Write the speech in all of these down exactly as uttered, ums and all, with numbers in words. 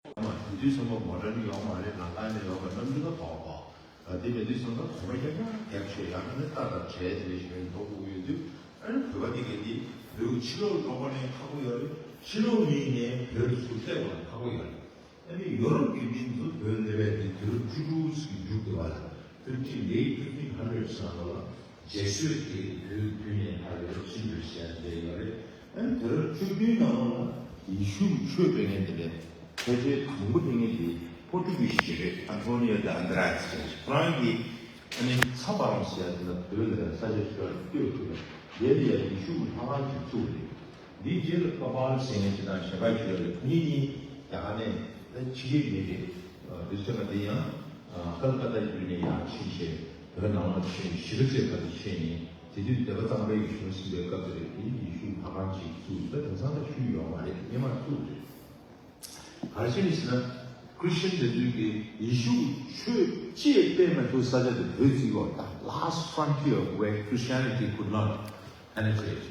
དེ་དུས་ཙམ་པ་མོ་ཊ་ནི་ཡོད་མ་རེད། ལམ་ཁ་ནི་ཡོད་པ། གནམ་གྲུ་ལ་བབས་པ། དེ་མེད་དུས་ཙམ་པ་གོམ་པ་རྒྱག་ཡང་རྒྱག་ཆེད་ཡང་ན་ནི་རྟ་དང་བྲལ་དེ་འདྲ་ཞིག་འགྲོ་དགོས་ཡོད་དུས། ཨ་ནི་བོད་པ་དེ་གས་དེ་བོད་ཕྱི་ལོགས་འགྲོ་དགོས་ནའི་ཁག་པོ་ཡོད་རེད། ཕྱི་ལོགས་མི་ནས་བོད་དུ་ཚུར་སླེབས་དགོས་ན་ཁག་པོ་ཡོད་རེད། ཨ་ནི་ཡོ་རོབ་ཀྱི་མི་ཚོ་བོད་སླེབས་པའི་དུས་དུས་རབས་བཅུ་དྲུག་ཙམ་མཇུག་དེ་བ་ལ། fifteen late fifteen hundreds ནང་ལོགས་ལ་རྗེ་བཙུན་དེ་བོད་བརྒྱུད་ནས་ཕར་བོད་ཕྱིན་པའི་ཞལ་མཇལ་ཡོད་རེད། ཨ་ནི་དུས་རབས་བཅུ་བདུན་ནང་ལོགས་ལ་ཡེ་ཤུ་གི་ཆོས་སྤེལ་མཁན་དེ་འདྲ་ཕལ་ཆེར་དང་པོ་སླེབས་མཁན་དེ་པོར་ཊུ་གི་ཤི་རེད། ཨན་ཐོ་ནི་ཡོ་ད་ཨན་དྲ་ཡེ་སི་ཟེར་མཁན་ཞིག་ཁོ་རང་གིས་ཨ་ནི་མཚམས་པ་རང་ཟེར་ཡ་དེ་ལ་བོད་ལ་ས་ཆ་ཞིག་ལ་སྤྲོད་ཐུབ་པ། དེ་ལ་ཡང་ཡེ་ཤུ་གི་ལྷ་ཁང་ཞིག་བཙུགས་རེད། འདིའི་རྗེས་ལ་ཀོ་པལ་ཟེར་མཁན་ཅིག་དང་གཞན་པ་ཞིག་ཡོད་རེད། ཁོ་གཉིས་གཉིས་རྒྱ་གར་ནས་ད་ཕྱི་རྒྱལ་མི་རེད། དུས་ཚོད་ཀ་དེ་ཡང་ཀལ་ཀ་ཏ་བརྒྱུད་ནས་ཡར་ཕྱིན་བྱས་བོད་ནང་ལ་ཕྱིན། གཞིས་ཀ་རྩེ་ཁ་ཏུ་ཕྱིན་ནས་དེ་དུས་སྡེ་པ་གཙང་པའི་གཞུང་ཟིན་པའི་སྐབས་དེ་རེད། དེ་ནས་ཡེ་ཤུ་ལྷ་ཁང་ཅིག་བཙུགས། ད་དེང་སང་ད་ཤུལ་ཡོད་མ་རེད། སྔོན་མ་བཙུགས་རེད། ག་རེ་བྱས་ནས་ཟེར་ན། Christian དེ་ཚོས་ཀྱིས་ཡེ་ཤུ་ཆོས་ཅི་ཡང་སྤེལ་མ་ཐུབ་ས་ཆ་དེ་བོད་བརྩིས་ཡོད། ད་last frontier where Christianity could not penetrate.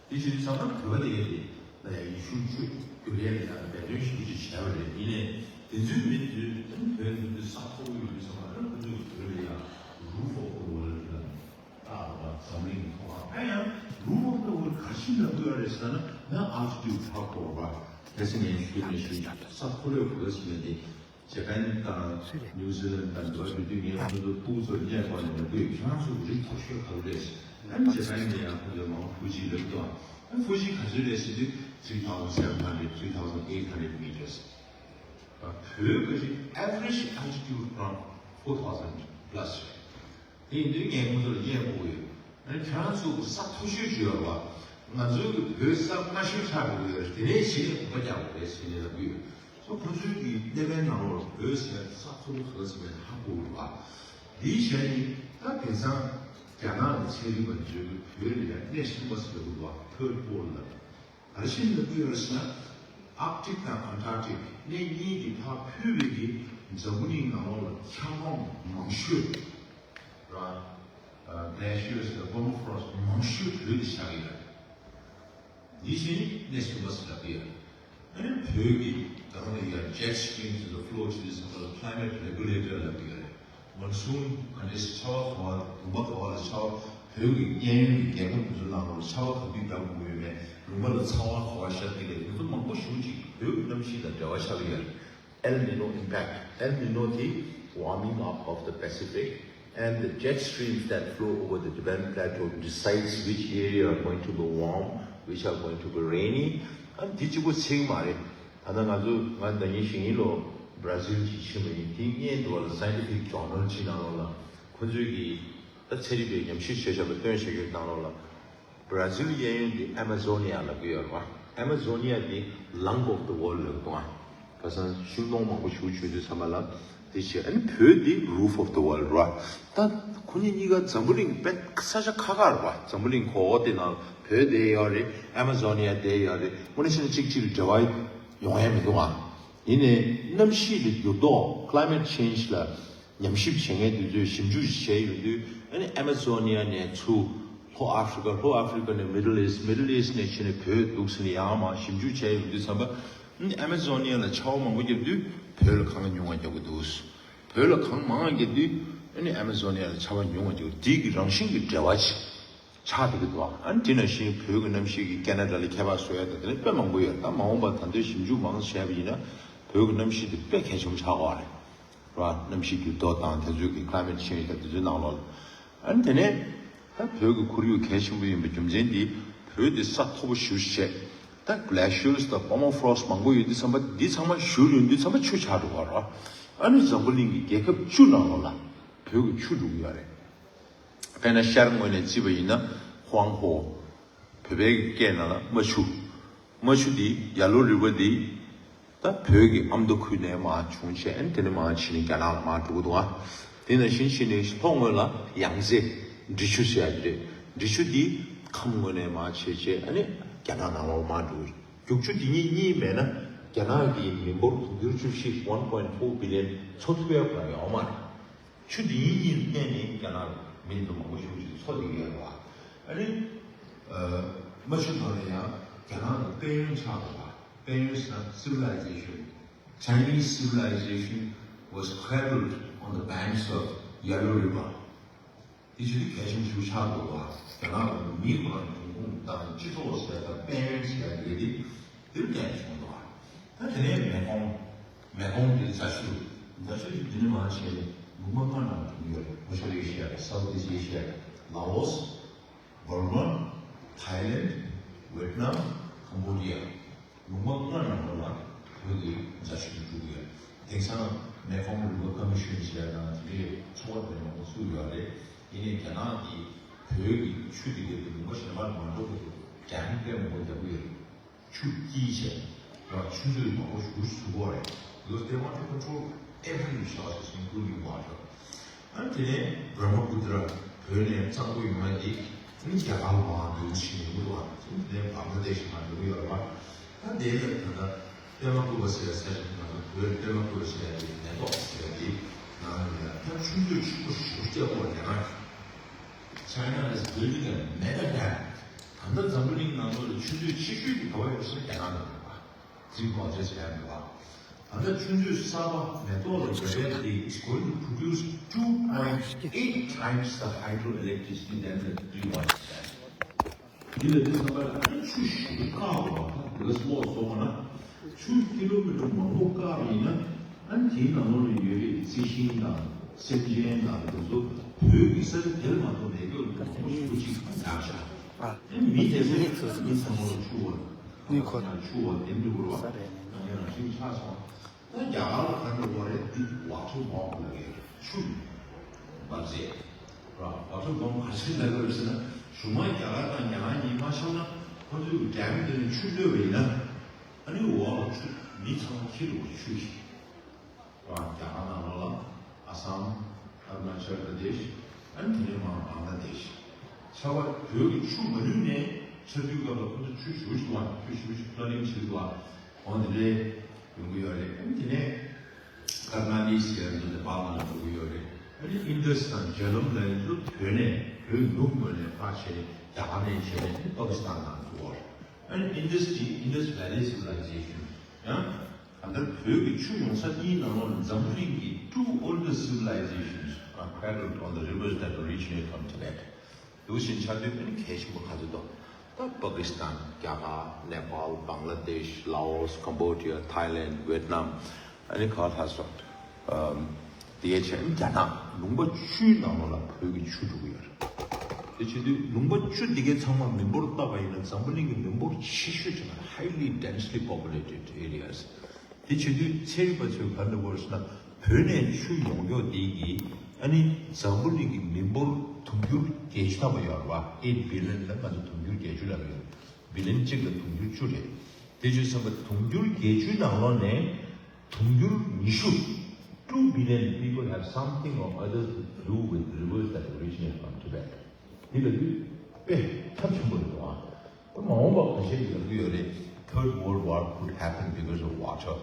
དེ་བྱས་དུས་ཙམ་པ་བོད་པ་དེ་གས་དེ་ལ་ཡང་ཡེ་ཤུ་ཆོས་བསྒྱུར་ཡས་ལ་ཡང་འབད་བརྩོན་ཞེ་པོ་ཅིག་བྱས་པ་རེད། ཡིན་ནའི་དེ་ཚོའི་མི་ཚོས་བོད་འདི་ས་མཐོ་པོ་ཡོད་དུས་ཙམ་པ་ཁོ་ཚོས་བོད་ལ་ཡང་roof of the world ལ་ད་འཛམ་གླིང་ཐོག་ཨ་ཡང་roof of the world ག་ཤིན་ལ་དགོས་རེད་ཟེར་ན། ན་altitude ཧ་གོ་བ་གལ་སྲིད་ངས་ཞུས་ནས་ཞུས་ས་མཐོ་པོའི་གོ་ལ་ཟེར་ནས་དེ། ཇ་པན་དང་ནིའུ་ཛི་ལན་དང་འདི་བ་འདི་དུས་ངས་ཁོང་ཚོ་ཕྲུ་གུ་ཚོར་བསྙད་པ་ནས་ལབ་དུས་ཁྱེད་རང་ཚོ་རིགས་མཐོ་ཤོས་ག་རེ་རེད། ཨ་ནི་ཇ་པན་ནས་ཡང་ཁོང་ཚོས་མང་པོ་ཕུ་ཇི་ལབ་དུས། ཨ་ཕུ་ཇི་ག་ཚོད་རེད་ཟེར་དུས་three thousand seven hundred, three thousand eight hundred meters. བོད་ཀྱི་average altitude from four thousand plus རེད། དེ་ཡིན་དུས་ངས་ཁོང་ཚོ་ལ་བསྙད་དགོས་ཀྱི་ཡོད། ཨ་ནི་ཁྱེད་རང་ཚོ་ས་མཐོ་ཤོས་ཅིག་ཡོད་རེད་བ། ང་ཚོའི་གི་བོད་ས་དམའ་ཤོས་ཆགས་འགྲོ་གི་ཡོད་རེད། དེ་ནས་གཞི་ནས་གོམ་པ་རྒྱག་དགོས་རེད་ཟེར་ནས་ལབ་ཀྱི་ཡོད། སོ་ཁོ་ཚོའི་གི་ཀླད་པའི་ནང་ལོགས་ལ་བོད་ཟེར་ཡ་ས་མཐོ་པོ་ག་ཚོད་མེད་ཧ་གོ་གི་རེད་བ། དེའི་གཞན་ནི་ད་དེང་སང་རྒྱ་ནག་གི་ཚན་རིག་པ་ཚོས་གི་བོད་ལ་ཡ་གནས་གསུམ་པ་ཟེར་གི་རེད་བ། Third pole ལ། ག་རེ་བྱས་ནས་ལབ་ཀྱི་ཡོད་རེད་ཟེར་ན། Arctic དང་Antarctic གནས་གཉིས་ཀྱི་ཕར་ཕུད་པའི་གི་འཛམ་བུ་གླིང་ནང་ལོགས་ལ་ཆར་སྒང་མང་ཤོས་ར། glaciers དང་permafrost མང་ཤོས་བོད་དུ་ཆགས་ཀྱི་ཡོད་རེད། འདི་བཞིན་གནས་གསུམ་པ་ཟེར་ལབ་ཀྱི་ཡོད་རེད། ཨ་ནི་བོད་ཀྱི་ད་རུང་ལ་ཡར་jet streams དང་flow བྱེད་དུས་ཙམ་པ་ལ་climate regulator ལབ་ཀྱི་ཡོད་རེད། མོན་སུན་ག་འདྲས་ཆར་པ་ག་བ་དུམ་པ་ག་བ་ལ་ཆར་པ། བོད་ཀྱི་གཡས་གཡོན་གྱི་རྒྱལ་ཁབ་དེ་ཚོའི་ནང་ལོགས་ལ་ཆར་པ་ག་དུས་བརྒྱབ་དགོས་ཡོད་མེད། ལུང་པ་ལ་ཚ་བ་ག་བ་ཤར་གྱི་རེད། དེ་ཚོ་མང་པོ་ཞེ་པོ་ཅིག་བོད་ཀྱི་གནམ་གཤིས་དང་འབྲེལ་བ་ཆགས་ཀྱི་ཡོད་རེད། El Nino impact. El Nino དེ་warming up of the Pacific and the jet streams that flow over the Tibetan Plateau decides which area are going to be warm, which are going to be rainy. ཨ་ནི་དེ་གཅིག་པོ་ཚད་མ་རེད། ད་ལྟ་ང་ཚོ་ང་ཟླ་ཉིན་གཞེས་ཉིན་ལོ་Brazil གྱི་ཕྱིན་པ་ཡིན། དེ་སྔོན་དུ་བ་ལ་scientific journal གཅིག་ནང་ལོགས་ལ་ཁོ་ཚོས་ཀྱིས་ད་ཚན་རིག་པས་ཉམས་ཞིབ་བྱས་བཞག་པའི་སྟོན་བྱ་རྒྱུ་ནང་ལོགས་ལ། Brazil གཡས་གཡོན་དེ་Amazonia ལབ་ཀྱི་ཡོད་རེད་བ། Amazonia དེ་lung of the world ལབ་ཀྱི་འདུག་ཨ། ཁ་སང་ཤིང་སྡོང་མང་པོ་ཞེ་པོ་བྱུང་དུས་ཙམ་པ་ལ་དེ་བྱས། ཨ་ནི་བོད་དེ་roof of the world རེད་བ། ད་ཁོ་གཉིས་གཉིས་ཀ་འཛམ་བུ་གླིང་དཔེ་ས་ཆ་ཁག་ཁག་རེད་བ། འཛམ་བུ་གླིང་གོ་བ་དེ་ནང་བོད་དེ་ཡོད་རེད། Amazonia དེ་ཡོད་རེད། དངོས་གནས་བྱས་ན་གཅིག་གཅིག་ལ་འབྲེལ་བ་ཡོང་ཡ་མི་འདུག་ཨ། ཡིན་ནའི་གནམ་གཤིས་ལ་འགྱུར་ལྡོག་climate change ལ་ཉམས་ཞིབ་བྱེད་མཁན་དེ་ཚོས་ཞིབ་འཇུག་བྱས་ཡོང་དུས། ཨ་ནི་Amazonia ནས་ཚུར་ལྷོ་ཨ་ཧྥི་རི་ཀ། ལྷོ་ཨ་ཧྥི་རི་ཀ་ནས་Middle East། Middle East ནས་ཕྱིན་ནས་བོད་འདུག་ཟེར་ནས་ཡང་མར་ཞིབ་འཇུག་བྱས་ཡོང་དུས་ཙམ་པ། ཨ་ནི་Amazonia ལ་ཆར་པ་མང་པོ་བརྒྱབ་དུས་བོད་ལ་གངས་ཉུང་བ་རྒྱག་གི་འདུག་བོད་ལ་གངས་མང་བ་བརྒྱབ་དུས་ཨ་ནི་Amazonia ལ་ཆར་པ་ཉུང་བ་རྒྱག་གི་འདུག་དེ་གི་རང་བཞིན་གྱི་འབྲེལ་བ་ཅིག་ཆགས་བསྡད་ཀྱི་འདུག་ཨ་ནི་དེ་ནང་བཞིན་བོད་ཀྱི་གནམ་གཤིས་ཀྱིས་ཁེ་ན་ཌ་ལ་ཁྱད་པར་བཟོ་ཡ་དང་དེ་ནས་དཔེ་མང་པོ་ཡོད། ད་མ་འོངས་པར་ད་དུང་ཞིབ་འཇུག་མང་ཙམ་བྱས་པ་ཡིན་ན་བོད་ཀྱི་གནམ་གཤིས་དེ་དཔེ་གལ་ཆེན་པོ་ཆགས་ཀྱི་ཡོད་རེད། ར། གནམ་གཤིས་འགྱུར་ལྡོག་དང་དེ་ཚོའི་གི་climate change དང་དེ་ཚོའི་ནང་ལོགས་ལ། ཨ་ནི་དེ་ནས་ད་བོད་ཀྱི་ཁོར་ཡུག་གལ་ཆེན་པོ་ཡིན་པའི་རྒྱུ་མཚན་འདི་བོད་འདི་ས་མཐོ་པོ་ཞེ་པོ་ཞིག་བྱས། ད་glaciers དང་permafrost མང་པོ་ཡོད་དུས་ཙམ་པ་འདི་ཚང་མ་བཞུར་ཡོང་དུས་ཙམ་པ་ཆུ་ཆགས་འགྲོ་བ་རེད། ཨ་ནི་འཛམ་བུ་གླིང་གི་རྒྱལ་ཁབ་བཅུ་ནང་ལོགས་ལ་བོད་ཀྱི་ཆུ་འགྲོ་གི་ཡོད་རེད། དཔེར་ན་ཤར་ངོས་ནས་བརྩིས་པ་ཡིན་ན་ཧུའང་ཧོ། བོད་པའི་སྐད་ནང་ལ་རྨ་ཆུ། རྨ་ཆུ་འདི་Yellow River འདི་ད་བོད་ཀྱི་ཨ་མདོ་ཁུལ་ནས་མར་བྱུང་བྱས། ཨ་ནི་དེ་ནས་མར་ཕྱིན་ནས་རྒྱ་ནག་ལ་མར་འགྲོ་གི་འདུག་ཨ། དེ་ནང་བཞིན་ཕྱིན་ནས་ལྷོ་ངོས་ལ་ཡང་རྩེ་འབྲི་ཆུ་ཟེར་ཡ་དེ་རེད། འབྲི་ཆུ་འདི་ཁམས་ངོས་ནས་མར་བྱས་བྱས་ཨ་ནི་རྒྱ་ནག་ནང་ལོགས་མར་འགྲོ་གི་རེད། རྒྱུག་ཆུ་འདི་གཉིས་གཉིས་མེད་ན་རྒྱ་ནག་གི་མི་འབོར་དུང་ཕྱུར་བཅུ་བཞི། one point four billion འཚོ་ཐུབ་ཡ་ཁོ་རང་ཡོད་མ་རེད། ཆུ་འདི་གཉིས་གཉིས་བརྟེན་ནས་རྒྱ་ནག་མི་འདི་མང་པོ་ཞེ་པོ་ཅིག་འཚོ་བསྡད་ཀྱི་ཡོད་རེད་བ། ཨ་ནི། ཨ། རྨ་ཆུ་ནང་ལ་ཡང་རྒྱ་ནག་གི་དཔལ་ཡོན་ཆགས་པ་བ། དཔལ་ཡོན་ཟེར་ན་civilization Chinese civilization was cradled on the banks of Yalu River. དེ་ཆེས་གལ་ཆེན་པོ་ཞིག་ཆགས་འདུག་བ། རྒྱ་ནག་གི་མི་ཁོ་རང་འབྱུང་ཁུངས་དང་སྤྱི་ཚོགས་ཟེར་དང་དཔལ་ཡོན་ཟེར་དེ་དེ་དེར་གལ་ཆེན་པོ་འདུག་བ། ད་དེ་ནས་མེ་ཀོང་། མེ་ཀོང་དེ་རྫ་ཆུ། རྫ་ཆུ་དེ་འདི་ནས་མར་བྱས་ནས་ལུང་པ་ལྔ་ནང་འབྱུང་གི་ཡོད་རེད། ལྷོ་ཤར་ཨེ་ཤི་ཡ་རེད། South East Asia། Laos། Burma། Thailand། Vietnam། Cambodia། ལུང་པ་ལྔ་ནང་ལོགས་ལ་བོད་ཀྱི་རྫ་ཆུ་འབྲུག་ཡོད། དེང་སང་མེ་ཀོང་རི་ཝར་ཀོ་མི་ཤོན་ཟེར་ཡ་དང་དེ་འདྲའི་ཚོགས་པ་དེ་མང་པོ་བཙུགས་ཡོད་རེད། ཡིན་ནའི་རྒྱ་ནག་གིས་བོད་ཀྱི་ཆུ་དེ་གའི་ལུང་པ་གཞན་པར་མ་འགྲོ་བར་དུ་ཌེམ་དཔེ་མང་པོ་རྒྱག་གི་ཡོད་རེད། ཆུ་དཀྱིལ་བྱས་ར་ཆུ་མཛོད་མང་པོ་ཞིག་བཟོ་དགོས་རེད། Because they want to control every resources, including water. ཨ་ནི་དེ་ནས་བྷྲ་མ་པུ་ཏྲ་བོད་ནས་གཙང་པོ་ཡོང་ཡ་དེ་ཨ་ནི་རྒྱ་གར་མར་འགྲོ་གི་ཡོད་རེད་བ། དེ་ནས་བང་ལ་དེ་ཤི་མར་འགྲོ་གི་ཡོད་རེད་བ། ད་དེ་ལ་ད་ལྟ་པདྨ་གུ་པ་ཟེར་ཡ་ཟེར་ཡ་དེ་ང་ཚོ་བོད་པདྨ་གུ་པ་ཟེར་ཡ་དེ་མེ་ཏོག་ཟེར་ཡ་དེ་ནང་ལ་ཡ་ད་ཆུ་མཛོད་ཆེན་པོ་ཞིག་བརྒྱབ་པ་རེད་ན། China is building a mega dam. ད་ལྟ་འཛམ་བུ་གླིང་ནང་ལོགས་ལ་ཆུ་མཛོད་ཆེ་ཤོས་དེ་ག་པར་ཡོད་ཟེར་ན་རྒྱ་ནག་ནང་ཡོད་པ། Three Gorges Dam རེད་པ། ད་ལྟ་ཆུ་མཛོད་གསར་པ་མེ་ཏོག་ལ་རྒྱབ་ཡ་དེ་is going to produce two point eight times the hydroelectricity than the Three Gorges Dam. འདི་ལ་འདི་ཚང་མ་ལ་ཆུ་ཞེ་པོ་བཀག་འོང་བ། འདི་ལ་སློག་སོང་བ་ན་ཆུ་ཀི་ལོ་མི་ཊར་མང་པོ་བཀག་པ་ཡིན་ན། ཨ་ནི་དེའི་ནང་ལོགས་ལ་ཡོད་པའི་རྩི་ཤིང་དང་སེམས་ཅན་དང་དེ་ཚོ་བོད་ཀྱི་ས་ཆ་དེར་མ་གཏོགས་མེད་མཁན་མང་པོ་ཞེ་པོ་ཅིག་ཡར་ཤར། ཨ་ནི་མི་དེ་ཚོ་མི་ཚང་མ་ལ་ཆུ་བ་ནི་ཁོ་ཆུ་བ་དེ་འདྲ་བོ་རེད་བ། ཡང་རང་བཞིན་ཆགས་སོང་། ད་རྒྱ་གར་ལ་ག་འདྲ་བོ་རེད། འདི་ཝ་ཊར་བོམ་ལབ་ཀྱི་ཆུ་འབར་རྫས་ར། ཝ་ཊར་བོམ་ག་ཚོད་ལབ་དགོས་ཟེར་ན། གཞུག་མ་རྒྱ་གར་དང་རྒྱ་ནག་གཉིས་མ་འཆམ་ན་ཁོ་ཚོས་ཌེམ་དེ་ནས་ཆུ་གློད་པ་ཡིན་ན། ཨ་ནི་འོག་ལ་ཆུ་མི་ཚང་མ་འཁྱེར་འགྲོ་གི་ཆུ་ཞིག་ར། རྒྱ་གར་ནང་ལོགས་ལ་ཨ་སམ། ཨ་རུ་ན་ཅལ་པྲ་དེཤ། ཨ་ནི་དེ་ནས་མར་བང་ལ་དེཤ། ཆར་པ་བོད་ཀྱི་ཆུ་མ་ལུས་ནས་ཆར་དུས་སྐབས་ལ་ཁོ་ཚོ་ཆུ་ཞེ་པོ་ཞིག་བ། ཆུ་ཞེ་པོ་ཞིག་ཕ་ལ་ལིང་བྱེད་དུ་བ། འོ་དེ་འདྲའི་ཡོང་གི་ཡོད་རེད། ཨ་ནི་དེ་ནས་ཀར་ན་ཊི་ཀ་ཟེར་ཡ་འདི་ནས་པར་ནང་འགྲོ་གི་ཡོད་རེད། ཨ་ནི་ཨིན་དཱས་དང་ཇེ་ལམ་ལབ་ཡ་ཚོ་བོད་ནས་བོད་ནུབ་ངོས་ནས་ཕར་བྱས་ནས་རྒྱ་གར་ནས་བྱས་ནས་ཨ་ནི་པ་ཀི་སི་ཐན་ནང་འགྲོ་གི་ཡོད་རེད། ཨ་ནི་ཨིན་དཱས་ཀྱི་Indus Valley Civilization ཡང་ད་ལྟ་བོད་ཀྱི་ཆུ་ཡོང་ས་གཉིས་ནང་ལོགས་ནས་འཛམ་བུ་གླིང་གི two oldest civilizations are cradled on the rivers that originate from Tibet. འདུག་བཞིན་ཆ་དུས་ཨ་ནི་གལ་ཆེན་པོ་ག་ཚོད་འདུག་ད་པ་ཀི་སི་ཐན། རྒྱ་གར། ནེ་པཱལ། བང་ལ་དེཤ། ལའོ་སི། ཀམ་བོ་ཌི་ཡ། ཐའི་ལེན། ཝེད་ནམ། ཨ་ནི་ག་ལྷག་སོང་། ཨམ། དེའི་ཆེད་རྒྱ་ནག་ལུང་པ་བཅུའི་ནང་ལོགས་ལ་བོད་ཀྱི་ཆུ་འགྲོ་གི་ཡོད་རེད། དེ་བྱེད་དུས་ལུང་པ་བཅུ་འདི་གའི་ཚང་མ་མི་འབོར་བཏབ་པ་ཡིན་ན་འཛམ་བུ་གླིང་གི་མི་འབོར་ཆེ་ཤོས་ཆེ་ན་highly densely populated areas། དེ་བྱེད་དུས་ཚན་རིག་པ་ཚོས་ག་འདྲ་བོར་ཟེར་ན། བོད་ནས་ཆུ་ཡོང་མགྱོགས་དེ་གིས་ཨ་ནི་འཛམ་བུ་གླིང་གི་མི་འབོར་དུང་ཕྱུར་བརྒྱད་ཅུ་ཐམ་པ་ཡོད་རེད་བ། eight billion ལ་ང་ཚོ་དུང་ཕྱུར་བརྒྱད་ཅུ་ལབ་ཡོད། བི་ལི་ཡན་གཅིག་ལ་དུང་ཕྱུར་བཅུ་རེད། དེ་བྱས་ཙང་དུང་ཕྱུར་བརྒྱད་ཅུའི་ནང་ལོགས་ནས་དུང་ཕྱུར་ཉི་ཤུ། Two billion people have something or others to do with rivers that originate from Tibet. འདི་ལ་དུས་དཔེ་ཚབས་ཆེན་པོ་རེད་འདུག་ཨ། མ་འོངས་པ་ག་ཤེད་ཀྱི་ལབ་ཀྱི་ཡོད་རེད། Third World War could happen because of water.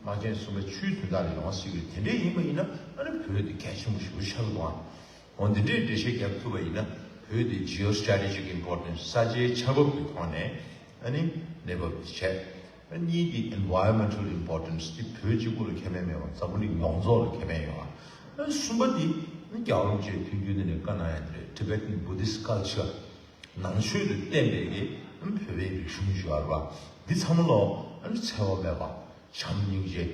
དམག་ཆེན་གསུམ་པ་ཆུའི་དོན་དག་ལ་ཡོང་སྲིད་ཀྱི་རེད། དེ་འདྲས་ཡིན་པ་ཡིན་ན་ཨ་ནི་བོད་དེ་གལ་ཆེན་པོ་ཞེ་པོ་ཆགས་ཀྱི་འདུག་ཨ། འོ་འདི་འདྲས་འགྲེལ་བཤད་རྒྱབ་ཐུབ་པ་ཡིན་ན་བོད་དེ་geostrategic importance ས་ཆའི་ཆར་འབབ་ཀྱི་ཐོག་ནས་ཨ་ནི་གནས་བབ་དེ་བྱས། གཉིས་དེ་environmental importance དེ་བོད་གཅིག་པུ་ལ་ཁེ་ཕན་མེད་པར་འཛམ་བུ་གླིང་ཡོངས་རྫོགས་ལ་ཁེ་ཕན་ཡོད་པ། གསུམ་པ་དེ་ནི་རྒྱལ་བ་རིན་པོ་ཆེའི་མཐུན་རྐྱེན་དེ་ནས་བཀའ་གནང་ཡ་དེ་རེད། Tibetan Buddhist culture ནང་ཆོས་ལ་བརྟེན་པའི་གི་བོད་པའི་རིག་གཞུང་ཞུ་བ་རེད་པ། འདི་ཚང་མ་ལོ་འཚེ་བ་མེད་པ། བྱམས་སྙིང་རྗེ།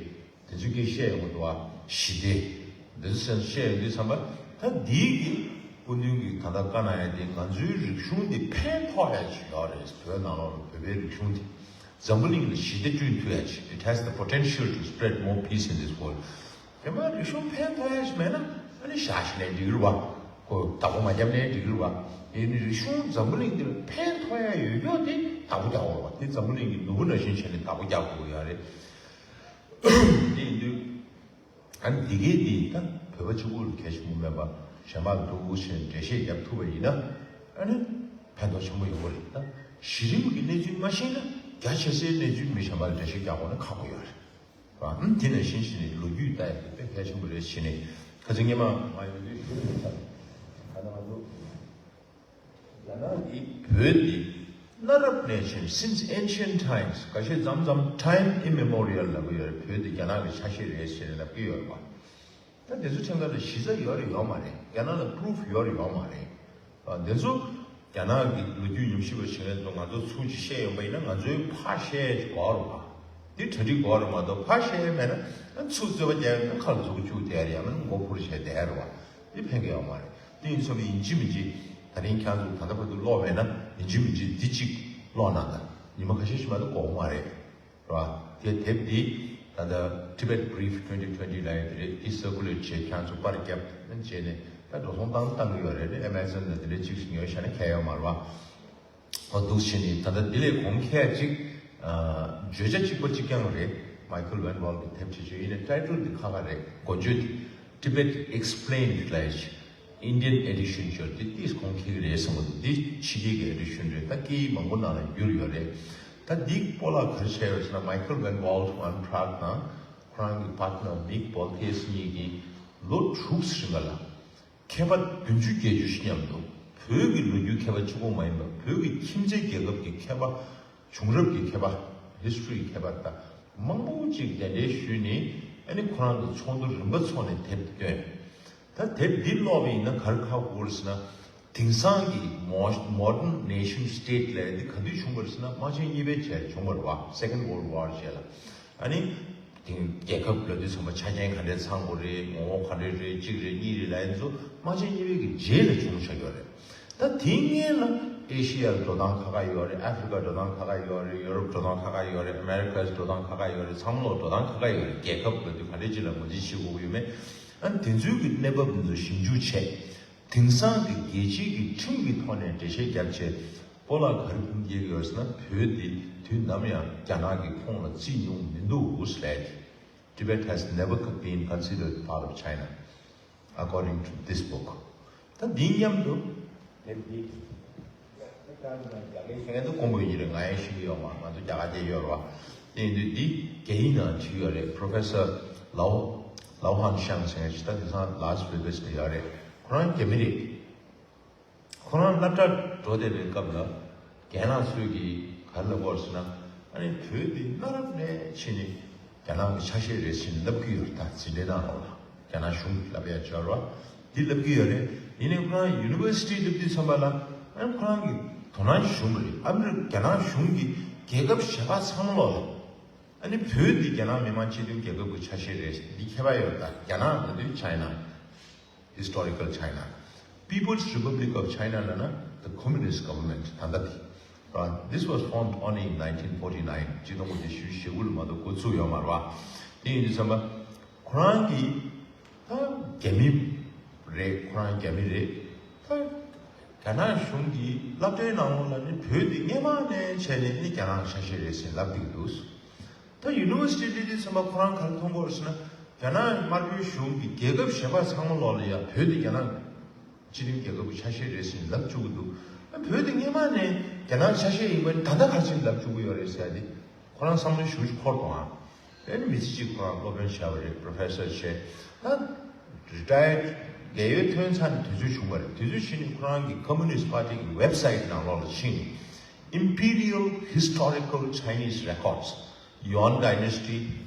དེ་ཚོའི་སྐད་བཤད་ཡོང་གི་འདུག་བ། ཞི་བདེ། འདི་ཚོ་བཤད་ཡོང་དུས་ཙམ་པ་ད་འདིའི་གི་སྐུ་མདུན་གྱིས་ད་ལྟ་བཀའ་གནང་ཡ་དེ་ང་ཚོའི་རིག་གཞུང་འདི་ཕན་ཐོགས་ཡ་ཅིག་ཡོད་རེད། བོད་ནང་ལོགས་ལ་བོད་པའི་རིག་གཞུང་འདི་འཛམ་བུ་གླིང་ལ་ཞི་བདེ་བསྐྲུན་ཐུབ་ཡ་ཅིག It has the potential to spread more peace in this world. དེ་མ་རིག་གཞུང་ཕན་ཐོགས་ཡ་ཞིག་མེད་ན་ཨ་ནི་བཞག་ཤི་ནའི་འགྲིག་གི་རེད་བ། ཁོ་བདག་པོ་མ་བརྒྱབ་ནའི་འགྲིག་གི་རེད་བ། དེ་ནི་རིག་གཞུང་འཛམ་བུ་གླིང་འདིར་ཕན་ཐོགས་ཡ་ཡོད་ཡོད་དེ་བདག་པོ་རྒྱག་དགོས་རེད་བ། དེ་འཛམ་བུ་གླིང་གི་ནོར་བུ་ནང་བཞིན་བྱས་ནས་བདག་པོ་རྒྱག་དགོས་ཡ་རེད། དེ་ཡིན་དུས་ཨ་ནི་འདི་གའི་འདི་ད་བོད་པ་གཅིག་པུ་ལ་གལ་ཆེན་པོ་མེད་པ་གཞན་པ་ལ་ཐུགས་ཁུར་བྱས་འགྲེལ་བཤད་རྒྱབ་ཐུབ་པ་ཡིན་ན་ཨ་ནི་ཕན་ཐོགས་ཆེན་པོ་ཡོང་གི་རེད། ད་གཞི་རིམ་གྱི་གནས་ཚུལ་མ་ཤེས་ན་རྒྱ་ཆེ་སའི་གནས་ཚུལ་མི་གཞན་པ་ལ་འགྲེལ་བཤད་རྒྱག་དགོས་ན་ཁག་པོ་ཡོད་རེད། ཨ་ནི་དེ་ནང་བཞིན་བྱས་ནས་ལོ་རྒྱུས་ལྟ་ཡ་དེ་དཔེ་གལ་ཆེན་པོ་རེད་བྱས་ནས་ཁ་སང་སྔོན་མ་ང་ཡོང་དུས་ཞུ་མི་ཚར། ད་ནང་ང་ཚོ་རྒྱ་ནག་གིས་བོད་འདི་ གནའ་རབས་ནས་བྱས་since ancient times། ཁ་ཤས་མཚམས་མཚམས་time immemorial ལབ་ཀྱི་ཡོད་རེད། བོད་འདི་རྒྱ་ནག་གི་ཆ་ཤས་རེད་ཟེར་ནས་ལབ་ཀྱི་ཡོད་རེད་པ། ད་དེ་ཚོ་ཕྲན་ཁ་ལ་གཞི་རྩ་ཡོད་རེད་ཡོད་མ་རེད། རྒྱ་ནག་ལ་པུ་རུབ་ཡོད་རེད་ཡོད་མ་རེད། ཨ། དེ་ཚོ་རྒྱ་ནག་གི་ལོ་རྒྱུས་ཉམས་ཞིབ་པ་བྱེད་མཁན་ཚོ་ང་ཚོ་ཚུར་ཅིག་བཤད་ཡོང་པ་ཡིན་ན། ང་ཚོའི་ཕར་བཤད་ཡས་ཅིག་དགོས་རེད་པ། འདི་གྲ་སྒྲིག་དགོས་རེད་མ་གཏོགས། ཕར་བཤད་ཡས་མེད་ན་ཚུར་རྩོད་པ་རྒྱག་ཡས་ཁ་ལ་མཛུབ་གུ་བཅུག་བསྡད་རེད། ཡང་མིན་མགོ་འཕུར་བྱས་བསྡད་རེད་པ། འདི་ཕན་གི་ཡོད་མ་རེད། དེ་ཡིན་ཙང་ཡིན་གཅིག་མིན་གཅིག་ད་རིང་ཁྱེད་ཚོ་ད་ལྟ་བར་དུ་ཀློག་མེད་ན་ཡིན་གཅིག་མིན་གཅིག་འདི་གཅིག་ཀློག་ན། ད་ཉི་མ་ཁ་ཤས་ཤིག་མ་གཏོགས་འགོར་གི་མ་རེད། རེད་པ། དེ་དེབ་འདི་ད་ལྟ་Tibet Brief twenty twenty ལབ་ཡ་དེ་རེད། འདི་circulate བྱས། ཁྱེད་ཚོ་པར་བརྒྱབ་བྱས་ནས་ད་འགྲོ་སོང་བཏང་བཏང་གི་ཡོད་རེད། Amazon ལ་དེ་འདྲ་ཅིག་ཉོས་བཞག་ན་ཁྱད་ཡོད་མ་རེད་པ། འོ་འདུག་བྱས་ནས་ད་ལྟ་འདི་ལས་གོང་ཁ་ཅིག་ཨ། བརྗོད་བྱ་གཅིག་པ་གཅིག་རྐྱང་རེད། Michael Van Wall གི་དེབ་ཆེ་ཆེ་ཡིན་ནའི་title འདི་ཁ་ཁ་རེད། འགོ་བརྗོད་འདི་Tibet Explained ལབ་ཡ་ཅིག Indian edition ཅིག་ཡོད་རེད། དེ་ཏིས་གོང་ཁེ་གི་རེད་བསམ་གི་འདུག་འདི་ཕྱི་རྒྱལ་གྱི་edition རེད། ད་སྐད་ཡིག་མང་པོ་ནང་ལ་བསྒྱུར་ཡོད་རེད། ད་འདི་སྤོ་ལགས་ག་རེ་བྱས་ཡོད་ཟེར་ན། Michael Van Walt Van Praagh དང་ཁོ་རང་གི་partner Mick Baltes གཉིས་ཀྱིས་ལོ་དྲུག་རིང་ག་ལ་མཁས་པ་བདུན་ཅུ་བརྒྱད་ཅུ་ཞིག་མཉམ་དུ། བོད་ཀྱི་ལོ་རྒྱུས་མཁས་པ་གཅིག་པོ་མ་ཡིན་པར་བོད་ཀྱི་ཁྱིམ་མཚེས་རྒྱལ་ཁབ་ཀྱི་མཁས་པ། བྱུང་རབས་ཀྱི་མཁས་པ། History མཁས་པ་དང་མང་པོ་ཅིག་གདན་འདྲེན་ཞུས་ནས། ཨ་ནི་ཁོ་རང་ཚོ་ཚོགས་འདུ་རིམ་པ་ཚོགས་ནས་དེབ་བཏོན། ད་དེབ་འདི་ཀློག་པ་ཡིན་ན་ག་རེ་ཧ་གོ་དགོས་རེད་ཟེར་ན། དེང་སང་གི་Mo- Modern Nation State ལབ་ཡ་འདི་ག་དུས་བྱུང་བ་རེད་ཟེར་ན། དམག་ཆེན་གཉིས་པའི་རྗེས་བྱུང་བ་རེད་པ། Second World War རྗེས་ལ། ཨ་ནི་དེང་རྒྱལ་ཁབ་ལབ་དུས་ཙམ་པ་ཆ་རྐྱེན་ག་འདྲས་ཚང་དགོས་རེད། ངོ་བོ་ག་འདྲས་རེད། གཅིག་རེད་གཉིས་རེད་ལབ་ཡ་ཚོ་དམག་ཆེན་གཉིས་པའི་གི་རྗེས་ལ་བྱུང་བཞག་ཡོད་རེད། ད་དེའི་སྔོན་ལ་ཨེ་ཤི་ཡར་འགྲོ་སྟངས་ཁ་ཁ་ཡོད་རེད། ཨ་ཧྥི་རི་ཀར་འགྲོ་སྟངས་ཁ་ཁ་ཡོད་རེད། ཡོ་རོབ་འགྲོ་སྟངས་ཁ་ཁ་ཡོད་རེད། ཨ་མེ་རི་ཀར་འགྲོ་སྟངས་ཁ་ཁ་ཡོད་རེད། ཚང་མ་ལོག་འགྲོ་སྟངས་ཁ་ཁ་ཡོད་རེད། རྒྱལ་ཁབ་ལབ་དུས་ག་འདྲས་ཅིག་ལ་ངོས་འཛིན་བྱེད་དགོས་ཀྱི་ཡོད་མེད། ཨ་ནི་དེ་ཚོའི་གི་གནས་བབ་འདི་ཚོ་ཞིབ་འཇུག་བྱས། དེང་སང་གི་རྒྱལ་སྤྱིའི་གི་ཁྲིམས་ཀྱི་ཐོག་ནས་འགྲེལ་བཤད་བརྒྱབ་བྱས། སྤོ་ལགས་ག་རེ་ཁུངས་སྐྱེལ་གྱི་ཡོད་ཟེར་ན། བོད་འདི་དུས་ནམ་ཡང་རྒྱ་ནག་གི་ཁོངས་ལ་བརྩིས་མྱོང་མི་འདུག་ཟེར་ལབ་ཀྱི། Tibet has never been considered part of China, according to this book. ད་འདི་མཉམ་དུ་དེབ་འདི་རྒྱ་སྐད་ཤེས་མཁན་ཚོ་ཀོང་པོ་ཡིན་རེད། ང་ཡང་ཤེས་ཀྱི་ཡོད་མ་རེད། ང་ཚོ་རྒྱ་གར་སྐད་ཡོད་རེད་པ། དེ་ཡིན་དུས་འདི་རྒྱ་ཡིག་ནང་བྲིས་ཡོད་རེད། Professor Lao- Laohan Shang ཟེར་མཁན་ཞིག་ད་དེང་སང་Las Vegas ལ་ཡོད་རེད། ཁོ་རང་རྒྱ་མི་རེད། ཁོ་རང་སློབ་གྲྭ་འགྲོ་བསྡད་པའི་སྐབས་ལ་རྒན་ལགས་ཚོས་ཀྱིས་ག་རེ་ལབ་ཀྱི་ཡོད་རེད་ཟེར་ན། ཨ་ནི་བོད་འདི་གནའ་རབས་ནས་བྱས་ནས་རྒྱ་ནག་གི་ཆ་ཤས་རེད་ཟེར་ནས་ལབ་ཀྱི་ཡོད་རེད། ད་འཛིན་གྲྭའི་ནང་ལོགས་ལ་རྒྱ་ནག་གཞུང་གིས་ལབ་ཡ་ཅིག་ཡོད་རེད་པ། འདི་ལབ་ཀྱི་ཡོད་རེད། ཡིན་ནའི་ཁོ་རང་ཡུ་ནི་ཝར་སི་ཊི་སླེབས་དུས་ཙམ་པ་ལ། ཨ་ནི་ཁོ་རང་གིས་དོ་སྣང་ཞུ་གི་མ་རེད། ཨ་མི་རི་རྒྱ་ནག་གཞུང་གིས་རྒྱལ་ཁབ་གཞན་པ་ཚང་མ་ལོགས་ལ། ཨ་ནི་བོད་འདི་རྒྱ་ནག་མི་དམངས་སྤྱི་མཐུན་རྒྱལ་ཁབ་ཀྱི་ཆ་ཤས་རེད། འདི་མཁས་པ་ཡོད་རེད། ད་རྒྱ་ནག་ལབ་དུས་China, Historical China, People's Republic of China ལབ་ན་the Communist Government ད་ལྟ་དེ། This was formed only in nineteen forty nine. གཅིག་སྟོང་དགུ་བརྒྱ་བཞི་བཅུ་ཞེ་དགུ་ལ་མ་གཏོགས་འགོ་ཚུགས་ཡོད་མ་རེད་པ། དེ་ཡིན་དུས་ཙམ་པ་ཁོ་རང་གིས་ད་རྒྱ་མི་རེད། ཁོ་རང་རྒྱ་མི་རེད། ད་རྒྱ་ནག་གཞུང་གིས་སློབ་གྲྭའི་ནང་ལོགས་ལ་ནི་བོད་འདི་སྔས་མ་ནས་བྱས་ནས་ནི་རྒྱ་ནག་ཆ་ཤས་རེད་ཟེར་ལབ་བསྡད་ཀྱི་འདུག་ད་ཡུ་ནི་ཝར་སི་ཊི་སླེབས་དུས་ཙམ་པ་ཁོ་རང་ག་རེ་མཐོང་གི་ཡོད་རེད་ཟེར་ན། རྒྱ་ནག་དམར་པོའི་གཞུང་གིས་རྒྱལ་ཁབ་གཞན་པ་ཚང་མ་ལོགས་ལ་ཡང་བོད་འདི་རྒྱ་ནག་སྤྱི་མཐུན་རྒྱལ་ཁབ་ཀྱི་ཆ་ཤས་རེད་ཟེར་ནས་ལབ་བཅུག་གི་འདུག་ཨ་བོད་འདི་སྔས་མ་ནས་རྒྱ་ནག་ཆ་ཤས་ཡིན་པ་ནི་ད་ལྟ་ག་རེ་བྱས་ནས་ལབ་བཅུག་གི་ཡོད་རེད་ཟེར་ཡ་དེ་ཁོ་རང་བསམ་བློ་ཞེ་པོ་ཅིག་འཁོར་འདུག་ཨ། ཨ་ནི་མི་ཚེ་གཅིག་ཁོ་རང་སློབ་དཔོན་བྱས་པ་རེད། Professor བྱས། ད་retired རྒས་ཡོལ་ཐོན་ཚར་ནས་དུས་ཚོད་བྱུང་བ་རེད། དུས་ཚོད་ཕྱིན་ནས་ཁོ་རང་གི་Communist Party གི་website ནང་ལོགས་ལ་ཕྱིན། Imperial Historical Chinese Records, Yuan Dynasty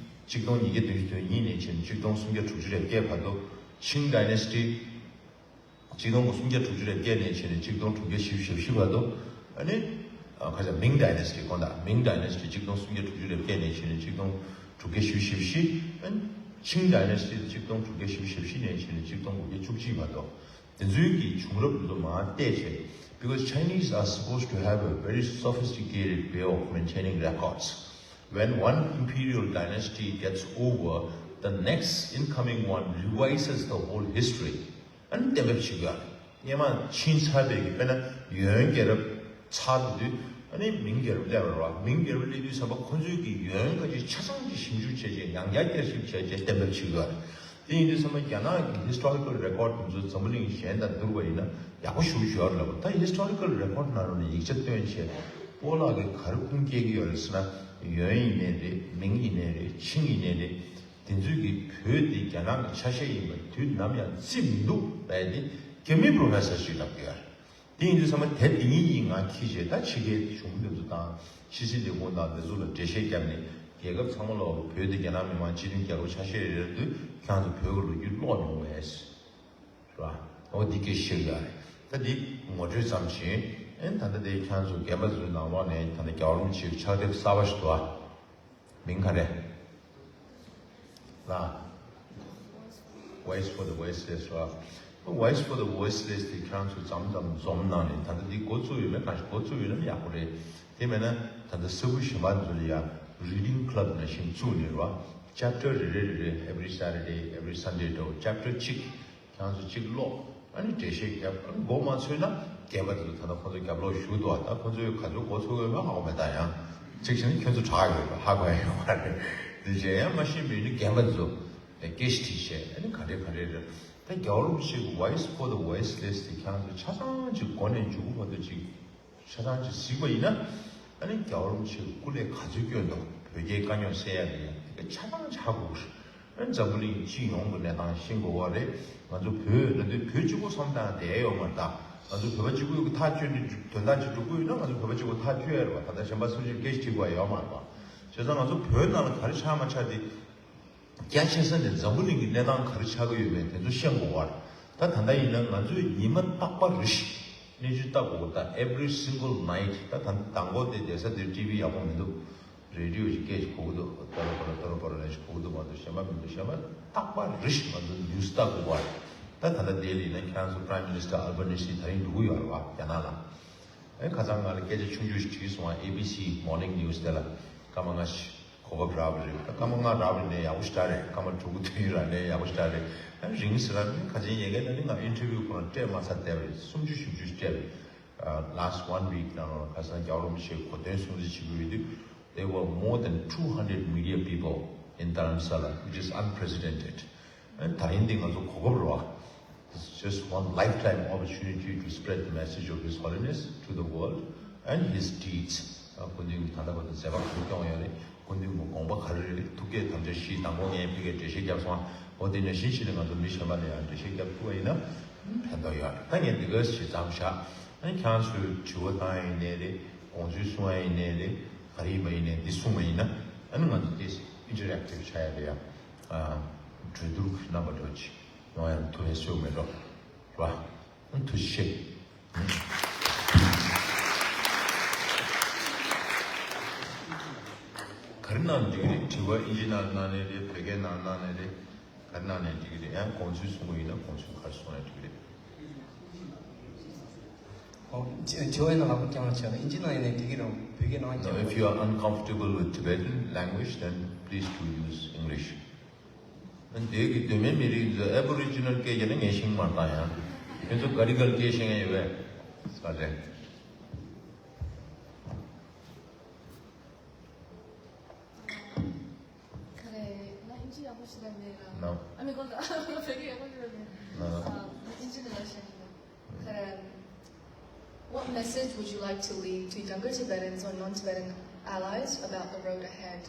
གཅིག་སྟོང་ཉིས་བརྒྱ་བདུན་ཅུ་དོན་གཉིས་ནས་བྱས་ནས་གཅིག་སྟོང་སུམ་བརྒྱ་དྲུག་ཅུ་རེ་བརྒྱད་བར་དུ། Qing Dynasty གཅིག་སྟོང་སུམ་བརྒྱ་དྲུག་ཅུ་རེ་བརྒྱད་ནས་བྱས་ནས་གཅིག་སྟོང་དྲུག་བརྒྱ་བཞི་བཅུ་ཞེ་བཞི་བར་དུ། ཨ་ནི་ཁ་ཤས་Ming Dynasty དགོངས་དག Ming Dynasty གཅིག་སྟོང་སུམ་བརྒྱ་དྲུག་ཅུ་རེ་བརྒྱད་ནས་བྱས་ནས་གཅིག་སྟོང་དྲུག་བརྒྱ་བཞི་བཅུ་ཞེ་བཞི། ཨ་ནི་Qing Dynasty གཅིག་སྟོང་དྲུག་བརྒྱ་བཞི་བཅུ་ཞེ་བཞི་ནས་བྱས་ནས་གཅིག་སྟོང་དགུ་བརྒྱ་བཅུ་གཅིག་བར་དུ། དེ་ཚོའི་གི་བྱུང་རབས་དེ་ཚོ་མར་བལྟས་བྱས། Because Chinese are supposed to have a very sophisticated way of maintaining records. When one imperial dynasty gets over, the next incoming one revises the whole history. ཨ་ནི་གཏན་འབེབས་བྱེད་དགོས། སྔས་མ་ཕྱིན་ཚར་བའི་གི་དཔེར་ན་ཡོན་རྒྱལ་རབས་ཚར་དུས། ཨ་ནི་མིང་རྒྱལ་རབས་སླེབས་པ་རེད་པ། མིང་རྒྱལ་རབས་སླེབས་དུས་ཙམ་པ་ཁོ་ཚོའི་གི་ཡོན་ཁ་ཅིག་ཆ་ཚང་ཅིག་ཞིབ་འཇུག་བྱས་རྗེས་ཡང་བསྐྱར་བསྐྱར་ཞིབ་བྱས་རྗེས་གཏན་འབེབས་བྱེད་དགོས། དེ་ཡིན་དུས་ཙམ་པ་རྒྱ་ནག་གི་historical record དེ་ཚོ་འཛམ་བུ་གླིང་གཞན་དང་བསྡུར་བ་ཡིན་ན་ཡག་པོ་ཞེ་པོ་ཅིག་ཡོད་རེད་ལབ། ད་historical record ནང་ལོགས་ནས་ཡིག་ཆ་བཏོན་བྱས་སྤོ་ལགས་ཀྱིས་ག་རེ་ཁུངས་སྐྱེལ་གྱི་ཡོད་རེད་ཟེར་ན། ཡོན་ཡིན་ནའི་རེད། མིང་ཡིན་ནའི་རེད། ཆིང་ཡིན་ནའི་རེད། དེ་ཚོའི་གི་བོད་དེ་རྒྱ་ནག་གི་ཆ་ཤས་ཡིན་པ་དུས་ནམ་ཡང་བརྩི་མི་འདུག་ལབ་ཡ་དེ་རྒྱ་མི་professor ཞིག་ལབ་ཀྱི་ཡོད་རེད། དེ་ཡིན་དུས་ཚང་མ་དེབ་འདི་གཉིས་ཡིན་ང་ཁྱི་བྱས། ད་ཕྱི་རྒྱལ་གཞུང་འདི་ཚོ་དང་ཕྱི་སྲིད་ལས་ཁུངས་དང་འདི་ཚོ་ལ་འགྲེལ་བཤད་བརྒྱབ་ནས། རྒྱལ་ཁབ་ཚང་མ་ལ་བོད་དེ་རྒྱ་ནག་མི་དམངས་སྤྱི་མཐུན་རྒྱལ་ཁབ་ཆ་ཤས་རེད་དུས། ཁྱེད་རང་ཚོ་བོད་ཀྱི་ལོ་རྒྱུས་ཀློག་མྱོང་བས། ར། འོ་འདི་སྐད་ཤེས་ཡ་རེད། ད་འདི་ངོ་སྤྲོད་ཙམ་བྱས། ཨེ་ད་ལྟ་དེ་ཁྱེད་རང་ཚོ་རྒན་པ་ཚོའི་ནང་ལོགས་ནས་ད་ལྟ་རྒྱལ་བ་རིན་པོ་ཆེའི་ཕྱག་དེབ་གསར་པ་ཞིག་འདུག་ཨ། མིང་ག་རེ། ལ། Voice for the Voiceless ར། Voice for the Voiceless དེ་ཁྱེད་རང་ཚོ་མཚམས་མཚམས་འཛོམས་གནང་ནས། ད་ལྟ་འདི་འགོ་བཙུགས་ཡོད་མེད། གང་ཞིག་འགོ་བཙུགས་ཡོད་ན་ཡག་པོ་རེད། དེ་མེད་ན་ད་ལྟ་ས་ཁུལ་གཞན་པ་ཚོ་ལ་ཡ་Reading Club ནང་བཞིན་བཙུགས་ནས་ར། Chapter རེ་རེ་རེ་རེ། Every Saturday, every Sunday འདྲ་བོ་chapter གཅིག་ཁྱེད་རང་ཚོ་གཅིག་ཀློག་ཨ་ནི་འགྲེལ་བཤད་བརྒྱབ། ཨ་ནི་མགོ་མ་ཚོས་ན་རྒན་པ་དེ་ཚོ་ད་ལྟ་ཁོང་ཚོ་རྒྱབ་ལོགས་བཞུགས་འདུག་ད་ཁོང་ཚོས་ག་ཚོད་འགོ་ཚུགས་ཡོད་མེད་ཧ་གོ་མེད། ད་ཡང་གཅིག་བྱས་ན་ཁྱོད་ཚོ་དྲག་ཡོད་པ་ཧ་གོ་ཡ་ཡོད་མ་རེད། དེ་བྱས་ཡང་མ་ཤེས་མི་ནི་རྒན་པ་དེ་ཚོ་སྐད་ཆ་དྲིས་བྱས། ཨ་ནི་ག་འདྲས་ག་འདྲས་རེད། ད་རྒྱལ་བ་རིན་པོ་ཆེའི་Voice for the Voiceless དེ་ཁྱེད་རང་ཚོ་ཆ་ཚང་གཅིག་མགོ་ནས་མཇུག་བར་དུ་གཅིག་ཆ་ཚང་ཅིག་གཟིགས་པ་ཡིན་ན། ཨ་ནི་རྒྱལ་བ་རིན་པོ་ཆེ་སྐུ་ལས་ག་ཚོད་བསྐྱོན་འདུག་བོད་རྒྱའི་དཀའ་རྙོག་སེལ་ཡ་ལ་ཡ་དེ་ཆ་ཚང་ཆ་དགོས་རེད། ཨ་ནི་འཛམ་བུ་གླིང་སྤྱི་ཡོངས་ཀྱི་གནས་སྟངས་ཤེས་དགོས་པ་རེད། ང་ཚོ་བོད་ལབ་དུས་བོད་གཅིག་པོ་བསམ་བཏང་བསྡད་ཡོད་མ་རེད། ད་ང་ཚོ་བོད་པ་གཅིག་པུ་ཐག་གཅོད་ནས་དོན་དག་ཅིག་སྒྲུབ་ཀྱི་ཡོད་ན། ང་ཚོ་བོད་པ་གཅིག་པོ་ཐག་གཅོད་ཡ་རེད་པ། ད་ལྟ་གཞན་པ་སུ་གཅིག་སྐད་ཆ་དྲི་དགོས་ཡ་ཡོད་མ་རེད་པ། བྱས་ཙང་ང་ཚོ་བོད་ནང་ལ་ག་རེ་ཆགས་མ་ཆགས་དེ། རྒྱ་ཆེ་ས་ནས་འཛམ་བུ་གླིང་གི་གནས་སྟངས་ག་རེ་ཆགས་ཀྱི་ཡོད་མེད་དེ་ཚོ་ཤེས་དགོས་པ་རེད། ད་ད་ལྟ་ཡིན་ན་ང་ཚོས་ཉི་མ་རྟག་པར་རེ་བཞིན་གནས་ཚུལ་ལྟ་དགོས། ད་every single night ད་ད་མདང་དགོང་དེ་བསྡད་ས་དེར་ཊི་ཝི་ཡག་པོ་མི་འདུག་རེ་ཌི་ཡོ་ཞིག་སྐད་ཅིག་གོ་གི་འདུག་ཏོ་རོ་པོ་རོ་ཏོ་རོ་པོ་རོ་ལན་ཞིག་གོ་གི་འདུག་མ་གཏོགས་གཞན་པ་མི་འདུག་གཞན་པ་རྟག་པར་རེ་བཞིན་ང་ཚོ་ནིའུ་སི་ལྟ་དགོས་པ་རེད། ད་ད་ལྟ་ལྡི་ལི་ཡིན་ན་ཁྱེད་རང་ཚོ་Prime Minister Albanese དེ་རིང་འགྲོ་གི་ཡོད་རེད་པ། རྒྱ་ནག་ལ། ཨེ་ཁ་སང་ང་ལ་སྐད་ཆ་ཆུང་ཆུང་ཞིག་དྲིས་སོང་ཨ། ཨེ་བི་སི་Morning News དེ་ལ་སྐར་མ་ལྔ་ཞིག་གོ་སྐབས་རག་པ་རེད། སྐར་མ་ལྔ་རག་པ་ནས་ཡག་པོ་ཞེ་དྲག་རེད། སྐར་མ་དྲུག་དེ་རག་ནས་ཡག་པོ་ཞེ་དྲག་རེད། ཨ་རིང་ཟེར་ར་ནི་ཁ་ཆེན་ཡ་གི་ན་ནི་ང་ཨིན་ཊར་བིའུ་ཁོ་རང་སྤྲད་མ་ཚར་བསྡད་པ་རེད། སུམ་ཅུ་བཞི་བཅུ་ཞིག་སྤྲད་པ་རེད། ཨ་last one week ནང་ལ་ཁ་སང་རྒྱལ་བ་རིན་པོ་ཆེ་གོ་སྟོན་སྲུང་བརྩི་བྱེད་ཀྱི་ཡོད་དུས། There were more than two hundred media people in Dharamsala, which is unprecedented. ཨ་ད་རིང་འདི་ང་ཚོ་གོ་སྐབས་རེད་པ། It's just one lifetime opportunity to spread the message of His Holiness to the world and his deeds. ཨ་སྐུ་མདུན་གྱི་ད་ལྟ་བར་དུ་མཛད་པ་ག་རེ་སྐྱོང་ཡོད་རེད། སྐུ་མདུན་གྱི་དགོངས་པ་ག་རེ་རེད། ཐུགས་བསྐྱེད་དམ་བཅའ་བཞི། མདང་དགོང་ངས་ཕ་གིར་འགྲེལ་བཤད་བརྒྱབ་སོང་ཨ། འོ་དེ་ནང་བཞིན་བྱས་ནས་ང་ཚོ་མི་གཞན་པ་ལ་ཡང་འགྲེལ་བཤད་བརྒྱབ་ཐུབ་པ་ཡིན་ན་ཕན་ཐོགས་ཡོད་རེད། ད་ངས་འདི་ག་ཞིག་མཚམས་བཞག་ཨ་ནི་ཁྱེད་རང་ཚོས་དྲི་བ་བཏང་ཡ་ཡིན་ནའི་རེད། དགོངས་ཚུལ་གསུང་ཡ་ཡིན་ནའི་རེད། ག་རེ་ཡིན་པ་ཡིན་ནའི་འདི་གསུངས་པ་ཡིན་ན། ཨ་ནི་ང་ཚོ་དེ་ཨིན་ཊར་ཨེག་ཊིབ་བྱ་ཡ་རེད་ཡ། ཨ་གྲོས་བསྡུར་གྱི་རྣམ་པ་འདྲ་བོ་ཅིག་ཡོང་ཡ་ཐུགས་ཕན་གསོས་མེད་འགྲོ་ར། ཐུགས་རྗེ་ཆེ། ག་རེ་གནང་འགྲིག་རེད། དྲི་བ་ཨིན་ཇི་ནང་གནང་ནའི་རེད། བོད་སྐད་ནང་གནང་ནའི་རེད། ག་རེ་གནང་ནའི་འགྲིག་རེད། ཡང་དགོངས་ཚུལ་གསུང་གི་ཡིན་ན་དགོངས་ཚུལ་ག་རེ་གསུང་ཡང་འགྲིག་རེད། ཨོ། དྲི་དྲི་བ་ཡིན་ན་ལག་པ་བརྐྱངས་བྱས་ན་ཨིན་ཇི་ནང་ཡིན་ནའི་འགྲིག་གི་རེད། བོད་སྐད་ནང་བརྐྱངས། Now, if you are uncomfortable with Tibetan language, then please do use English. འདི་གི་གདོད་མའི་མི་རིགས་ཚོས་ཨེ་བྷོ་རི་ཇི་ནལ་སྐད་བརྒྱབ་ན་ངས་ཤེས་ཀྱི་མ་རེད་ད། ཡང་ཁྱོད་ཚོ་ག་རི་ག་རི་སྐད་ཤེས་མཁན་ཡོད་པས། ས་རེད། ཁ་རེ། ང་ཨིན་ཇི་ཡག་པོ་ཞིག་ལ་མེད་ལ། ནོ། ཨ་མི་གོ་ད། བོད་སྐད་ཡག་པོ་ཞིག་ལ་མེད། ནོ། ཨ་ཨིན་ཇི་ནས་ལ་ཤེས་ཀྱི་ཡོད། ཁ་རེ། What message would you like to leave to younger Tibetans or non-Tibetan allies about the road ahead?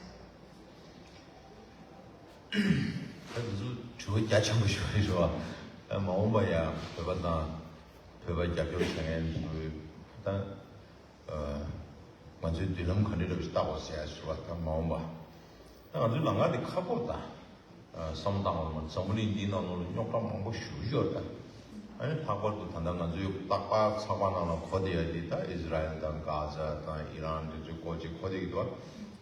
ད་འདི་ཚོ་དྲི་བ་རྒྱ་ཆེན་པོ་ཞིག་རེད་བ། ད་མ་འོངས་པ་ཡ་བོད་པ་དང་བོད་པ་རྒྱབ་སྐྱོར་བྱེད་མཁན་ཚོས་ད་ང་ཚོའི་མདུན་ལམ་ག་འདྲ་འདྲ་བོ་ཞིག་བལྟ་དགོས་ཟེར་ཡ་ཞུ་བ། ད་མ་འོངས་པ་ད་ང་ཚོའི་ལམ་ཁ་དེ་ཁག་པོ་རེད་ད། བསམ་བློ་བཏང་བ་ལ་འཛམ་བུ་གླིང་འདིའི་ནང་ལོགས་ལ་རྙོག་དྲ་མང་པོ་ཞེ་པོ་ཡོད་རེད་ད། ཨ་ནི་ལྷག་པར་དུ་ད་ལྟ་ང་ཚོའི་རྟག་པར་ཚགས་པར་ནང་ལ་གོ་བསྡད་ཡ་དེ་ད་ཨི་ཟི་རལ་དང་གྷ་ཛ་དང་ཨི་རན་དེ་ཚོའི་སྐོར་ཅིག་གོ་བསྡད་ཀྱི་འདུག་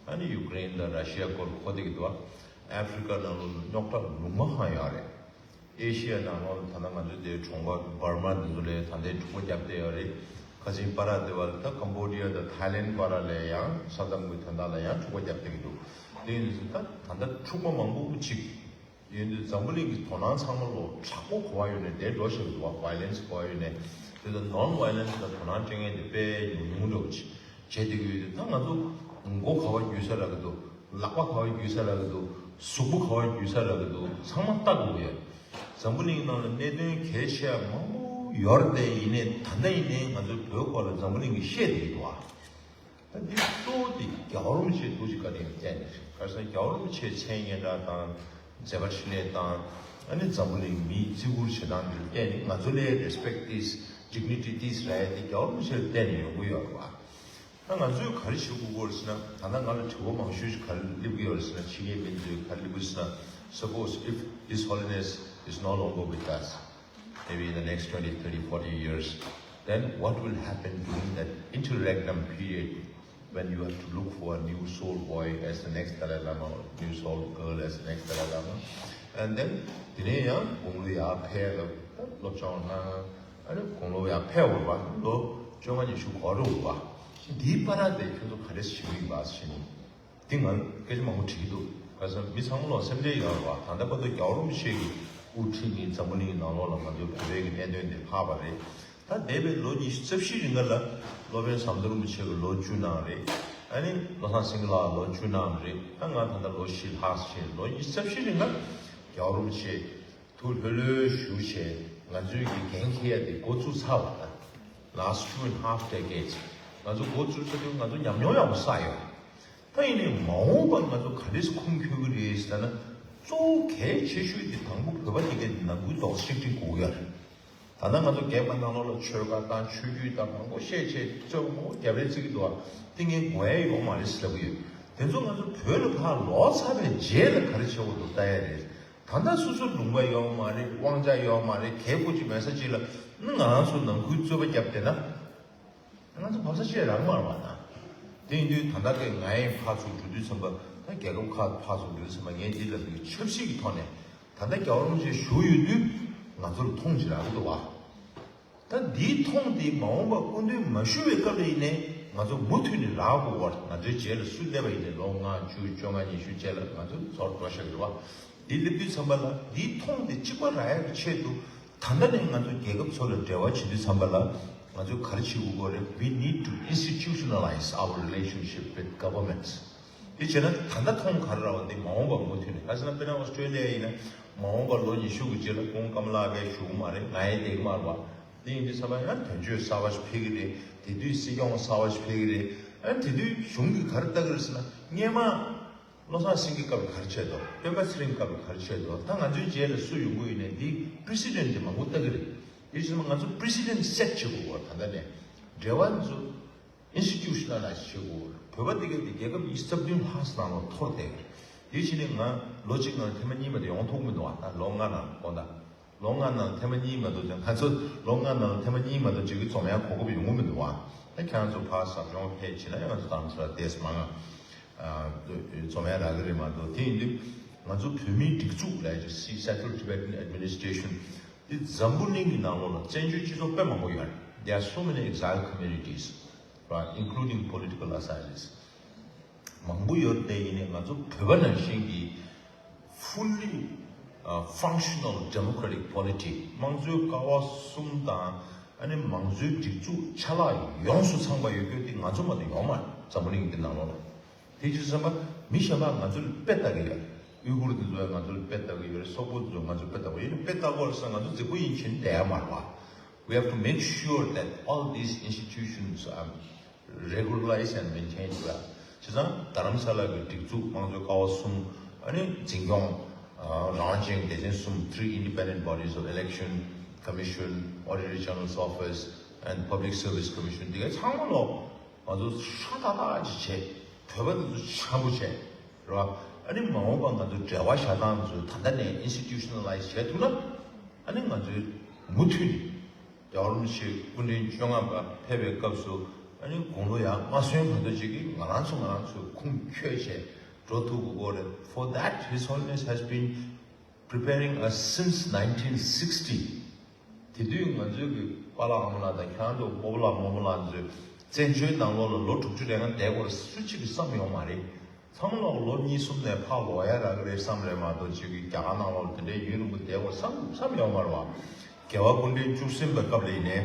ཨ་ནི་ཡུ་ཀེ་རེན་དང་ར་ཤི་ཡ་སྐོར་གོ་བསྡད་ཀྱི་འདུག་ཨ་ཧྥི་རི་ཀ་ནང་ལོགས་ལ་རྙོག་དྲ་ལུང་མ་ཧང་ཡོད་རེད། ཨེ་ཤི་ཡ་ནང་ལོགས་ལ་ད་ལྟ་ང་ཚོའི་དེའི་གྲོང་པ་འབར་མ་འདི་ཚོ་ལ་ད་ལྟའི་འཁྲུག་པ་བརྒྱབ་བསྡད་ཡོད་རེད། ཁ་ཆེ་པ་ར་དེ་བ་ལ་ད་ཀམ་བོ་ཌི་ཡ་དང་ཐའི་ལེན་པ་ར་ལ་ཡང་ས་མཚམས་ཀྱི་དོན་དག་ལ་ཡང་འཁྲུག་པ་བརྒྱབ་བསྡད་ཀྱི་འདུག་དེ་ཡིན་དུས་ད་ད་ལྟ་འཁྲུག་པ་མང་པོ་ཅིག་ཡིན་དུས་འཛམ་བུ་གླིང་གི་དོ་སྣང་ཚང་མ་ལོ་དྲག་པོ་ག་པར་ཡོད་ནས་དེ་འགྲོ་བཞིན་འདུག་བ། ཝའི་ལེན་སི་ག་པར་ཡོད་ནས་དེ་ཚོ་ནོན་ཝའི་ལེན་སི་ལ་དོ་སྣང་སྤྲད་མཁན་དེ་དཔེ་ཉུང་ཉུང་འདྲ་བོ་ཅིག་བྱས་བསྡད་ཀྱི་ཡོད་དུས། ད་ང་ཚོ་མགོ་ག་པར་འགྱུར་ས་རག་གི་འདུག་ལག་པ་ག་པར་འགྱུར་ས་རག་གི་འདུག་གཟུགས་པོ་ག་པར་འགྱུར་ས་རག་གི་འདུག་ཚང་མ་ལྟ་དགོས་ཀྱི་ཡོད། འཛམ་བུ་གླིང་ནང་ལ་གནད་དོན་གལ་ཆེ་བ་མང་པོ་ཡོད་རེད་དེ། ཡིན་ནའི་ད་ལྟ་ཡིན་ནའི་ང་ཚོའི་བོད་སྐོར་ལ་འཛམ་བུ་གླིང་གིས་བཤད་བསྡད་ཀྱི་འདུག་བ། ད་འདི་གཙོ་བོ་དེ་རྒྱལ་བ་རིན་པོ་ཆེའི་ཐུགས་རྗེ་བཀའ་དྲིན་ལ་བརྟེན་ནས་རེད། ག་རེ་ཟེར་ན་རྒྱལ་བ་རིན་པོ་ཆེའི་མཚན་སྙན་གྲགས་དང་མཛད་པ་འཕྲིན་ལས་དང་། ཨ་ནི་འཛམ་བུ་གླིང་མིས་བརྩི་བཀུར་བྱེད་སྟངས་འདི་ལ་བརྟེན་ནས་ང་ཚོ་ལ་respect this ཌིག་ནི་ཊི་ཊིས་རེད་དེ་རྒྱལ་བ་རིན་པོ་ཆེར་བརྟེན་ནས་ཡོང་གི་ཡོད་རེད་བ། ད་ང་ཚོས་ག་རེ་བྱེད་དགོས་ཀྱི་ཡོད་རེད་ཟེར་ན། ད་ལྟ་ང་ལ་དྲི་བ་མང་ཤོས་ཤིག་ག་རེ་སླེབས་ཀྱི་ཡོད་རེད་ཟེར་ན། ཕྱི་རྒྱལ་སྨན་རྩིས་ག་རེ་སླེབས་ཀྱི་ཡོད་ཟེར་ན། Suppose if His Holiness is no longer with us, maybe in the next twenty, thirty, forty years, then what will happen during that interregnum period when you have to look for a new soul boy as the next Dalai Lama or new soul girl as the next Dalai Lama? And then དེ་ནས་ཡང་དགུང་ལོ་ཡར་འཕེལ་ལ་སློབ་སྦྱོང་གནང་། ཨ་ནི་དགུང་ལོ་ཡར་འཕེལ་བ་རེད་བ། ལོ་བཅོ་ལྔ་ཉི་ཤུ་འགོར་འགྲོ་བ། འདིའི་བར་དེ་ཁྱོད་ཚོ་ག་རེ་བྱེད་ཀྱི་ཡིན་པ་ཞེས་ནས། འདི་ང་སྐད་ཆ་མང་པོ་དྲིས་ཀྱི་འདུག་ག་ས་མི་ཚང་མ་ལོག་སེམས་ཁྲལ་ཡོད་རེད་བ། ད་ལྟ་བར་དུ་རྒྱལ་བ་རིན་པོ་ཆེ་གིས་དབུ་ཁྲིད་ནས་འཛམ་བུ་གླིང་གི་ནང་ལོགས་ལ་ང་ཚོའི་བོད་པའི་གི་གནད་དོན་དེ་ལྷག་པ་རེད། ད་འདས་པའི་ལོ་ཉི་ཤུ་རྩ་བཞི་རིང་ག་ལ་སློབ་དཔོན་ཟམ་གདོང་རིན་པོ་ཆེ་གིས་ལོ་བཅུ་གནང་རེད། ཨ་ནི་བློ་བཟང་སེང་གེ་ལགས་ལོ་བཅུ་གནང་རེད། ད་ང་ད་ལྟ་ལོ་བཞི་ལྷག་ཕྱིན། ལོ་ཉི་ཤུ་རྩ་བཞི་རིང་ག་རྒྱལ་བ་རིན་པོ་ཆེ་ཐུགས་ལྷོད་ལྷོད་བཞུགས་བྱས་ང་ཚོའི་གི་འགན་འཁྱེར་ཡ་དེ་འགོ་བཙུགས་ཚར་བ་དང་། Last two and half decades ང་ཚོ་འགོ་བཙུགས་ཚར་དུས་ང་ཚོ་ཉམས་མྱོང་ཡག་པོ་བསགས་ཡོད། ད་ཡིན་ནའི་མ་འོངས་པར་ང་ཚོ་ག་འདྲས་ཁུངས་འཁྱོལ་གྱི་རེད་ཟེར་ན། གཙོ་བོ་གལ་ཆེ་ཤོས་དེ་དང་པོ་བོད་པ་དེ་གའི་ནང་ཁུལ་རྡོག་རྩ་གཅིག་སྒྲིལ་དགོས་ཀྱི་ཡོད་རེད། ད་ལྟ་ང་ཚོ་རྒྱལ་ཁབ་ནང་ལོགས་ལ་ཆོལ་ཁ་དང་ཆོས་བརྒྱུད་དང་མང་པོ་བཤད་བྱས་རྩོད་པ་མང་པོ་རྒྱབ་རེས་བརྩི་གི་འདུག་བ། དེ་ངས་དགོས་ཡ་ཡོད་མ་རེད་ཟེར་ལབ་ཀྱི་ཡོད། དེ་ཚོ་ང་ཚོ་བོད་ལ་ཕར་ལོག་ཚར་བའི་རྗེས་ལ་ག་རེ་བྱེད་དགོས་འདུག་ལྟ་ཡ་རེད། ད་ལྟ་སོ་སོ་ལུང་པ་ཡོད་མ་རེད། དབང་ཆ་ཡོད་མ་རེད། གལ་ཁོ་ཅིག་མེད་ས་ཅིག་ལ་ང་རང་ཚོ་ནང་ཁུལ་རྩོད་པ་བརྒྱབ་བསྡད་ན། ང་ཚོ་བབ་ས་ཆེ་རང་མ་རེད་བ་ན། དེ་ཡིན་དུས་ད་ལྟ་དེ་ང་ཡི་ཕར་ཚུར་འགྲོ་དུས་ཙམ་པ། ད་རྒྱལ་ཁབ་ཁག་ཕར་ཚུར་འགྲོ་དུས་ཙམ་པ་ངས་འདི་ལབ་དུས་ཆབ་སྲིད་ཀྱི་ཐོག་ནས་ད་ལྟ་རྒྱལ་བ་རིན་པོ་ཆེ་བཞུགས་ཡོད་དུས་ང་ཚོར་མཐོང་ཅིག་རག་གི་འདུག་བ། ད་འདིའི་མཐོང་དེ་མ་འོངས་པ་སྐུ་མདུན་མ་བཞུགས་པའི་སྐབས་ལ་ཡིན་ནའི་ང་ཚོ་མུ་མཐུད་ནས་རག་དགོས་པར། ང་ཚོའི་རྗེས་ལ་སུ་སླེབས་པ་ཡིན་ནའི་ལོ་ལྔ་བཅུ་བཅོ་ལྔ་ཉི་ཤུ་རྗེས་ལ་ང་ཚོ་ཚུར་འགྲོ་བཞག་གི་རེད་བ། འདི་སླེབས་དུས་ཙམ་པ་ལ་འདིའི་མཐོང་དེ་གཅིག་པ་རག་ཡག་གི་ཆེད་དུ། ད་ལྟ་ནས་ང་ཚོ་རྒྱལ་ཁབ་ཚོ་ལ་འབྲེལ་བ་བྱེད་དུས་ཙམ་པ་ལ་ང་ཚོས་ག་རེ་བྱེད་དགོས་ཀྱི་རེད། We need to institutionalize our relationship with governments. དེ་བྱས་ན་ད་ལྟ་མཐོང་ག་རེ་རག་པ་འདི་མ་འོངས་པ་མུ་མཐུད་ནས། ག་ཟེར་ན་དཔེར་ན་ཨོ་སི་ཀྲོ་ལི་ཡ་ཡིན་ན་མ་འོངས་པ་ལོ་ཉི་ཤུ་གི་རྗེས་ལ་ཁོང་ཀ་མ་ལ་ཧེ་རི་སི་བཞུགས་ཀྱི་མ་རེད། ང་ཡང་བསྡད་ཀྱི་མ་རེད་བ། དེ་ཡིན་དུས་ཙམ་པ་ཡང་དོན་གཅོད་གསར་པ་ཞིག་ཕེབས་ཀྱི་རེད། དེ་དུས་སྲིད་སྐྱོང་གསར་པ་ཞིག་ཕེབས་ཀྱི་རེད། ཨ་དེ་དུས་གཞུང་གིས་ག་རེ་ལྟ་གི་རེད་ཟེར་ན། སྔོན་མ་བློ་བཟང་སེང་གེ་སྐབས་ལ་ག་རེ་བྱས་འདུག་སྤེན་པ་ཚེ་རིང་སྐབས་ལ་ག་རེ་བྱས་འདུག་ད་ང་ཚོའི་རྗེས་ལ་སུ་ཡོང་གི་ཡོད་ནའི་འདི་པི་རེ་སི་ཌེན་ཊི་དེ་མང་པོ་ལྟ་གི་རེད། དེ་བྱས་ན་ང་ཚོ་པི་རེ་སི་ཌེན་ཊི་སེ་ཊི་བྱེད་དགོས་པ། ད་ལྟ་ནས་འབྲེལ་བ་ཚོ་ཨིན་སི་ཊི་ཊུ་ཤ་ནལ་ལའི་ཛི་བྱེད་དགོས། བོད་པ་འདི་ག་དེ་རྒྱལ་ཁབ་ཉི་ཤུ་རྩ་བདུན་ལྷག་ཙམ་ནང་ལ་འཐོར་བསྡད་ཀྱི་རེད། དེ་བྱས་ནས་ང་ལོ་གཅིག་ནང་ཐེངས་མ་གཉིས་མ་གཏོགས་ཡོང་ཐུབ་མི་འདུག་བ། ད་ལོ་ལྔ་ནང་དགོངས་དག་ལོ་ལྔ་ནང་ཐེངས་མ་གཉིས་མ་གཏོགས་ཀྱང་། ང་ཚོ་ལོ་ལྔ་ནང་ཐེངས་མ་གཉིས་མ་གཏོགས་ཅིག་གི་འཛོམས་ཡག་གོ་སྐབས་ཡོང་གི་མི་འདུག་བ། ད་ཁྱེད་རང་ཚོ་ཕར་ཟབ་སྦྱོང་ཕེབས་བྱས་ན་ཡང་ང་ཚོ་དང་ཚོ་ལ་ཏོག་ཙམ་མང་ང་འཛོམས་ཡག་རག་གི་རེད་མ་གཏོགས། དེ་ཡིན་དུས་ང་ཚོ་བོད་མིའི་སྒྲིག་འཛུགས་ལབ་ཀྱི་སི་Central Tibetan Administration འདི་འཛམ་བུ་གླིང་གི་ནང་ལོགས་ལ་བཙན་བྱོལ་སྤྱི་ཚོགས་དཔེ་མང་པོ་ཡོད་རེད། There are so many exile communities, right, including political exiles. མང་པོ་ཡོད་དེ། ཡིན་ནའི་ང་ཚོ་བོད་པ་ནང་བཞིན་གྱི་fully, uh, functional democratic polity, དམངས་གཙོའི་ཀ་བ་གསུམ་དང་། ཨ་ནི་མང་གཙོའི་སྒྲིག་འཛུགས་ཆ་ལག་ཡོངས་སུ་ཚང་བ་ཡོད་རྒྱུ་དེ་ང་ཚོ་མ་གཏོགས་ཡོད་མ་རེད། འཛམ་བུ་གླིང་འདི་ནང་ལོགས་ལ། དེ་བྱས་ཙང་མི་གཞན་པ་ང་ཚོ་ལ་དཔེ་ལྟ་གི་ཡོད། ཨུ་ཀུར་དེ་ཚོ་ང་ཚོ་ལ་དཔེ་ལྟ་གི་ཡོད་རེད། སོག་པོ་དེ་ཚོ་ང་ཚོ་ལ་དཔེ་ལྟ་གི་ཡོད་རེད། དཔེ་ལྟ་གི་ཡོད་རེད་ཟེར་ང་ཚོ་རྫིག་པོ་ཡིན་བྱས་ནས་བསྡད་ཡ་མ་རེད་བ། We have to make sure that all these institutions are regularized and maintained well. བྱས་ཙང་རྡ་རམ་ས་ལ་གི་སྒྲིག་འཛུགས་དམངས་གཙོའི་ཀ་བ་གསུམ། ཨ་ནི་འཛིན་སྐྱོང་རང་དབང་ཅན་སྡེ་ཚན་གསུམ། Three independent bodies of election commission, auditor general's office and public service commission. འདི་ག་ཚང་མ་ལོག་ང་ཚོ་ཧྲ་ཏག་ཏག་ཅིག་བྱས། བོད་པ་འདི་ཚོ་འཆམ་པོ་བྱས། རེད་བ། ཨ་ནི་མ་འོངས་པ་ང་ཚོའི་འབྲེལ་བ་བཞག་སྟངས་ཚོ་ད་ལྟ་ནས་institutionalize བྱས་ཐུབ་ན། ཨ་ནི་ང་ཚོའི་མུ་མཐུད་ནས་རྒྱལ་བ་རིན་པོ་ཆེ་སྐུ་ཕྲེང་བཅོ་ལྔ་པ་ཕེབས་པའི་སྐབས་སུ། ཨ་ནི་དགུང་ལོ་ཡང་མ་སོན་བར་དུ་ཅིག་གིས་ང་རང་ཚོ་ང་རང་ཚོའི་ཁུངས་འཁྱོལ་བྱས་འགྲོ་ཐུབ་དགོས་ཀྱི་རེད། For that, His Holiness has been preparing us since nineteen sixty. དེ་དུས་ང་ཚོའི་གི་པཱ་ལགས་ཨ་མ་ལགས་དང་ཁྱེད་རང་ཚོ་སྤོ་བོ་ལགས་རྨོ་མོ་ལགས་ཚོས་བཙན་བྱོལ་ནང་ལོགས་ལ་ལོ་དྲུག་ཅུ་རེ་ལྔ་བསྡད་དགོས་རེད་སུ་གཅིག་གིས་བསམ་ཡོད་མ་རེད། ཚང་མ་ལོག་ལོ་གཉིས་གསུམ་ནས་ཕར་ལོག་ཡ་རག་གི་རེད་བསམ་རེད་མ་གཏོགས། ཅིག་གིས་རྒྱ་གར་ནང་ལོགས་ལ་དེ་འདྲའི་ཡུན་རིང་པོ་བསྡད་དགོས་བསམ་བསམ་ཡོད་མ་རེད་བ། རྒྱལ་བ་སྐུ་ཕྲེང་བཅུ་གསུམ་པའི་སྐབས་ལ་ཡིན་ནའི་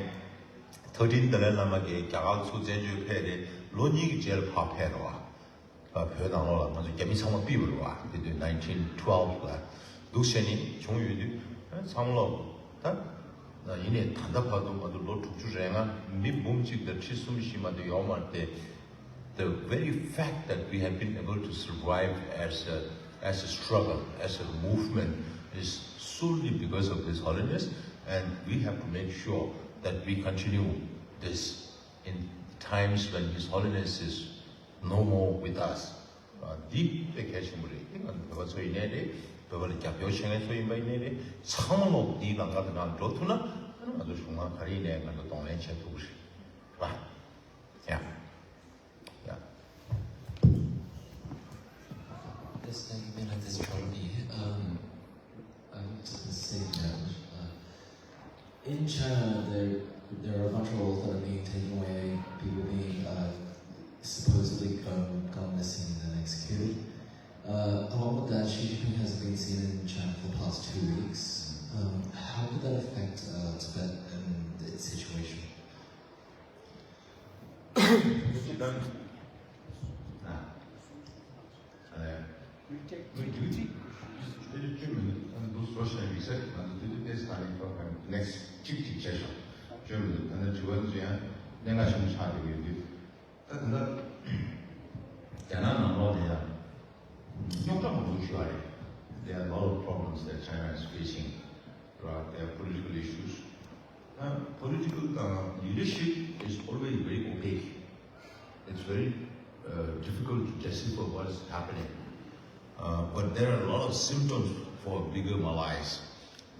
ཐར་ཊིན་ཏཱ་ལའི་བླ་མ་གིས་རྒྱ་གར་ཚུར་བཙན་བྱོལ་ཕེབས་ཏེ་ལོ་གཉིས་ཀྱི་རྗེས་ལ་ཕར་ཕེབས་རེད་བ། བོད་ནང་ལོགས་ལ་ང་ཚོ་རྒྱ་མི་ཚང་མ་ཕུད་པ་རེད་བ། དེ་དུས་nineteen twelve ལ་འདུག་བྱས་ནས་བྱུང་ཡོད་དུས། ཚང་མ་ལོག་ད་ཡིན་ནའི་ད་ལྟ་བར་དུ་ང་ཚོ་ལོ་དྲུག་ཅུ་རེ་ལྔ། མི་འབུམ་གཅིག་དང་ཁྲི་གསུམ་བཞི་མ་གཏོགས་ཡོད་མ་རེད་དེ། The very fact that we have been able to survive as a, as a struggle, as a movement, is solely because of His Holiness, and we have to make sure that we continue this in times when His Holiness is no more with us. འདི་དཔེ་གལ་ཆེན་པོ་རེད། དེ་ང་ཚོ་བོད་པ་ཚོ་ཡིན་ནའི་རེད། བོད་པ་ལ་རྒྱབ་སྐྱོར་བྱེད་མཁན་ཚོ་ཡིན་པ་ཡིན་ནའི་རེད། ཚང་མ་ལོག་འདིའི་ལམ་ཁ་དེ་ནང་འགྲོ་ཐུབ་ན། ང་ཚོ་གཞུང་མང་ག་རེ་ཡིན་ནའི་ང་ཚོ་གདོང་ལེན་བྱེད་ཐུབ་ཀྱི་རེད། རེད་པ། Yeah. Yeah. Yes, thank you, Benedict Charlie. Um, I would just say that, uh, in China, there there are a bunch of laws that are being taken away, people being uh, supposedly gone, gone missing and then executed. Uh, along with that, Xi Jinping has been seen in China for the past two weeks. Um, how could that affect uh, Tibet and its situation? ད་ད་ལྟ་རྒྱ་ནག་ནང་ལོགས་ལ་ཡང་རྙོག་དྲ་མང་པོ་ཞིག་ཡོད་རེད། There are a lot of problems that China is facing, right? There are political issues. And political uh, leadership is always very opaque. It's very uh, difficult to decipher what is happening. Uh, but there are a lot of symptoms for bigger malaise.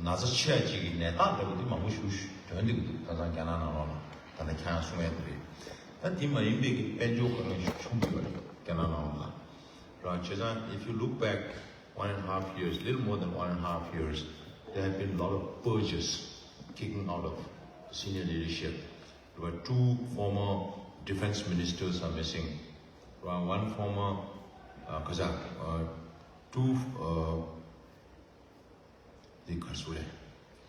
ན་ཚ་ཆེ་ཅིག་གི་ནད་རྟགས་འདྲ་པོ་འདི་མང་པོ་ཞིག་ཐོན་བསྡད་ཀྱི་འདུག་ད་ལྟ་རྒྱ་ནག་ནང་ལོགས་ལ་ད་ལྟ་ཁྱེད་རང་གསུང་ཡ་དེ་རེད། ད་འདི་མ་ཡིན་པའི་གི་དཔལ་འབྱོར་དཀའ་ངལ་ཞིག་བྱུང་གི་ཡོད་རེད་རྒྱ་ནག་ནང་ལོགས་ལ། རང་བྱས་ཙང་if you look back one and a half years, little more than one and a half years, there have been a lot of purges, kicking out of senior leadership. There were two former defense ministers are missing. One former uh, Kazakh, uh, two uh, the Kasule,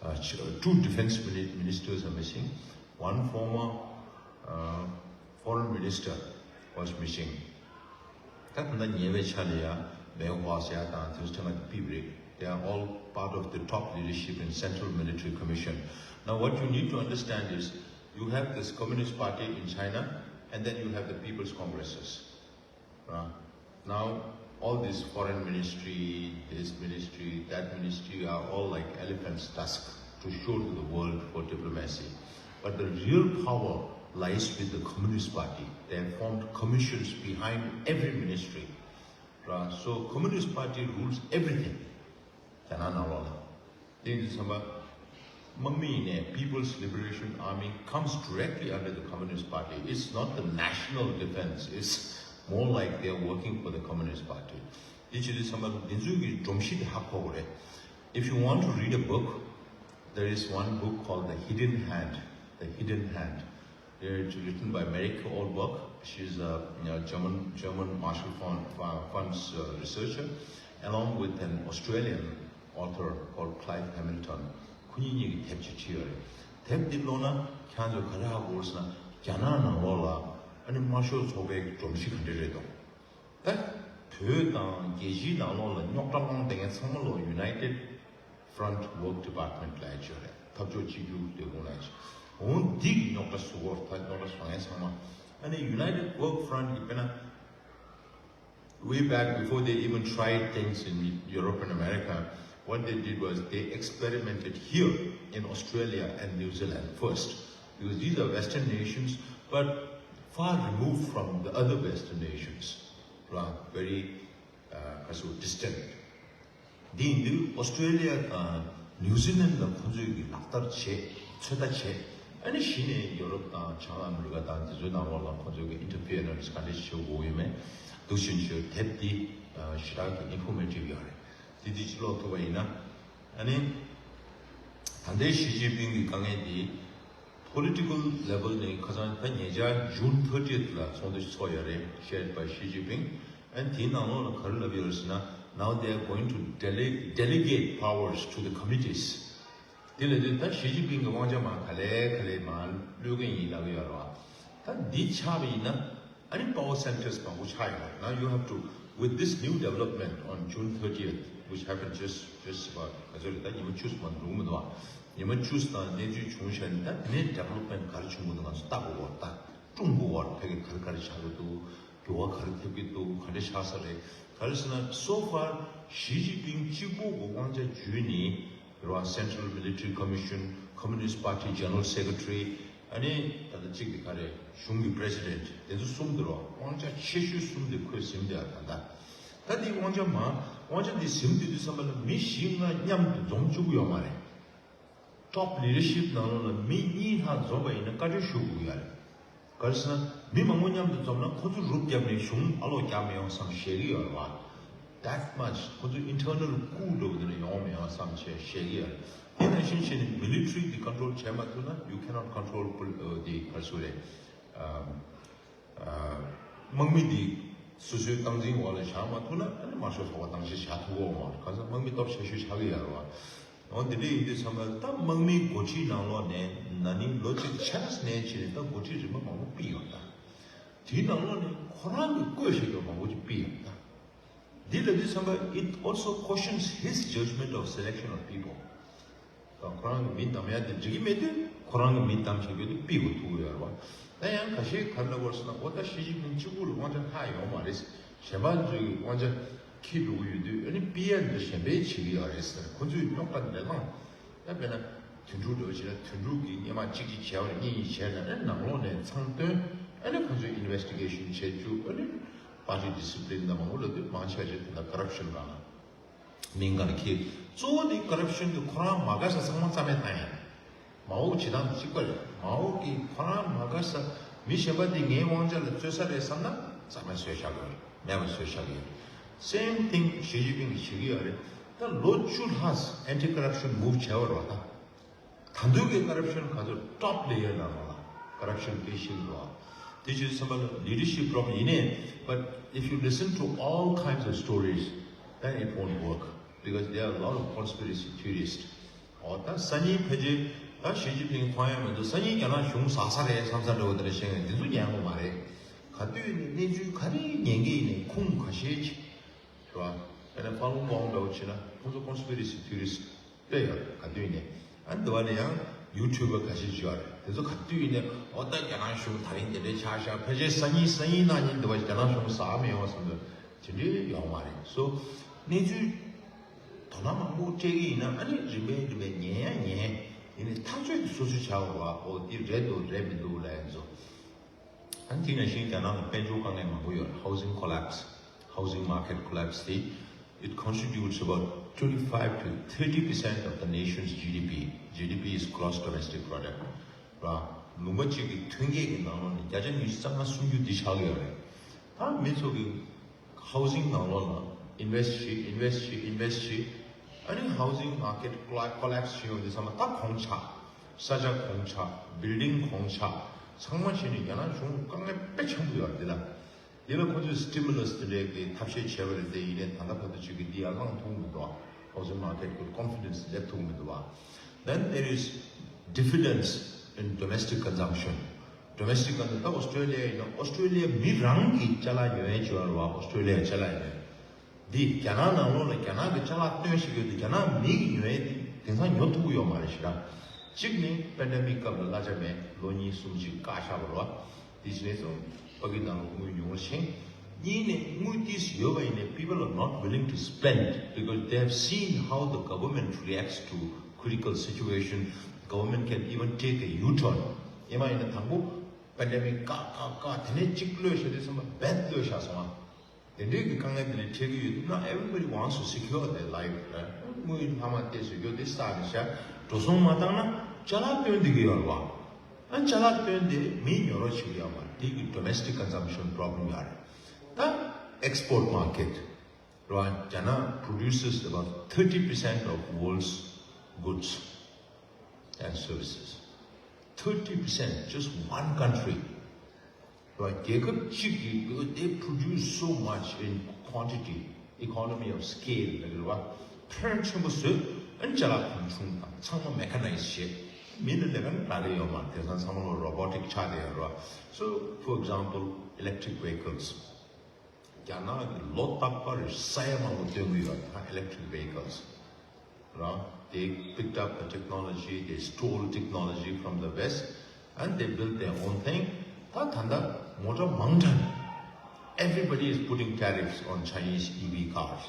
uh, two defense ministers are missing. One former uh, foreign minister was missing. ད་ད་ལྟ་ཉེ་བའི་ཆ་ལ་ཡ་མེའོ་ཧྭ་ཟེར་ཡ་དང་དེ་ཚོ་ཚང་མ་ཕུད་པ་རེད། They are all part of the top leadership in Central Military Commission. Now what you need to understand is you have this Communist Party in China and then you have the People's Congresses. Right? Now, all this foreign ministry, this ministry, that ministry are all like elephant's tusk to show to the world for diplomacy. But the real power lies with the Communist Party. They have formed commissions behind every ministry. Right? So, Communist Party rules everything. རྒྱ་ནག་ནང་ལོགས་ལ། དེ་ཡིན་དུས་ཙམ་པ། དམག་མི་ཡིན་ནའི་People's Liberation Army comes directly under the Communist Party. It's not the national defense. It's more like they are working for the Communist Party. དེ་བྱེད་དུས་ཙམ་པ་འདི་ཚོའི་གི་སྒྲོམ་གཞི་དེ་ཧ་གོ་དགོས་རེད། If you want to read a book, there is one book called The Hidden Hand. The Hidden Hand. It's written by Marika Olberg. She's a, a German, German Marshall Fund, Fu- Fund's uh, researcher, along with an Australian author called Clive Hamilton. ཁོ་གཉིས་གཉིས་ཀྱིས་དེབ་ཅིག་བྲིས་ཡོད་རེད། དེབ་འདི་ཀློག་ན་ཁྱེད་ཚོས་ག་རེ་ཧ་གོ་ཟེར་ན། རྒྱ་ནག་ནང་ལོགས་ལ་ཨ་ནི་དམར་ཤོག་ཚོགས་པའི་སྒྲོམ་གཞི་ག་འདྲ་རེད་འདུག་ད་བོད་དང་རྒྱལ་སྤྱིའི་ནང་ལོགས་ལ་རྙོག་དྲ་སློང་བསྡད་མཁན་ཚང་མ་ལོ་United Front Work Department ལབ་ཡ་ཅིག་ཡོད་རེད། འཐབ་ཕྱོགས་གཅིག་གྱུར་ལས་ཁུངས་ལབ་ཡ་ཅིག་འོང་། འདི་གི་རྙོག་དྲ་བཟོ་གི་ཡོད་རེད། ད་རྙོག་དྲ་བཟོ་མཁན་ཚང་མ། ཨ་ནི་United Work Front གི་དཔེར་ན། Way back before they even tried things in Europe and America, what they did was they experimented here in Australia and New Zealand first, because these are Western nations, but far removed from the other Western nations, right? Very uh, distant. འདི་ཡིན་དུས་ཨོ་སི་ཀྲེ་ལི་ཡ་དང་ནིའུ་ཛི་ལན་ལ་ཁོང་ཚོས་ཀྱི་ལག་བསྟར་བྱས། ཚོད་ལྟ་བྱས། ཨ་ནི་གཞི་ནས་ཡོ་རོབ་དང་བྱང་ཨ་མི་རི་ཀ་དང་དེ་ཚོའི་ནང་ལོགས་ལ་ཁོང་ཚོས་ཀྱི་interference ག་འདྲ་ཞིག་བྱེད་དགོས་ཡོད་མེད་འདུག་ཕྱིན་ཆད་དེབ་འདི་ཞེ་དྲག་གི་informative ཡོད་རེད། འདི་འདི་ཅིག་ཀློག་ཐུབ་པ་ཡིན་ན། ཨ་ནི་ད་ལྟའི་ཞི་ཅིན་ཕིང་གི་དཀའ་ངལ་འདི་political level ནས་ཁ་སང་ད་ཉེ་ཆར་June thirtieth ལ་ཚོགས་འདུ་ཞིག་ཚོགས་ཡོད་རེད། Chaired by Xi Jinping. ཨ་ནི་དེའི་ནང་ལོགས་ལ་ག་རེ་ལབ་ཡོད་རེད་ཟེར་ན། Now they are going to dele- delegate powers to the committees. དེ་ལ་དེ་ད་ཞི་ཅིན་ཕིང་གི་དབང་ཆ་མར་ག་ལེ་ག་ལེ་མར་གློད་ཀྱི་ཡིན་ལབ་ཀྱི་ཡོད་རེད་བ། ད་འདི་ཆགས་པ་ཡིན་ན་ཨ་ནི་power centres མང་པོ་ཆགས་ཡོང་རེད། Now you have to, with this new development on June thirtieth, which happened just, just about ག་ཚོད་རེད། ད་ཉི་མ་བཅུ་ཙམ་མ་འགྲོ་གི་མི་འདུག་བ། ཉི་མ་བཅུ་ཙམ་ནང་གནས་ཚུལ་བྱུང་ཤག་ནི་ད་དེ་ནས་development ག་རེ་བྱུང་གི་འདུག་ང་ཚོ་ལྟ་དགོས་པ་རེད། ད་སྲུང་དགོས་པ་རེད། ཕ་གི་ག་རེ་ག་རེ་ཆགས་ཀྱི་འདུག་འགྱུར་བ་ག་རེ་ཐེབས་ཀྱི་འདུག་ག་འདྲ་ཆགས་ས་རེད། ག་རེ་ཟེར་ན་so far ཞི་ཅིན་ཕིང་གཅིག་པོ་གི་དབང་ཆ་བརྒྱུད་ནས་ རེད་བ། Central Military Commission, Communist Party General Secretary, ཨ་ནི་ད་ལྟ་གཅིག་དེ་ག་རེ་གཞུང་གི་President། དེ་ཚོ་གསུམ་དེ་རེད་བ། དབང་ཆ་ཆེ་ཤོས་གསུམ་དེ་ཁོས་ཟིན་བསྡད་ཡ། ད་ད་ད་དེ་དབང་ཆ་མ་དབང་ཆ་དེ་ཟིན་བསྡད་དུས་ཙམ་པ་ལ་མི་བཞི་ལྔ་མཉམ་དུ་འཛོམས་བཅུག་གི་ཡོད་མ་རེད། Top leadership ནང་ལོགས་ལ་མི་གཉིས་ལྷག་འཛོམས་པ་ཡིན་ན་བཀའ་འཁྲོལ་ཞུ་དགོས་ཡ་རེད། ག་རེ་ཟེར་ན། མི་མང་པོ་མཉམ་དུ་འཛོམས་ན་ཁོ་ཚོ་རུབ་བརྒྱབ་ནས་གཞུང་ཨ་ལོག་རྒྱག་མི་ཡོང་བསམ་བཤད་ཀྱི་ཡོད་རེད་བ། That much ཁོ་ཚོ་internal coup འདྲ་བོ་དེ་འདྲ་ཡོང་མི་ཡོང་བསམ་བྱས་བཤད་ཀྱི་ཡོད་རེད། དེ་ནང་བཞིན་བྱས་ནས་military དེ་control བྱས་མ་ཐུབ་ན། you cannot control pol- ཨ་དེ་ག་རེ་ཟེར་རེད། ཨ་དམག་མི་དེ་སོ་སོའི་སྟངས་འཛིན་འོག་ལ་བཞག་མ་ཐུབ་ན། ཨ་ནི་དམར་ཤོག་ཚོགས་པ་སྟངས་འཛིན་བྱ་ཐུབ་ཀྱི་ཡོད་མ་རེད། གང་ཟེར་དམག་མི་སྟོབས་ཆེ་ཤོས་ཆགས་ཀྱི་ཡོད་རེད་བ། འོ་དེ་འདྲ་ཡིན་དུས་ཙམ་པ་ད་དམག་མིའི་འགོ་ཁྲིད་ནང་ལོགས་ནས་ན་ནིང་ལོ་གཅིག་ཆ་ནས་བྱས་ནས་ད་འགོ་ཁྲིད་རིམ་པ་མང་པོ་ཕུད་ཡོང་ད། དེའི་ནང་ལོགས་ནས་ཁོ་རང་གི་བསྐོས་བཞག་པ་མང་པོ་ཅིག་ཕུད་ཡོང་ད། འདི་ལབ་དུས་ཙམ་པ་it also questions his judgment of selection of people. ད་ཁོ་རང་གི་མི་བདམས་ཡ་དེ་འགྲིག་གི་མེད་དུས་ཁོ་རང་གི་མི་བདམས་བྱེད་རྒྱུ་དེ་ཕུད་དགོས་ཐུག་གི་ཡོད་རེད་བ། ད་ཡང་ཁ་ཤས་ག་རེ་ལབ་དགོས་ཟེར་ན། འོ་ད་ཞི་ཅིན་ཕིང་གཅིག་པུ་ལ་དབང་ཆ་ལྷག་ཡོད་མ་རེད། གཞན་པ་ཚོས་དབང་ཆ་འཁྱེར་འགྲོ་གི་ཡོད་དུས། ཨ་ནི་ཕུད་ཡ་འདི་གཞན་པས་བྱེད་ཀྱི་ཡོད་རེད་ཟེར། ཁོ་ཚོས་རྙོག་པ་འདི་བསླངས། ད་དཔེར་ན་དོན་གྲུབ་འདྲ་བོ་བྱས་ན། དོན་གྲུབ་ཀྱིས་སྔོན་མ་གཅིག་གཅིག་བྱས་པ་རེད། གཉིས་གཉིས་བྱས་ནས། ཨ་ནི་ནང་ལོགས་ནས་མཚང་བཏོན། ཨ་ནི་ཁོ་ཚོས་investigation བྱེད་བཅུག་ཨ་ནི་party discipline དང་མང་པོ་ལབ་དུས་མང་ཆེ་བ་ཞིག་དེ་འདྲ་corruption སྒང་ལ་མིང་སྒང་ལ་འཁྱེར། གཙོ་བོ་དེ་corruption དེ་ཁོ་རང་མ་དགའ་ས་ཚང་མ་རྩ་མེད་བཏང་ཡ། མ་འོག་བྱེད་སྟངས་གཅིག་པ་རེད། མ་འོག་གིས་ཁོ་རང་མ་དགའ་ས་མི་གཞན་པ་དེ་ངའི་དབང་ཆ་ལ་རྩོད་ས་རེད་བསམ་ན་རྩ་མེད་བཟོས་བཞག་གི་རེད། མེད་པ་བཟོས་བཞག་གི་རེད། Same thing ཞི་ཅིན་ཕིང་གིས་བྱེད་ཀྱི་ཡོད་རེད། ད་ལོ་བཅུ་ལྷག་anti corruption move བྱས་པ་རེད་བ། ད་ད་དུང་གི་corruption ག་ཚོད། top layer ནང་ལ་corruption དཔེ་ཤིན་ཏུ་རེད་བ། དེ་བྱས་ཙམ་པ་ལ་leadership problem ཡིན་ནའི། But if you listen to all kinds of stories, then it won't work, because there are a lot of conspiracy theorists. འོ་ད་སང་ཉིན་ཕལ་ཆེར་ད་ཞི་ཅིན་ཕིང་མཐོང་ཡ་མི་འདུག་སང་ཉིན་རྒྱ་ནག་གཞུང་ཟག་ས་རེད་བསམ་ས་འདྲ་བོ་དེ་འདྲ་བཤད་མཁན་དེ་ཚོ་ཉན་གི་མ་རེད། ག་དུས་ནས་གནས་ཚུལ་ག་རེ་ཉན་གི་ཡིན་ནའི་ཁུངས་ཁ་ཤས་ཅིག་རེད་བ། དཔེར་ན་ཧྥ་ལུང་ཝང་འདྲ་བོ་བྱས་ན་ཁོང་ཚོ་conspiracy theorist དཔེ་ཡོད་རེད། ག་དུས་ནས། ཨ་ནི་འདི་བ་ནས་ཡང་YouTuber ཁ་ཤས་ཅིག་ཡོད་རེད། དེ་ཚོ་ག་དུས་ནས་འོ་ད་རྒྱ་ནག་གཞུང་ད་རིང་དེ་འདྲའི་ཆགས་ཤག་ཕལ་ཆེར་སང་ཉིན་སང་ཉིན་གནངས་ཉིན་འདི་བ་རྒྱ་ནག་གཞུང་ཟག་མི་ཡོང་བསམ་འདུག་དེ་འདྲའི་ཡོང་མ་རེད། So གནས་ཚུལ་དོ་སྣང་མང་པོ་སྤྲད་ཀྱི་ཡིན་ན། ཨ་ནི་རིམ་པས་རིམ་པས་ཉན་ཡ་ཉན། ཡིན་ནའི་ཐག་གཅོད་དེ་སོ་སོས་བྱ་དགོས་པ། འོ་འདི་རེད་འདུག་རེད་མི་འདུག་ལབ་ཡ་ཚོ། ཨ་ནི་དེ་ནང་བཞིན་རྒྱ་ནག་ལ་དཔལ་འབྱོར་དཀའ་ངལ་མང་པོ་ཡོད་རེད། Housing collapse, housing market collapse དེ། It constitutes about twenty-five to thirty percent of the nation's G D P. G D P is gross domestic product. ར། ལུང་པ་གཅིག་གི་ཐོན་སྐྱེད་ཀྱི་ནང་ལོགས་ནས་བརྒྱ་ཆ་ཉི་ཤུ་རྩ་ལྔ་སུམ་ཅུ་འདི་ཆགས་ཀྱི་ཡོད་རེད། ད་མི་ཚོ་གི་housing ནང་ལོགས་ལ་invest བྱེད། invest བྱེད། invest བྱེད། ཨ་ནི་housing market colla- collapse བྱེད་ཡོང་དུས་ཙམ་པ་ད་གོང་ཆག་ས་ཆ་གོང་ཆག building གོང་ཆག་ཚང་མ་བྱས་ནས་རྒྱ་ནག་གཞུང་དཀའ་ངལ་དཔེ་ཆེན་པོ་ཡོད་རེད་འདི་ལ། འདི་ལ་ཁོ་ཚོས་stimulus དེ་འདྲའི་གི་ཐབས་ཤེས་བྱས་པ་རེད་དེ། ཡིན་ནའི་ད་ལྟ་བར་དུ་ཅིག་གི་འདི་ཡར་ལངས་ཐུབ་མི་འདུག housing market གི་confidence སླེབས་ཐུབ་མི་འདུག Then there is diffidence in domestic consumption. Domestic consumption ད་ཨོ་སི་ཀྲེ་ལི་ཡ་ཡིན་ན་ཨོ་སི་ཀྲེ་ལི་ཡ་མི་རང་གི་ཅ་ལག་ཉོ་ཡས་ཅིག་ཡོད་རེད་བ། ཨོ་སི་ཀྲེ་ལི་ཡ་ཅ་ལག་ཉོ་ཡས། འདི་རྒྱ་ནག་ནང་ལོགས་ལ་རྒྱ་ནག་གི་ཅ་ལག་བཏོན་བཞིན་ཡོད་དེ། རྒྱ་ནག་མི་གིས་ཉོ་ཡས་དེ་དེང་སང་ཉོ་ཐུབ་ཀྱི་ཡོད་མ་རེད་ཞེ་དྲག་གཅིག་ནི་pandemic སྐབས་ལ་གླ་ཆ་མེད། ལོ་གཉིས་གསུམ་ཅིག་བཀག་བཞག་པ་རེད་བ། དེ་བྱས་ནས་བཟུང་ཕ་གི་ནང་ལ་དངུལ་ཉུང་བར་ཕྱིན། གཉིས་ནས་དངུལ་ཏོག་ཙམ་ཡོད་པ་ཡིན་ནའི་people are not willing to spend because they have seen how the government reacts to critical situation. Government can even take a U-turn. ཡིན་པ་ཡིན་ན་དང་པོ་pandemic བཀག་བཀག་བཀག་དེ་ནས་གཅིག་གློད་བཞག་དུས་ཙམ་པ་རྦད་གློད་བཞག་སོང་ང་། དེ་འདྲའི་གི་དཀའ་ངལ་དེ་ལ་འཕྲད་ཀྱི་ཡོད་དུས་ན། Everybody wants to secure their life, right? དངུལ་ལྷག་མ་ཏོག་ཙམ་ཡོད་དེ་བསགས་ནས་བཞག་འགྲོ་སོང་མ་བཏང་ན་ཅ་ལག་བཏོན་བསྡད་ཀྱི་ཡོད་རེད་བ། ཨ་ཅ་ལག་བཏོན་ཏེ་མི་ཉོ་རོགས་བྱེད་ཀྱི་ཡོད་མ་རེད། དེ་གི་domestic consumption problem ཡོད་རེད། ད་export market རེད་བ། རྒྱ་ནག produces about thirty percent of world's goods and services. Thirty percent, just one country. རེད་བ། རྒྱལ་ཁབ་གཅིག་གིས། because they produce so much in quantity, economy of scale ལབ་ཀྱི་རེད་བ། ཕོན་ཆེན་པོ་བཟོས། ཨ་ནི་ཅ་ལག་གང་བྱུང་དང་ཚང་མ་mechanize བྱས། མི་ལ་ལས་ཀ་ནི་རག་གི་ཡོད་མ་རེད། དེང་སང་ཚང་མ་ལ་robotic ཆགས་བསྡད་ཡོད་རེད་བ། So, for example, electric vehicles. རྒྱ་ནག་གིས་ལོ་རྟག་པར་ས་ཡ་མང་པོ་བཏོན་གྱི་ཡོད། ད་electric vehicles ར། They picked up the technology, they stole technology from the West, and they built their own thing. ད་ད་ལྟ་མོ་ཊ་མང་དྲགས། Everybody is putting tariffs on Chinese E V cars.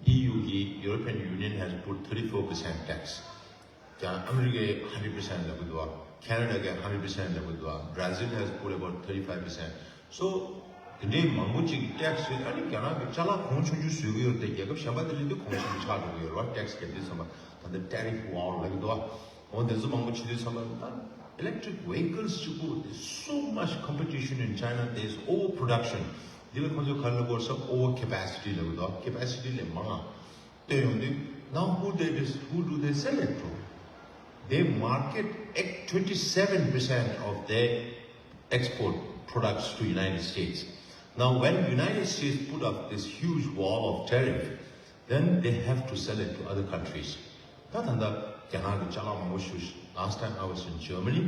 E U གི European Union has put thirty-four percent tax. ཀྱང་ཨ་མི་རི་ཀས་hundred percent ལབ་ཀྱི་འདུག་ཁེ་ན་ཌ་གས་hundred percent ལབ་ཀྱི་འདུག Brazil has put about thirty-five percent. So དེ་འདྲའི་མང་པོ་ཅིག་ཊེག་སི་ཨ་ནི་རྒྱ་ནག་གི་ཅ་ལག་གོང་ཆུང་ཆུང་བཟོས་ཀྱི་ཡོད་དེ། རྒྱལ་ཁབ་གཞན་པ་དེ་ལས་དེ་གོང་ཆུང་ཆུང་ཆགས་འགྲོ་གི་ཡོད་རེད་བ། ཊེག་སི་བརྒྱབ་དུས་ཙམ་པ་ད་ལྟ་ཊེ་རིཕ་ཝོར་ལབ་ཀྱི་འདུག་འོ་དེ་ཚོ་མང་པོ་བྱེད་དུས་ཙམ་པ་ད་electric vehicles གཅིག་པུ། There's so much competition in China. There's overproduction. འདི་ལ་ཁོང་ཚོས་ག་རེ་ལབ་དགོས་ཟེར། Over capacity ལབ་ཀྱི་འདུག capacity ལས་མང་ང་བཏོན་ཡོང་དུས། Now who they dis- who do they sell it to? They market twenty-seven percent of their export products to United States. Now when United States put up this huge wall of tariff, then they have to sell it to other countries. ད་ད་ལྟ་རྒྱ་ནག་གི་ཅ་ལག་མང་པོ་ཞིག Last time I was in Germany,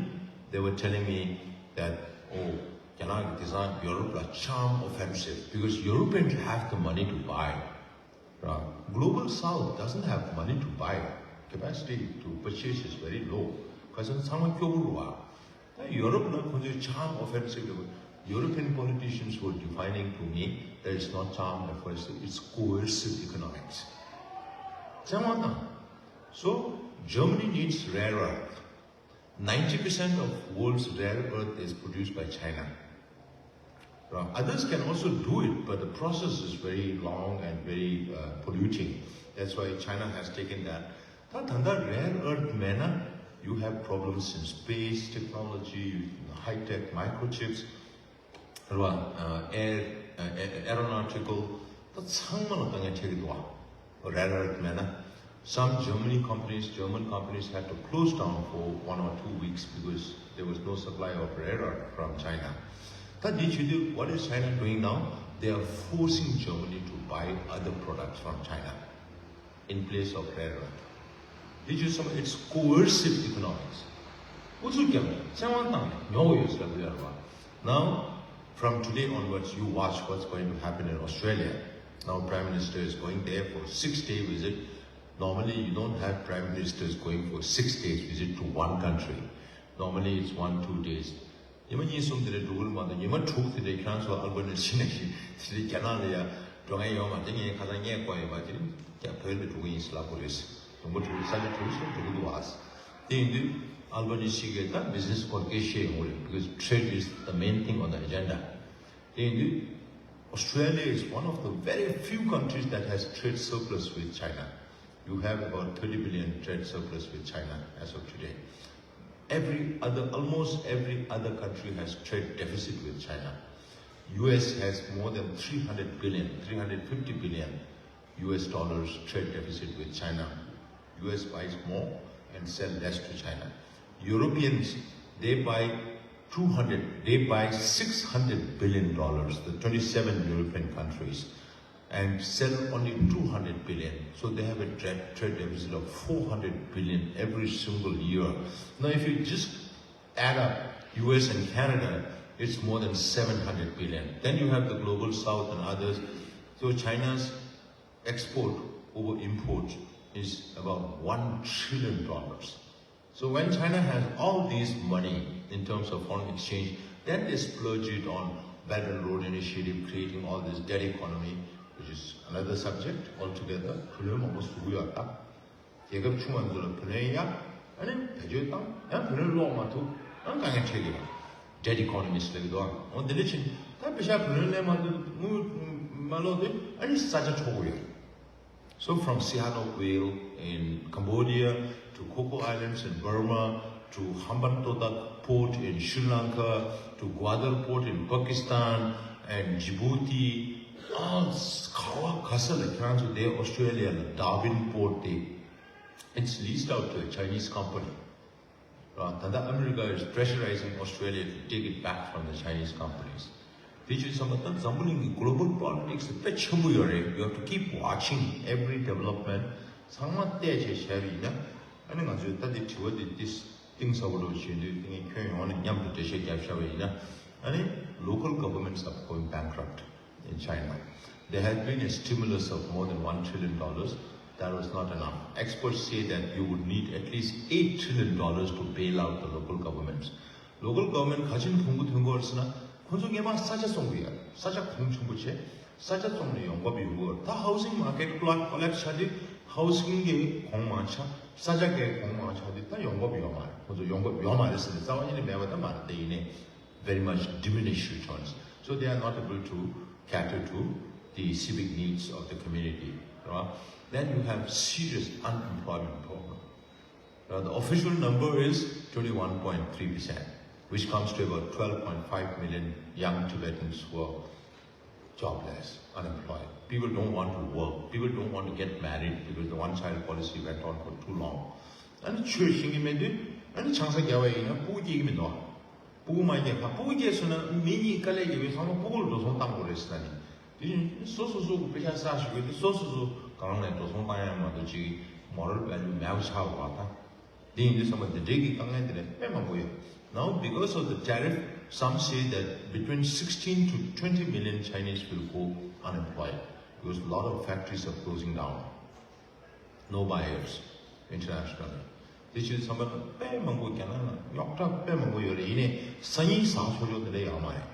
they were telling me that, oh, རྒྱ་ནག་གི་དེང་སང་ཡོ་རོབ་ལ་charm offensive, because Europeans have the money to buy. Global South doesn't have money to buy. Capacity to purchase is very low. ཁ་སང་ཚང་མ་སྐྱོ་པོ་རེད་བ། ད་ཡོ་རོབ་ལ་ཁོང་ཚོས་charm offensive ལབ། European politicians were defining to me that it's not charm offensive, it's coercive economics. བཙན་དབང་བཏང་། So Germany needs rare earth. Ninety percent of world's rare earth is produced by China. Now, others can also do it, but the process is very long and very uh, polluting. That's why China has taken that. ད་ད་ལྟ་rare earth མེད་ན། You have problems in space technology, high tech microchips, རེད་བ། air, aeronautical, ད་ཚང་མ་ལ་དཀའ་ངལ་འཕྲད་ཀྱི་འདུག་བ། Rare earth མེད་ན། Some Germany companies, German companies had to close down for one or two weeks because there was no supply of rare earth from China. ད་འདི་བྱེད་དུས། What is China doing now? They are forcing Germany to buy other products from China in place of rare earth. Did you some it's coercive economics. ཨུ་ཚུགས་རྒྱབ་ནས་བཙན་དབང་བཏང་ནས་ཉོ་གི་ཡོད་ཟེར་ལབ་ཡོད་རེད་བ། Now from today onwards, you watch what's going to happen in Australia. Now Prime Minister is going there for six day visit. Normally you don't have Prime Ministers going for six days visit to one country. Normally it's one, two days. ཉི་མ་གཉིས་གསུམ་དེ་འདྲ་འགྲོ་གི་རེད་མ་གཏོགས། ཉི་མ་དྲུག་དེ་འདྲ་ཁྱེད་རང་ཚོ་ཨལ་བྷ་ནི་སི་ནང་བཞིན་དེ་འདྲ་རྒྱ་ནག་ལ་ཡ་འགྲོ་མཁན་ཡོད་མ་རེད། ངས་ཁ་སང་ངས་གོ་ཡོད་པ་དེ་རྒྱ་བོད་ལ་འགྲོ་གི་ཡིན་ཟེར་ལབ་དགོས་རེད། ལུང་པ་དྲུག་ས་ཆ་དྲུག་སུ་འགྲོ་གི་འདུག་ཨ། དེ་ཡིན་དུས་ཨལ་བྷ་ནི་སི་གིས་ད་བི་ཛི་ནེ་སི་སྐོར་སྐད་བཤད་ཡོང་གི་རེད། Because trade is the main thing on the agenda. དེ་ཡིན་དུས། Australia is one of the very few countries that has trade surplus with China. You have about thirty billion trade surplus with China as of today. Every other, almost every other country has trade deficit with China. U S has more than three hundred billion, three hundred fifty billion U S dollars trade deficit with China. U S buys more and sell less to China. Europeans, they buy two hundred, they buy six hundred billion dollars, the twenty-seven European countries, and sell only two hundred billion. So they have a trade, trade deficit of four hundred billion every single year. Now, if you just add up U S and Canada, it's more than seven hundred billion. Then you have the global south and others. So China's export over import is about one trillion dollars. So when China has all this money in terms of foreign exchange, then they splurge it on Belt and Road Initiative, creating all this debt economy, which is another subject altogether. བུ་ལོན་མང་པོ་བཟོ་གི་ཡོད་ད། རྒྱལ་ཁབ་ཆུང་བ་ཚོ་ལ་བུ་ལོན་གཡར། ཨ་ནི་བེད་སྤྱོད་བཏང་། ཡང་བུ་ལོན་སློག་མ་ཐུབ། ཨ་དཀའ་ངལ་འཕྲད་ཀྱི་ཡོད། Debt economies ལབ་ཀྱི་འདུག་འོ་དེ་འདྲ་ཕྱིན། ད་པེ་ཤ་བུ་ལོན་ལེན་མ་ཐུབ། དངུལ་མ་སློག་དུས་ཨ་ནི་ས་ཆ་འཕྲོག་གི་ཡོད། So from Sihanoukville in Cambodia to Coco Islands in Burma to Hambantota port in Sri Lanka to Gwadar port in Pakistan and Djibouti, all ག་བ་ག་ས་ལ་ཁྱེད་རང་ཚོ་དེ་Australia ལ་Darwin port དེ། It's leased out to a Chinese company. ད་ལྟ་America is pressurizing Australia to take it back from the Chinese companies. དེ་བྱས་ཙང་ད་འཛམ་བུ་གླིང་གི་global politics དེ་དཔེ་ཆེན་པོ་ཡོད་རེད། You have to keep watching every development. ཚང་མ་བལྟས་བྱས་བྱས་པ་ཡིན་ན། ཨ་ནི་ང་ཚོས་ད་དེ་དྲི་བ་དེ་ཏིས་གཏིང་ཟབ་པོ་འདྲ་བྱེད་དུས། དེ་ངས་ཁྱོན་ཡོངས་ནས་མཉམ་དུ་འགྲེལ་བཤད་བརྒྱབ་བཞག་པ་ཡིན་ན། ཨ་ནི་local governments are going bankrupt in China. There has been a stimulus of more than one trillion dollars. That was not enough. Experts say that you would need at least eight trillion dollars to bail out the local governments. Local government ག་ཅིག་ཕུང་པོ་ཐོན་གོ་ཟེར་ན། ཁོང་ཚོ་སྔོན་མ་ས་ཆ་བཙོང་གི་ཡོད། ས་ཆ་གོང་ཆེན་པོ་བྱས། ས་ཆ་བཙོང་ནས་ཡོང་འབབ་ཡོང་གི་ཡོད། ད་housing market collapse ཆགས་དུས་housing གི་གོང་མང་ཆགས། ས་ཆ་གི་གོང་མང་ཆགས་དུས་ད་ཡོང་འབབ་ཡོད་མ་རེད། ཁོང་ཚོ་ཡོང་འབབ་ཡོད་མ་རེད་ཟེར་ནས་རྩ་བ་ཉིད་ནས་མེད་པ་ད་མ་རེད། དེ་ཡིན་ནའི་very much diminished returns. So they are not able to cater to the civic needs of the community, right? Then you have serious unemployment problem. Now, the official number is twenty-one point three percent, which comes to about twelve point five million young Tibetans who are jobless, unemployed. People don't want to work. People don't want to get married because the one-child policy went on for too long. ཨ་ནི་ཆོས་ཤེས་ཀྱི་མེད་དུས་ཨ་ནི་ཆང་ས་བརྒྱབ་པ་ཡིན་ན་སྤུ་གུ་སྐྱེ་གི་མི་འདུག་སྤུ་གུ་མ་སྐྱེས་ཁ་སྤུ་གུ་སྐྱེས་སོང་ན་མི་གཉིས་དཀའ་ལས་བརྒྱབ་པའི་ཚང་མ་སྤུ་གུ་ལ་འགྲོ་སོང་བཏང་དགོས་རེད་ཟེར་ནས། དེ་བཞིན་སོ་སོ་སོ་གི་པེ་ཤ་བསགས་ཞུ་གི་དེ་སོ་སོ་སོ་སྒང་ནས་འགྲོ་སོང་བཏང་ཡ་མ་གཏོགས་ཅིག་moral value མེད་པ་ཆགས་པ་ད། དེ་ཡིན་དུས་ཙམ་པ་འདི་འདྲའི་གི་དཀའ་ངལ་དེ་འདྲ་དཔེ་མང་པོ་ཡོད། Now, because of the tariff, some say that between sixteen to twenty million Chinese will go unemployed because a lot of factories are closing down. No buyers internationally. དེ་བྱས་ཙམ་པ་དཔེ་མང་པོ་རྒྱ་ནག་ལ་རྙོག་དྲ་དཔེ་མང་པོ་ཡོད་རེད། ཡིན་ནའི་སང་ཉིན་ཟ་ཆོག་ཆོག་དེ་འདྲ་ཡོད་མ་རེད།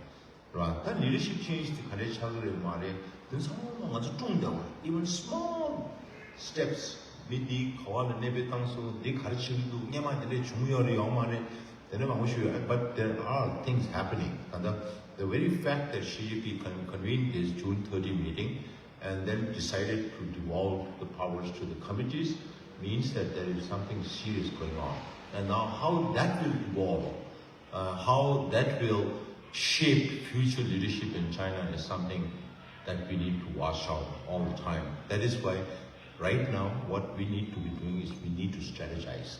ར་ད་leadership change དེ་ག་རེ་ཆགས་ཀྱི་རེད་མ་རེད། དེ་ཚང་མ་ང་ཚོ་སྲུང་བསྡད་པ་རེད། Even small steps མི་འདི་ག་བ་ལ་གནས་སྤོས་བཏང་སོང་། འདི་ག་རེ་བྱེད་ཀྱི་འདུག་སྔོན་མ་དེ་འདྲས་བྱུང་ཡོད་རེད་ཡོད་མ་རེད། དེ་འདྲ་མང་པོ་ཞིག་ཡོད། But there are things happening. ད་ལྟ་the very fact that Xi Jinping con- convened this June thirty meeting and then decided to devolve the powers to the committees means that there is something serious going on. And now how that will evolve, uh, how that will shape future leadership in China is something that we need to watch out all the time. That is why right now what we need to be doing is we need to strategize.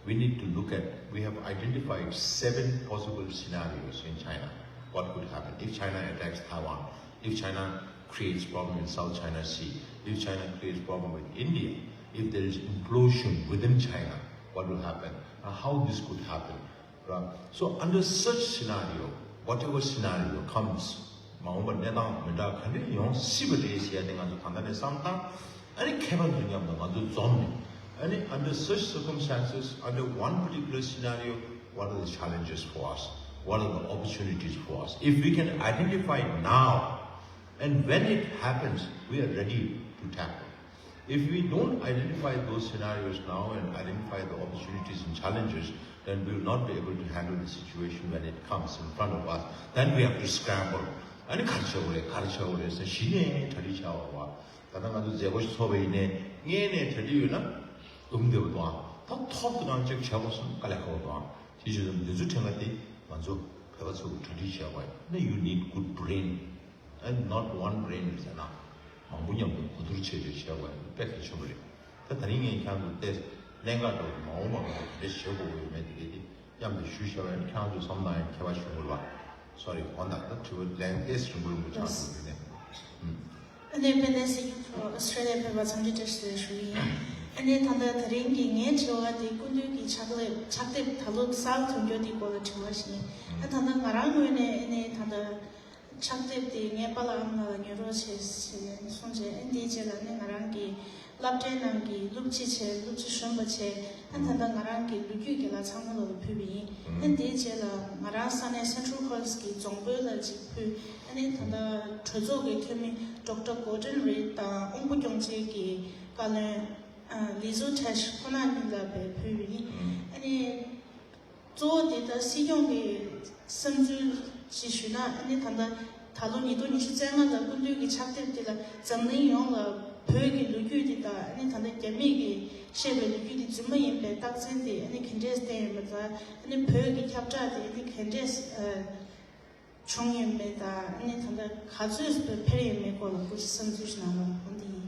We need to look at, we have identified seven possible scenarios in China. What could happen if China attacks Taiwan, if China creates problem in South China Sea, if China creates problem with India, if there is implosion within China, what will happen? And how this could happen? Right? So under such scenario, whatever scenario comes, མ་འོངས་པར་གནས་སྟངས་མི་འདྲ་ག་འདྲ་ཡོང་སྲིད་པ་རེད་ཟེར་ཡ་དེ་ང་ཚོ་ད་ལྟ་ནས་བསམ་སྟངས། ཨ་ནི་མཁས་པ་ཚོ་མཉམ་དུ་ང་ཚོ་འཛོམས་ནས། ཨ་ནི under such circumstances, under one particular scenario, what are the challenges for us? What are the opportunities for us? If we can identify now, and when it happens, we are ready to tackle. If we don't identify those scenarios now and identify the opportunities and challenges, then we will not be able to handle the situation when it comes in front of us. Then we have to scramble. ཨ་ནི་ག་རེ་བྱེད་དགོས་རེད། ག་རེ་བྱེད་དགོས་རེད་ཟེར་གཞི་ནས་གྲ་སྒྲིག་བྱ་དགོས་པ། ད་ལྟ་ང་ཚོ་མཛད་སྒོ་ཞིག་ཚོགས་པ་ཡིན་ནའི་སྔོན་ནས་གྲ་སྒྲིག་ཡོད་ན་འདུམ་བདེ་བོ་འདུག་ཨ། ད་ཐོག་ཏུ་ནང་ཅིག་བྱས་པ་སོང་དཀའ་ལས་ཁག་པོ་འདུག་ཨ། དེ་བྱས་ཙང་འདི་ཚོ་དྲན་ག་དེ་ང་ཚོ་བོད་པ་ཚོ་གྲ་སྒྲིག་བྱས་པ་ཡིན་ན། You need good brain and not one brain ཟེར་ན། མང་པོ་མཉམ་དུ་གོ་བསྡུར་བྱས་བྱས་བྱས་པ་ཡིན་དཔེ་གལ་ཆེན་པོ་རེད། ད་ད་རིང་ངས་ཁྱེད་ཚོ་བལྟས་གནད་འགག་འདྲ་བོ་མ་འོངས་པ་ང་ཚོ་ག་རེ་བྱེད་དགོས་ཡོད་མེད་དེ་གས་དེ་མཉམ་དུ་ཞུ་བྱས་པ་ཡིན། ཁྱེད་ཚོ་བསམ་བློ་ཡང་ཁྱད་པར་ཞུ་དགོས་ལ། Sorry། གོང་དང་ད་དྲི་བ་ལན་ཏོག་ཙམ་རིང་པོ་རིང་པོ་ཆགས་འདུག་དེ་ནས། ཨུམ། ཨ་ནེ་པེ་ནེ་སི་ཡུ་ཁོ་ཨོ་སི་ཀྲེ་ལི་ཡ་ཕེབས་པ་འཚམས་འདྲི་བཀྲ་ཤིས་བདེ་ལེགས་ཞུ་གི་ཡིན། ཨ་ནེ་ད་ལྟ་དེ་རིང་གི་ངའི་དྲི་བ་དེ་སྐུ་མདུན་གྱི་ཕྱག་ལས་ཕྱག་དེབ་ད་ལོ་གསར་ཐོན་རྒྱུ་དེའི་སྐོར་ལ་དྲི་བ་ཞིག་ཡིན། ཨ་ད་ལྟ་ང་རང་ངོས་ནས་ཨ་ནེ་ད་ལྟ་ཕྱག་དེབ་དེ་ངའི་པཱ་ལགས་ཨ་མ་ལགས་ལ་ཉོ་རོགས་བྱེད་ཟེར་གསུངས་རྗེས། ཨ་ནེ་དེའི་རྗེས་ལ་ཨ་ནེ་ང་རང་གི་སློབ་གྲྭའི་ནང་གི་སློབ་སྤྱི་བྱས། སློབ་སྤྱི་གཞོན་པ་བྱས། ཨ་ད་ལྟ་ང་རང་གི་ལོ་རྒྱུས་ཀྱི་ལ་ཚང་མ་ལ་ལ་ཕུལ་བ་ཡིན། ཨ་དེའི་རྗེས་ལ་ང་རང་ས་གནས་Central College གི་རྫོང་དཔོན་ལ་ཅིག་ཕུལ། ཨ་ནི་ད་ལྟ་གྲོས་ཚོགས་ཀྱི་འཐུས་མི་Doctor Gordon Reid དང་དབང་པོ་སྐྱོང་ཆེན་གྱི་བཀའ་བློན་ཨ་Liz Hurtash ཁོང་རྣམ་གཉིས་ལ་བས་ཕུལ་བ་ཡིན། ཨ་ནི་གཙོ་བོ་དེ་ལྟར་སྲིད་སྐྱོང་གི་བསམ་ཚུལ་ཅིག་ཞུས་ན། ཨ་ནི་ད་ལྟ་ད་ལོ་ཉིས་སྟོང་ཉི་ཤུ་རྩ་ལྔ་ལ་སྐུ་མདུན་གྱི་ཕྱག་དེབ་དེ་ལ་འཛམ་གླིང་ཡོངས་ལ་བོད་ཀྱི་ལོ་རྒྱུས་དེ་དང་། ཨ་ནི་ད་ལྟ་རྒྱ་མི་གིས་བཤད་པའི་ལོ་རྒྱུས་དེ་རྫུན་མ་ཡིན་པའི་རྟགས་མཚན་དེ་ཨ་ནི་ག་འདྲས་བསྟན་ཡོད་པ་དང་། ཨ་ནི་བོད་ཀྱི་ཁྱབ་བསྒྲགས་དེ་ཨ་ནི་ག་འདྲས་ཨ་བྱུང་ཡོད་མེད་དང་། ཨ་ནི་ད་ལྟ་ག་ཚོད་འཕེལ་ཡོད་མེད་སྐོར་ལ་སྐུ་མཁྱེན་བསམ་ཚུལ་ཞིག་གནང་རོགས། འོ་འདི་ཡིན།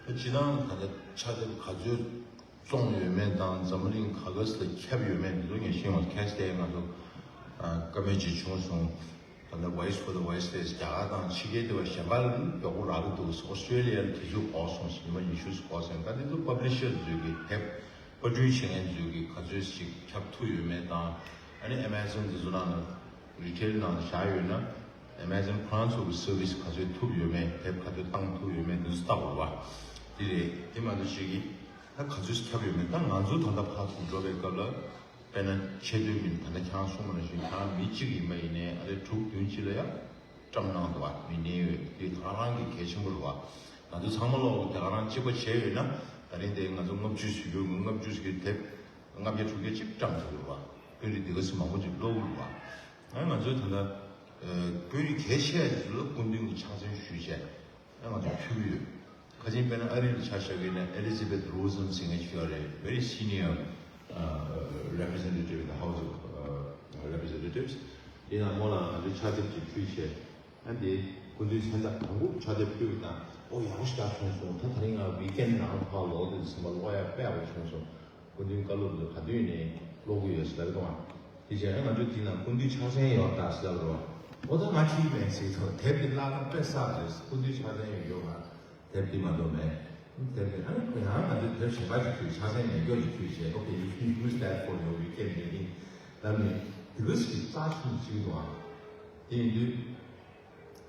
ད་སྤྱིར་བཏང་ད་ལྟ་ཕྱག་དེབ་ག་ཚོད་བཙོངས་ཡོད་མེད་དང་། འཛམ་གླིང་ག་ག་ས་ལ་ཁྱབ་ཡོད་མེད་འདི་ཚོ་ངས་ཤེས་མ་སོང་། གལ་སྲིད་ང་ཚོ་ཨ་བཀའ་མོལ་ཅིག་བྱུང་སོང་། ད་ལྟ་Voice for the Voiceless རྒྱ་གར་དང་ཕྱི་རྒྱལ་སྡེ་བ་གཞན་པ་ལ་མགྱོགས་པོ་རག་གི་འདུག། ཨོ་སི་ཀྲེ་ལི་ཡ་ལ་དུས་ཚོད་འགོར་སོང་ཟེར། ཉི་མ་ཉི་ཤུ་ཙམ་འགོར་སོང་། ད་འདི་ཚོ་པབ་ལི་ཤར་ཚོས་ཀྱི་དེབ་པར་སྐྲུན་བྱེད་མཁན་ཚོས་ཀྱི་ག་ཚོད་ཅིག་ཁྱབ་ཐུབ་ཡོད་མེད་དང་། ཨ་ནི་Amazon འདི་ཚོ་ནང་ལ་retail ནང་ལ་བཞག་ཡོད་ན་Amazon ཁོ་རང་ཚོ་གི་service ག་ཚོད་ཐུབ་ཡོད་མེད། དེབ་ག་ཚོད་བཏང་ཐུབ་ཡོད་མེད་འདི་ཚོ་ལྟ་དགོས་པ། འདི་རེད། དེ་མ་གཏོགས་ཅིག་གི་ད་ག་ཚོད་ཁྱབ་ཡོད་མེད། ད་ང་ཚོ་ད་ལྟ་ཕར་ཚུར་འགྲོ་བའི་སྐབས་ལ་དཔེར་ན་ཆེས་མཐོའི་མི་ད་ལྟ་ཁྱེད་རང་གསུངས་པ་ནང་བཞིན་ཁྱེད་རང་མི་གཅིག་ཡིན་པ་ཡིན་ནའི་ཨ་རེ་དྲུག་བདུན་གཅིག་ལ་ཡ་ བཀྲམ་གནང་འདུག་བ། མི་སྣའི་འོས་དེ་ད་ག་རང་གི་གལ་ཆེན་པོ་རེད་བ། ང་ཚོ་ཚང་མ་ལོག་གི་དེ་ག་རང་གཅིག་པ་བྱས་ཡོད་ན། ད་རིང་དེ་ང་ཚོ་ལྔ་བཅུ་ཞུ་རྒྱུ་ལྔ་བཅུ་ཞིག་གི་དེབ་ལྔ་བརྒྱ་དྲུག་བརྒྱ་གཅིག་བཀྲམ་ཐུབ་ཀྱི་རེད་བ། བོད་རིགས་དེ་ག་སུ་མང་པོ་ཅིག་ཀློག་གི་རེད་བ། ང་ང་ཚོས་ད་ལྟ་བོད་རིགས་གལ་ཆེ་ཞིག་ལ་སྐུ་མདུན་གྱི་ཕྱག་འཚལ་ཞུས་བྱས། ང་ཚོ་ཕུལ་གྱི་ཡོད། ཁ་ཆེམས་དཔེར་ན་ཨ་རི་ལ་ཆ་བཞག་གི་ན་Elizabeth Rosen ཟེར་མཁན་ཞིག་ཡོད་རེད། Very senior representative in the House of Representatives. དེ་ཡང་མོ་ལ་ང་ཚོས་ཕྱག་དེབ་ཅིག་ཕུལ་བྱས། ཨ་འདི་སྐུ་མདུན་མཚན་རྟགས་དང་པོ་ཕྱག་དེབ་ཕུལ་བ་དང་། ཨོ་ཡག་པོ་ཞེ་དྲག་བྱུང་སོང་། ད་ད་རིང་ང་ཝིག་ཨེན་ནང་ཕར་ལོག་དུས་ཙམ་པ་ཀློག་ཡག་དཔེ་ཡག་པོ་བྱུང་སོང་། སྐུ་མདུན་བཀའ་སློབ་ལ་ག་དུས་ནས་ཀློག་གི་ཡོད་ཟེར་ལབ་དང་། དེ་བྱས་ན་ང་ཚོ་དེ་ནང་སྐུ་མདུན་ཕྱག་མཚན་ཡོད་ད་ཟེར་ལབ་རོགས། ཨོ་ད་ང་ཁྱི་མེད་ཟེར་ཐོག་དེབ་དེ་བཀླགས་ན་དཔེ་བསགས་རེད། སྐུ་མདུན་ཕྱག་མཚན་ཡོད་ཡོད་མ། དེབ་དེ་མ་གཏོགས་མེད། དེབ་དེ་ཨ་ནི་ཁོ་ཡང་ང་ཚོའི་དེབ་གཞན་པ་ཞིག་ཕུལ། ཕྱག་མཚན་མེད་མཁན་ཞིག་ཕུལ་བྱས། Okay, you can use that for your weekend reading. ལབ་ནས་དེ་ག་ཞིག་རྩ་ཆུང་ཞིག་འདུག་ཨ། དེ་ཡིན་དུས།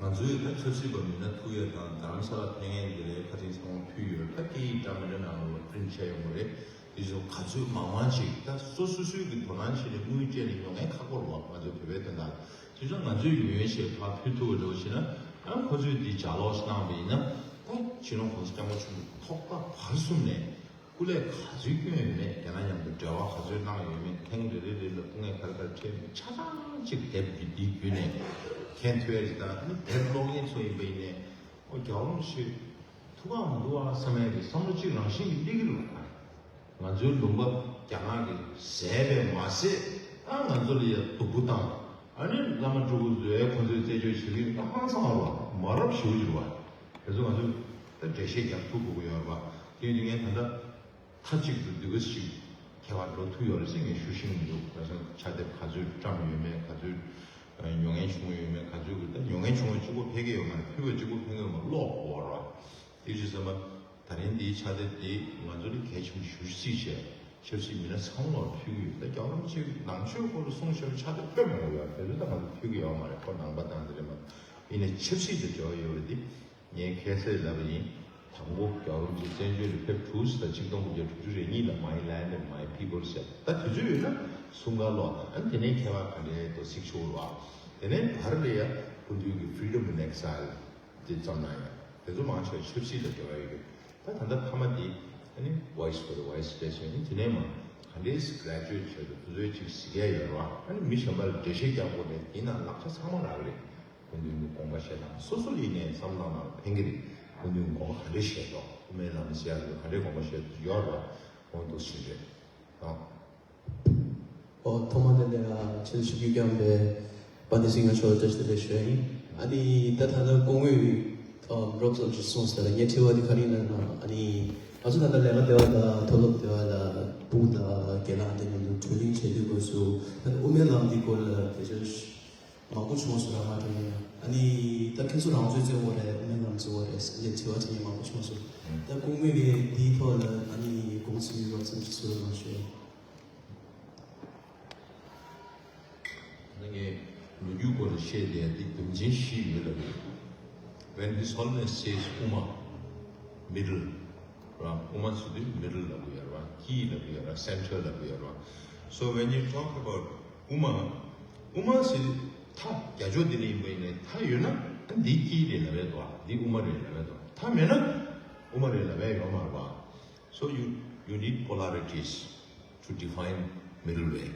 ང་ཚོའི་ད་ཆབ་སྲིད་པ་མི་སྣ་ཐུག་ཡས་དང་རྡ་རམ་ས་ལ་ཕེབས་མཁན་དེ་ལས་ཁ་ཆེམས་ཚང་མ་ཕུལ་ཡོད། ད་སྐད་ཡིག་འདྲ་མི་འདྲ་ནང་ལ་པི་རིན་ཊི་བྱས་ཡོང་གི་རེད། དེ་ཚོ་ག་ཚོད་མང་མང་ཅིག་ད་སོ་སོ་སོའི་གི་དོ་སྣང་བྱས་ནས་དངུལ་སྤྲད་ནས་ཉོ་མཁན་ཁག་པོ་རེད་བ། ང་ཚོའི་བོད་པའི་དོན་དག་དེ་ཚོ་ང་ཚོའི་ཉོ་ཡས་བྱས་ཕར་ཕུལ་ཐུབ་པ་འདྲ་བོ་བྱས་ན། ཨ་ཁོ་ཚོས་འདི་ལྗགས་ཀློག་ཞིག་གནང་བ་ཡིན་ན། ད་སྤྱི་ནོར་༸གོང་ས་༸སྐྱབས་མགོན་ཆེན་པོ་ཐོག་མཐའ་བར་གསུམ་ནས། སྐུ་ལས་ག་ཚོད་བསྐྱོན་ཡོད་མེད། རྒྱ་ནག་མཉམ་དུ་འབྲེལ་བ་ག་ཚོད་གནང་ཡོད་མེད། ཐེངས་རེ་རེ་རེ་ལ་སྐུ་ངལ་ག་རེ་ག་རེ་འཕྲད་མེད་ཆ་ཚང་གཅིག་དེབ་འདི་འདིའི་བརྒྱུད་ནས་མཁྱེན་ཐུབ་ཡ་ཅིག་དང་། ཨ་ནི་དེབ་ཀློག་མཁན་ཚོ་ཡིན་པ་ཡིན་ནའི་ཨོ་རྒྱལ་བ་རིན་པོ་ཆེ་ཐུགས་ཁག་མི་འདུག་ཨ་བསམ་ཡ་གི་བསམ་བློ་གཅིག་རང་བཞིན་གྱིས་སླེབས་ཀྱི་རེད་བ། ང་ཚོའི་ལུང་པ་རྒྱ་ནག་གིས་ཟས་པས་མ་ཟད། ཨ་ང་ཚོ་ལ་ཡ་སྡུག་པོ་བཏང་། ཨ་ནི་བླ་མ་སྤྲུལ་སྐུ་ཚོས་ཁོ་ཚོའི་རྩད་གཅོད་བྱེད་ཀྱི་ཧང་སང་བ་མ་རབས་ཞེ་པོ་ཅིག་རེད་བ། དེ་ཚོ་ང་ཚོས་ད་འགྲེལ་བཤད་རྒྱག་ཐུབ་དགོས་ཀྱི་ཡོད་རེད་བ། དེ་ཡིན་དུས་ངས་ད་ལྟ་མཐའ་གཅིག་ཏུ་འདི་ག་ཞིག་ཁྱད་པར་འགྲོ་ཐུབ་ཡོད་རེད་ཟེར་ངས་ཞུ་ཤེས་ཀྱི་མི་འདུག་ཁ་སང་ཕྱག་དེབ་ག་ཚོད་བཀྲམ་ཡོད་མེད། ག་ཚོད་ཨ་ཉོ་མཁན་བྱུང་ཡོད་མེད། ག་ཚོད་ཀྱི་ད་ཉོ་མཁན་བྱུང་བ་གཅིག་པོ་ཕལ་སྐད་ཡོད་མ་རེད། ཕུལ་བ་གཅིག་པོ་ཕལ་སྐད་ཡོད་མ་རེད། ཀློག་དགོས་རེད་བ། དེ་བཞིན་ཟེར་མ། ད་རིང་འདིའི་ཕྱག་དེབ་འདི་ང་ཚོ་ལ་གལ་ཆེན་པོ་ཞེ་པོ་ཅིག་བརྩིས་བྱས། ཆབ་སྲིད་མི་སྣ་ཚང་མ་ལ་ཕུལ་གྱི་ཡོད། ད་རྒྱལ་བ་རིན་པོ་ཆེ་ནང་ཆོས་སྐོར་ལ་གསུངས་བཞག་པའི་ཕྱག་དེབ་དཔེ་མང་པོ་ཡོད། དེ་ཚོ་ད་ང་ཚོ་ཕུལ་གྱི་ཡོད་མ་རེད། ཁོ་ནང་པ་དང་དེ་རེད་མ། ཡིན་ནའི་ཆབ་སྲིད་དང་འབྲེལ་བ་ཡོད་པ་འདི། ངས་ཁ་སང་ལབ་པ་ཡིན། དང་པོ་རྒྱལ་བ་རིན་པོ་ཆེ་བཙན་བྱོལ་ལ་ཕེབས་དུས་ད་ཆིག་སྟོང་དགུ་བརྒྱ་དྲུག་ཅུ་རེ་གཉིས་ལ་My Land and My People ཟེར། ད་དུས་ཚོད་ཡོད་ན་གསུང་བཀའ་ཀློག་དང་། ཨ་ནི་དེ་ནས་མཁས་པ་ག་འདྲའི་དོ་གཟིགས་ཆོག་རེད་བ། དེ་ནས་བར་ལ་ཡ་སྐུ་མདུན་གྱི་Freedom in Exile དེ་བརྩམས་གནང་ཡ། དེ་ཚོ་མང་ཆེ་བ་ཆབ་སྲིད་དང་འབྲེལ་བ་ཡོད་རེད། ད་ད་ལྟ་མཐའ་མ་དེ་ཨ་ནི་Voice for the Voiceless ཡིན། དེ་ནས་མ་ག་འདྲའི་graduate བྱས་འདུག་དེ་ཚོའི་ཅིག་གཟིགས་ཡ་ཡོད་རེད་བ། ཨ་ནི་མི་གཞན་པ་ལ་འགྲེལ་བཤད་རྒྱག་དགོས་མེད། དེའི་ནང་ལག་ཆ་ཚང་མ་རག་གི་རེད། སྐུ་མདུན་གྱི་དགོངས་པ་བཞེས་སྟངས་སོ་སོ་ལ་ཡིན་ནའི་བསམ་བློ་ནང་ལ་ཕན་གྱི་རེད། སྐུ་མདུན་གྱི་དགོངས་པ་ག་འདྲ་བཞེས་འདུག་དབུ་མའི་ལམ་ཟེར་ཡག་དེ་ལ་ག་འདྲའི་དགོངས་པ་བཞེས་འདུག་ཡོད་རེད་བ། འོ་འདུག་ཟིན་རེད། ཨོ། ཨོ་ཐོག་མ་དེ་ལ་ཆེད་དུ་ཞུ་རྒྱུ་བསྐྱངས་པའི་པཎ་ཌི་ཏ་སིང་ཧ་མཆོག་ལ་བཀྲ་ཤིས་བདེ་ལེགས་ཞུ་ཡ་ཡིན། ཨ་ནི་ད་ད་ལྟ་སྐུ་ངོས་ཨམ་རོབ་ཙམ་ཞིག་གསུངས་ཟེར་ལ། ངའི་དྲི་བ་དེ་ག་རེ་ཡིན་ན། ཨ་ནི་ང་ཚོ་ད་ལྟ་ལས་ཀ་དེ་བ་དང་མཐོ་སློབ་དེ་བ་ལ་སྤུ་གུ་དང་སྒེར་ལངས་དེ་མཉམ་དུ་གྲོས་གླེང་བྱེད་དུས་སྐབས་སུ། ད་ལྟ་དབུ་མའི་ལམ་འདི་སྐོར་ལ་དེ་ཚོ་མང་པོ་བྱུང་སོང་ར། མ་འགྲོ་ཡ། ཨ་ནི་ད་ཁྱེད་ཚོ་རང་ཚོའི་གཙོ་བོ་རེད། དབུ་མའི་ལམ་གཙོ་བོ་རེད་ཟེར་ནས་དྲི་བ་དྲི་མཁན་མང་པོ་བྱུང་སོང་། ད་སྐུ་ངོས་ཀྱིས་འདིའི་ཐོག་ལ་ཨ་ནི་དགོངས་ཚུལ་ཡོད་རོགས་ཙམ་ཞིག་གསུང་རོགས་གནང་ཞུ། ད་ངས་ལོ་རྒྱུས་སྐོར་ལ་བཤད་བསྡད་ཡ་འདི་དོན་ཚན་བཞི་ཡོད་ལབ་ཡོད། When His Holiness says དབུ་མ། Middle ར། དབུ་མ་ཟེར་དུས་middle ལབ་ཀྱི་ཡོད་ར། དཀྱིལ་ལབ་ཀྱི་ཡོད་ར། Center ལབ་ཀྱི་ཡོད་ར། So when you talk about དབུ་མ། དབུ་མ་ཟེར་དུས་མཐའ་རྒྱ་ཕྱོགས་འདི་ནས་ཡིན་པ་ཡིན་ནའི་མཐའ་ཡོད་ན་ཨ་འདི་དཀྱིལ་རེད་ལབ་ཡ་འདུག་ཨ། འདི་དབུ་མ་རེད་ལབ་ཡ་འདུག་མཐའ་མེད་ན་དབུ་མ་རེད་ལབ་ཡ་ཡོད་མ་རེད་པ། So you, you need polarities to define middle way.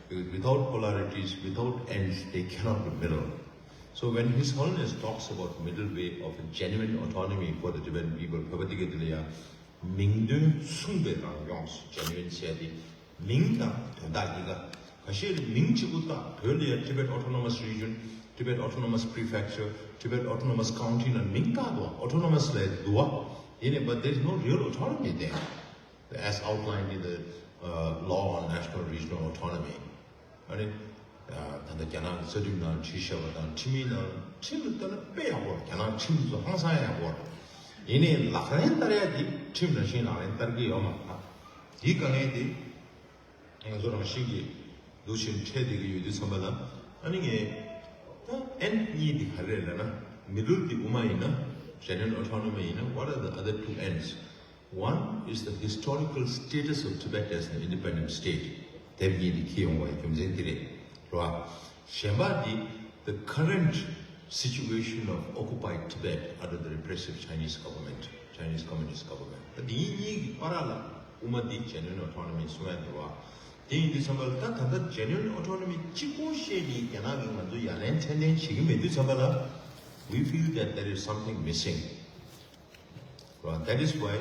Because without polarities, without ends, they cannot be middle. So when His Holiness talks about middle way of a genuine autonomy for the Tibetan people, བོད་པ་འདི་ག་འདི་ལ་ཡ་མིང་དོན་མཚུངས་པའི་རང་སྐྱོང་། Genuine ཟེར་ཏེ་མིང་དང་དོན་དག་གཉིས་ཀ། ཁ་ཤས་ལ་མིང་གཅིག་པུ་བཏགས། བོད་ལ་ཡ་Tibet Autonomous Region, Tibet Autonomous Prefecture, Tibet Autonomous County ལ་མིང་བཏགས་འདུག Autonomous ལབ་འདུག་བ། ཡིན་ནའི་but there is no real autonomy there, as outlined in the uh, law on national regional autonomy. ཨ་ནི་ད་ལྟ་རྒྱ་ནག་གི་རྩ་ཁྲིམས་ནང་བྲིས་བཞག་པ་དང་། ཁྲིམས་ཡིག་ནང་ཁྲིམས་ལ་ལྟ་ན་དཔེ་ཡག་པོ་རེད། རྒྱ་ནག་ཁྲིམས་ཚོ་ཧང་སང་ཡག་པོ་རེད། ཡིན་ནའི་ལག་ལེན་བསྟར་ཡ་དེ་ཁྲིམས་ནང་བཞིན་ལག་ལེན་བསྟར་གྱི་ཡོད་མ་རེད། དེའི་དཀའ་ངལ་དེ་ང་ཚོ་རང་བཞིན་གྱིས་འདུག་བཞིན་འཕྲད་བསྡད་ཀྱི་ཡོད་དུས་ཙམ་པ་ལ། ཨ་ནི་ངས་ད་end གཉིས་དེ་ག་རེ་རེད་ལབ་ན། Middle དེ་དབུ་མ་ཡིན་ན། Genuine Autonomy ཡིན་ན། What are the other two ends? One is the historical status of Tibet as an independent state. དེབ་གཉིས་འདི་འཁྱེར་ཡོང་བའི་རྒྱུ་མཚན་འདི་རེད། རེད་བ། གཞན་པ་འདི་the current situation of occupied Tibet under the repressive Chinese government, Chinese Communist government. ད་འདི་གཉིས་ཀྱི་བར་ལ་དབུ་མ་འདི་genuine autonomy གསུང་ཡ་འདུག་བ། དེ་ཡིན་དུས་ཙམ་པ་ལ་ད་ད་ལྟ་genuine autonomy གཅིག་པོ་བཤད་ནས་རྒྱ་ནག་གིས་ང་ཚོ་ཡ་ལན་ཚད་ལྡན་བྱེད་ཀྱི་མེད་དུས་ཙམ་པ་ལ། We feel that there is something missing. Right? That is why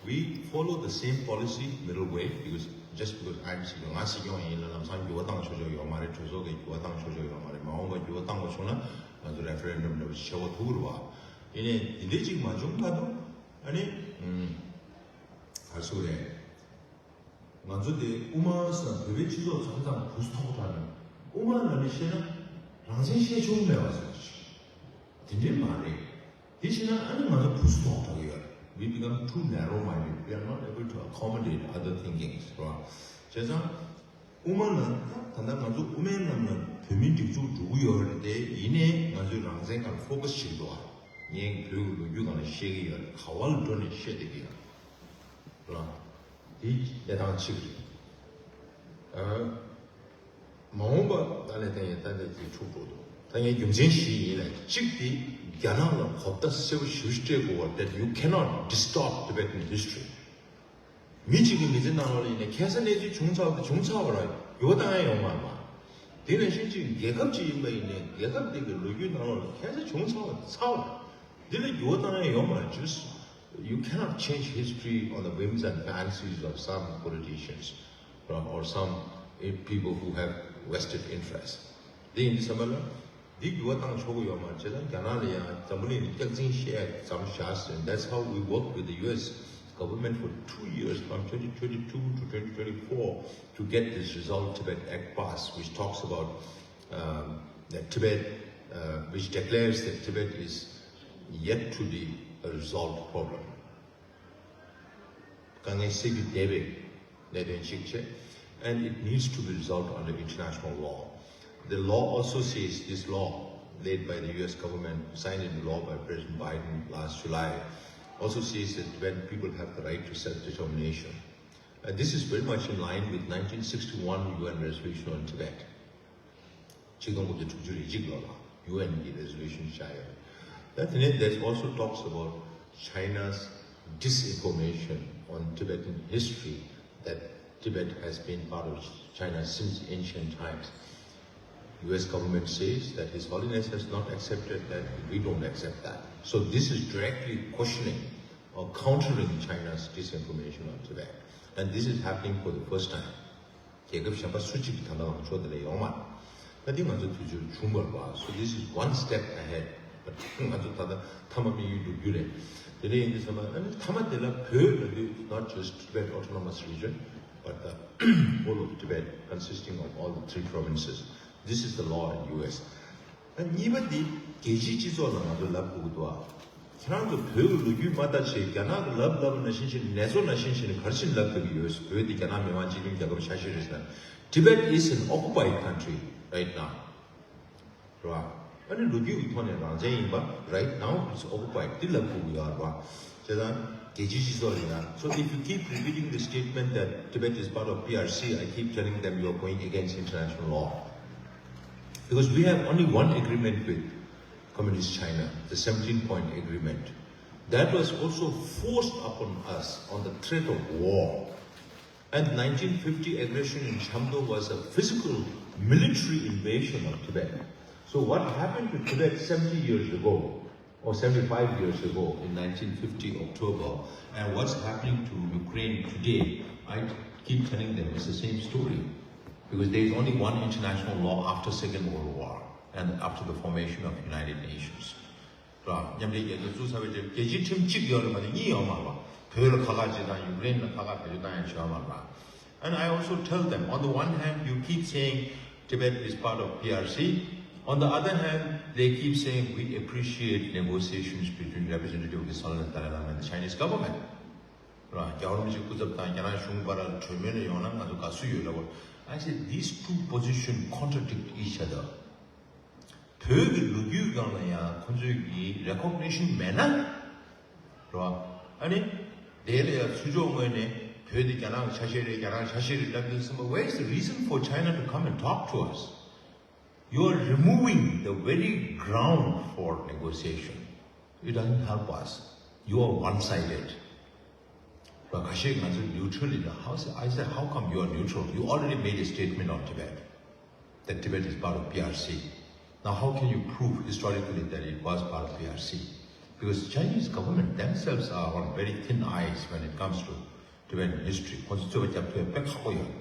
we follow the same policy, middle way, because just because I'm sitting, ང་སྲིད་སྐྱོང་ཡིན་ལ་ལམ་སང་འགྱུར་བ་བཏང་ཆོག་ཆོག་ཡོད་མ་རེད། གྲོས་ཚོགས་ཀྱི་འགྱུར་བ་བཏང་ཆོག་ཆོག་ཡོད་མ་རེད། མ་འོངས་པ་འགྱུར་བ་བཏང་དགོས་བྱུང་ན་ང་ཚོ་referendum འདྲ་བོ་ཞིག་བྱེད་དགོས་ཐུག་གི་རེད་བ། ཡིན་ནའི་དེ་འདྲའི་ཅིག་མ་བྱུང་མ་གཏོགས་ཨ་ནི་ཨུམ། ག་རེ་ཟེར་དགོས་རེད། ང་ཚོ་དེ་དབུ་མ་ཟེར་ན་བོད་པའི་སྤྱི་ཚོགས་མཚམས་མཚམས་བུ་སུ་ཐོག་དྲགས་ནས་དབུ་མ་ལ་ནི་བཤད་ན་རང་བཙན་བཤད་ཆོག་མེད་པ་ཟེར་བ་ཞིག་དེ་འདྲའི་མ་རེད། དེ་བྱས་ན་ཨ་ནི་ང་ཚོ་བུ་སུ་ཐོག་དྲགས་ཀྱི་ཡོད་རེད། We become too narrow minded. We are not able to accommodate other thinkings, རེད་བ། བྱས་ཙང་དབུ་མ་ལ་ད་ད་ལྟ་ང་ཚོ་དབུ་མའི་ལམ་ལ་བོད་མིའི་སྒྲིག་འཛུགས་འགྲོ་གི་ཡོད་རེད་དེ། ཡིན་ནའི་ང་ཚོའི་རང་བཙན་སྒང་ལ་focus བྱེད་ཀྱི་འདུག་ཨ། ངས་བོད་ཀྱི་ལོ་རྒྱུས་སྒང་ལ་བཤད་ཀྱི་ཡོད་རེད། ག་བ་ལ་འགྲོ་ནས་བཤད་བསྡད་ཀྱི་ཡོད་རེད། ར། དེ་གནས་སྟངས་གཅིག་རེད། ཨ། མ་འོངས་པ་ད་ནས་བསྟན་ཡས་ད་ལྟ་དེ་འཁྱུག་འགྲོ་འདུག་ད་ངས་རྒྱུ་མཚན་བཞི་ཡིན་ལ། གཅིག་དེ་རྒྱ་ནག་ལ་གོ་བརྡ་གསལ་པོ་ཞེ་པོ་ཅིག་སྤྲད་དགོས་པ། That you cannot distort Tibetan history. མི་གཅིག་གི་མི་ཚེ་ནང་ལོགས་ལ་ཡིན་ན་ཁ་སང་གནས་ཚུལ་བྱུང་ཚར་བ་དེ་བྱུང་ཚར་བ་ར། འགྱུར་བ་བཏང་ཡ་ཡོང་མ་རེད་པ། དེ་ནང་བཞིན་གཅིག་རྒྱལ་ཁབ་ཅིག་ཡིན་པ་ཡིན་ནའི་རྒྱལ་ཁབ་དེ་གི་ལོ་རྒྱུས་ནང་ལོགས་ལ་ཁ་སང་བྱུང་ཚར་བ་དེ་ཚར་བ་རེད། འདི་ལ་འགྱུར་བ་བཏང་ཡ་ཡོད་མ་རེད། Just you cannot change history on the whims and fancies of some politicians, uh, or some, uh, people who have vested interests. འདི་ཡིན་དུས་ཙམ་པ་ལ་འདི་འགྱུར་བ་བཏང་ཆོག་གི་ཡོད་མ་རེད། བྱས་ཙང་རྒྱ་ནག་ལ་ཡང་འཛམ་བུ་གླིང་ནས་སྐྱག་རྫུན་བཤད་ཡ་མཚམས་བཞག་ཟེར། That's how we work with the U S government for two years, from twenty twenty-two to twenty twenty-four, to get this Resolve Tibet Act passed, which talks about, um, that Tibet, uh, which declares that Tibet is yet to be a resolved problem. དཀའ་ངལ་སེལ་རྒྱུ་བསྡད་པའི་གནད་དོན་ཞིག་བྱས། And it needs to be resolved under international law. The law also says, this law laid by the U S government, signed into law by President Biden last July, also says that Tibetan people have the right to self-determination. And this is very much in line with nineteen sixty-one U N resolution on Tibet. ཆིག་སྟོང་དགུ་བརྒྱ་དྲུག་ཅུ་རེ་གཅིག་ལོ་ལ་U N གི་resolution བཞག་ཡོད། ད་དེ་ནས་that also talks about China's disinformation on Tibetan history, that Tibet has been part of China since ancient times. U S government says that His Holiness has not accepted that, we don't accept that. So this is directly questioning or countering China's disinformation on Tibet. And this is happening for the first time. རྒྱལ་ཁབ་གཞན་པ་སུ་གཅིག་གིས་ད་ལྟ་ལངས་ཕྱོགས་དེ་ལ་ཡོང་མ་རེད། ད་འདི་ང་ཚོ་དུས་ཚོད་བྱུང་བ་རེད་པ། So this is one step ahead. But ང་ཚོ་ད་ལྟ་མཐའ་མ་དམིགས་ཡུལ་འགྲུབ་རྒྱུ་རེད། དེ་འདྲ་ཡིན་དུས་ཙམ་པ་ཨ་ནི་མཐའ་མ་དེ་ལ་བོད་ལབ་དུས་it's not just Tibet Autonomous Region, but the whole of Tibet consisting of all the three provinces. This is the law in U S. ད་གཉིས་པ་འདི་རྒྱལ་སྤྱིའི་སྤྱི་ཚོགས་ལ་ང་ཚོ་ལབ་དགོས་ཀྱི་འདུག་ཨ། ཁྱེད་རང་ཚོ་བོད་ཀྱི་ལོ་རྒྱུས་མ་ལྟ་བྱས་རྒྱ་ནག་གི་ལབ་ལབ་ན་བཞིན་བྱས་ནས་ནེ་ཙོ་ན་བཞིན་བྱས་ནས་ག་རེ་བྱས་ནས་ལབ་ཐུབ་ཀྱི་ཡོད། བོད་འདི་རྒྱ་ནག་མི་དམངས་སྤྱི་མཐུན་རྒྱལ་ཁབ་ཆ་ཤས་རེད་ཟེར་ན། Tibet is an occupied country right now. རེད་བ། ཨ་ནི་ལོ་རྒྱུས་ཀྱི་ཐོག་ནས་རང་བཙན་ཡིན་པ། Right now it's occupied. འདི་ལབ་དགོས་ཀྱི་ཡོད་རེད་བ། བྱས་ཙང་རྒྱལ་སྤྱིའི་སྤྱི་ཚོགས་ལ་ཡང་། So if you keep repeating the statement that Tibet is part of P R C, I keep telling them you are going against international law. Because we have only one agreement with Communist China, the seventeen point agreement. That was also forced upon us on the threat of war. And nineteen fifty aggression in Shantung was a physical military invasion of Tibet. So what happened to Tibet seventy years ago, or seventy-five years ago in nineteen fifty October, and what's happening to Ukraine today, I keep telling them it's the same story. Because there is only one international law after Second World War and after the formation of United Nations. ར། མཉམ་འབྲེལ་རྒྱལ་ཚོགས་བཙུགས་ཚར་བའི་རྗེས་རྒྱལ་སྤྱིའི་ཁྲིམས་གཅིག་ཡོད་རེད་མ་གཏོགས་གཉིས་ཡོད་མ་རེད་པ། བོད་ལ་ཁ་ཁ་བྱེད་སྟངས། ཡུཀ་རེན་ལ་ཁ་ཁ་བེད་སྤྱོད་བཏང་ཡ་བྱེད་ཡོད་མ་རེད་པ། And I also tell them, on the one hand, you keep saying Tibet is part of P R C. On the other hand, they keep saying we appreciate negotiations between representative of His Holiness Dalai Lama and the Chinese government. ར། རྒྱལ་བ་རིན་པོ་ཆེ་སྐུ་ཚབ་དང་རྒྱ་ནག་གཞུང་བར་ལ་གྲོས་མོལ་ལ་ཡོང་ན་ང་ཚོ་དགའ་བསུ་ཡོད་ལབ་པ། I said, these two positions contradict each other. བོད་ཀྱི་ལོ་རྒྱུས་སྒང་ལ་ཡང་ཁོ་ཚོས་ཀྱི་recognition མེད་ན། རེད་བ། ཨ་ནི། དེ་ལ་ཡང་ཚུར་ཕྱོགས་ངོས་ནས་བོད་དེ་རྒྱ་ནག་གི་ཆ་ཤས་རེད། རྒྱ་ནག་གི་ཆ་ཤས་རེད་ལབ་དུས་ཙམ་པ། Where is the reason for China to come and talk to us? You are removing the very ground for negotiation. It doesn't help us. You are one-sided. But ཁ་ཤས་ང་ཚོ་neutral in the house. I said, how come you are neutral? You already made a statement on Tibet, that Tibet is part of P R C. Now, how can you prove historically that it was part of P R C? Because Chinese government themselves are on very thin ice when it comes to Tibetan history. ཁོང་ཚོ་རྩོད་པ་རྒྱབ་ཐུབ་ཡ་དཔེ་ཁག་པོ་ཡོད།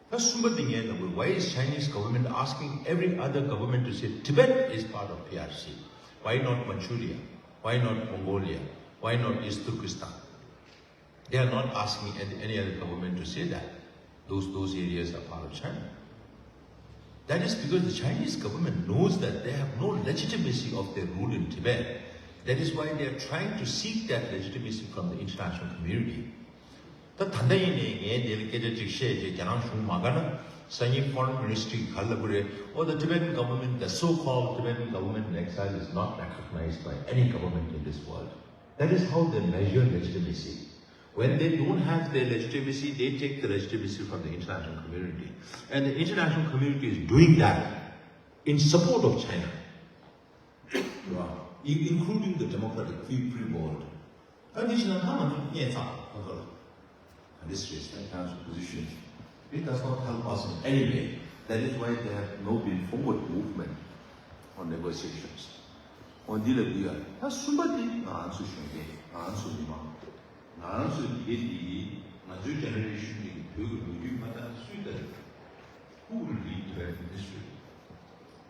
ད་གསུམ་པ་དེ་ངས་ལབ་དགོས། Why is Chinese government asking every other government to say Tibet is part of P R C? Why not Manchuria? Why not Mongolia? Why not East Turkestan? They are not asking any, any other government to say that those, those areas are part of China. That is because the Chinese government knows that they have no legitimacy of their rule in Tibet. That is why they are trying to seek that legitimacy from the international community. ད་ད་ལྟ་ཡིན་ནའི་ངས་འདི་ལ་སྐད་ཆ་ཅིག་བཤད་རྗེས་རྒྱ་ནག་གཞུང་མ་དགའ་ན། སང་ཉིན་Foreign Ministry་ག་ལབ་ཀྱི་རེད། Oh, the Tibetan government, the so-called Tibetan government in exile is not recognized by any government in this world. That is how they measure legitimacy. When they don't have their legitimacy, they take the legitimacy from the international community. And the international community is doing that in support of China, including the democratic free, free world. ད་འདི་བྱས་ན་ད་ང་ཚོ་རྙེད་ཚར་ཁོ་ཚོ་ལ། This is the council position. It does not help us in any way. That is why they have no been forward movement on negotiations. འོ་འདི་ལ་འདི་ཡ་ད་གསུམ་པ་དེ་ང་ཚོ་གཞོན་སྐྱེས་ང་ཚོ་མི་མང་ང་ཚོ་འདི་གའི་འདི་ཡིན། ང་ཚོའི་generation་འདི་གི་བོད་ཀྱི་ལོ་རྒྱུས་མ་ལྟ་སུས་ལྟ་རེད། Who will read Tibetan history?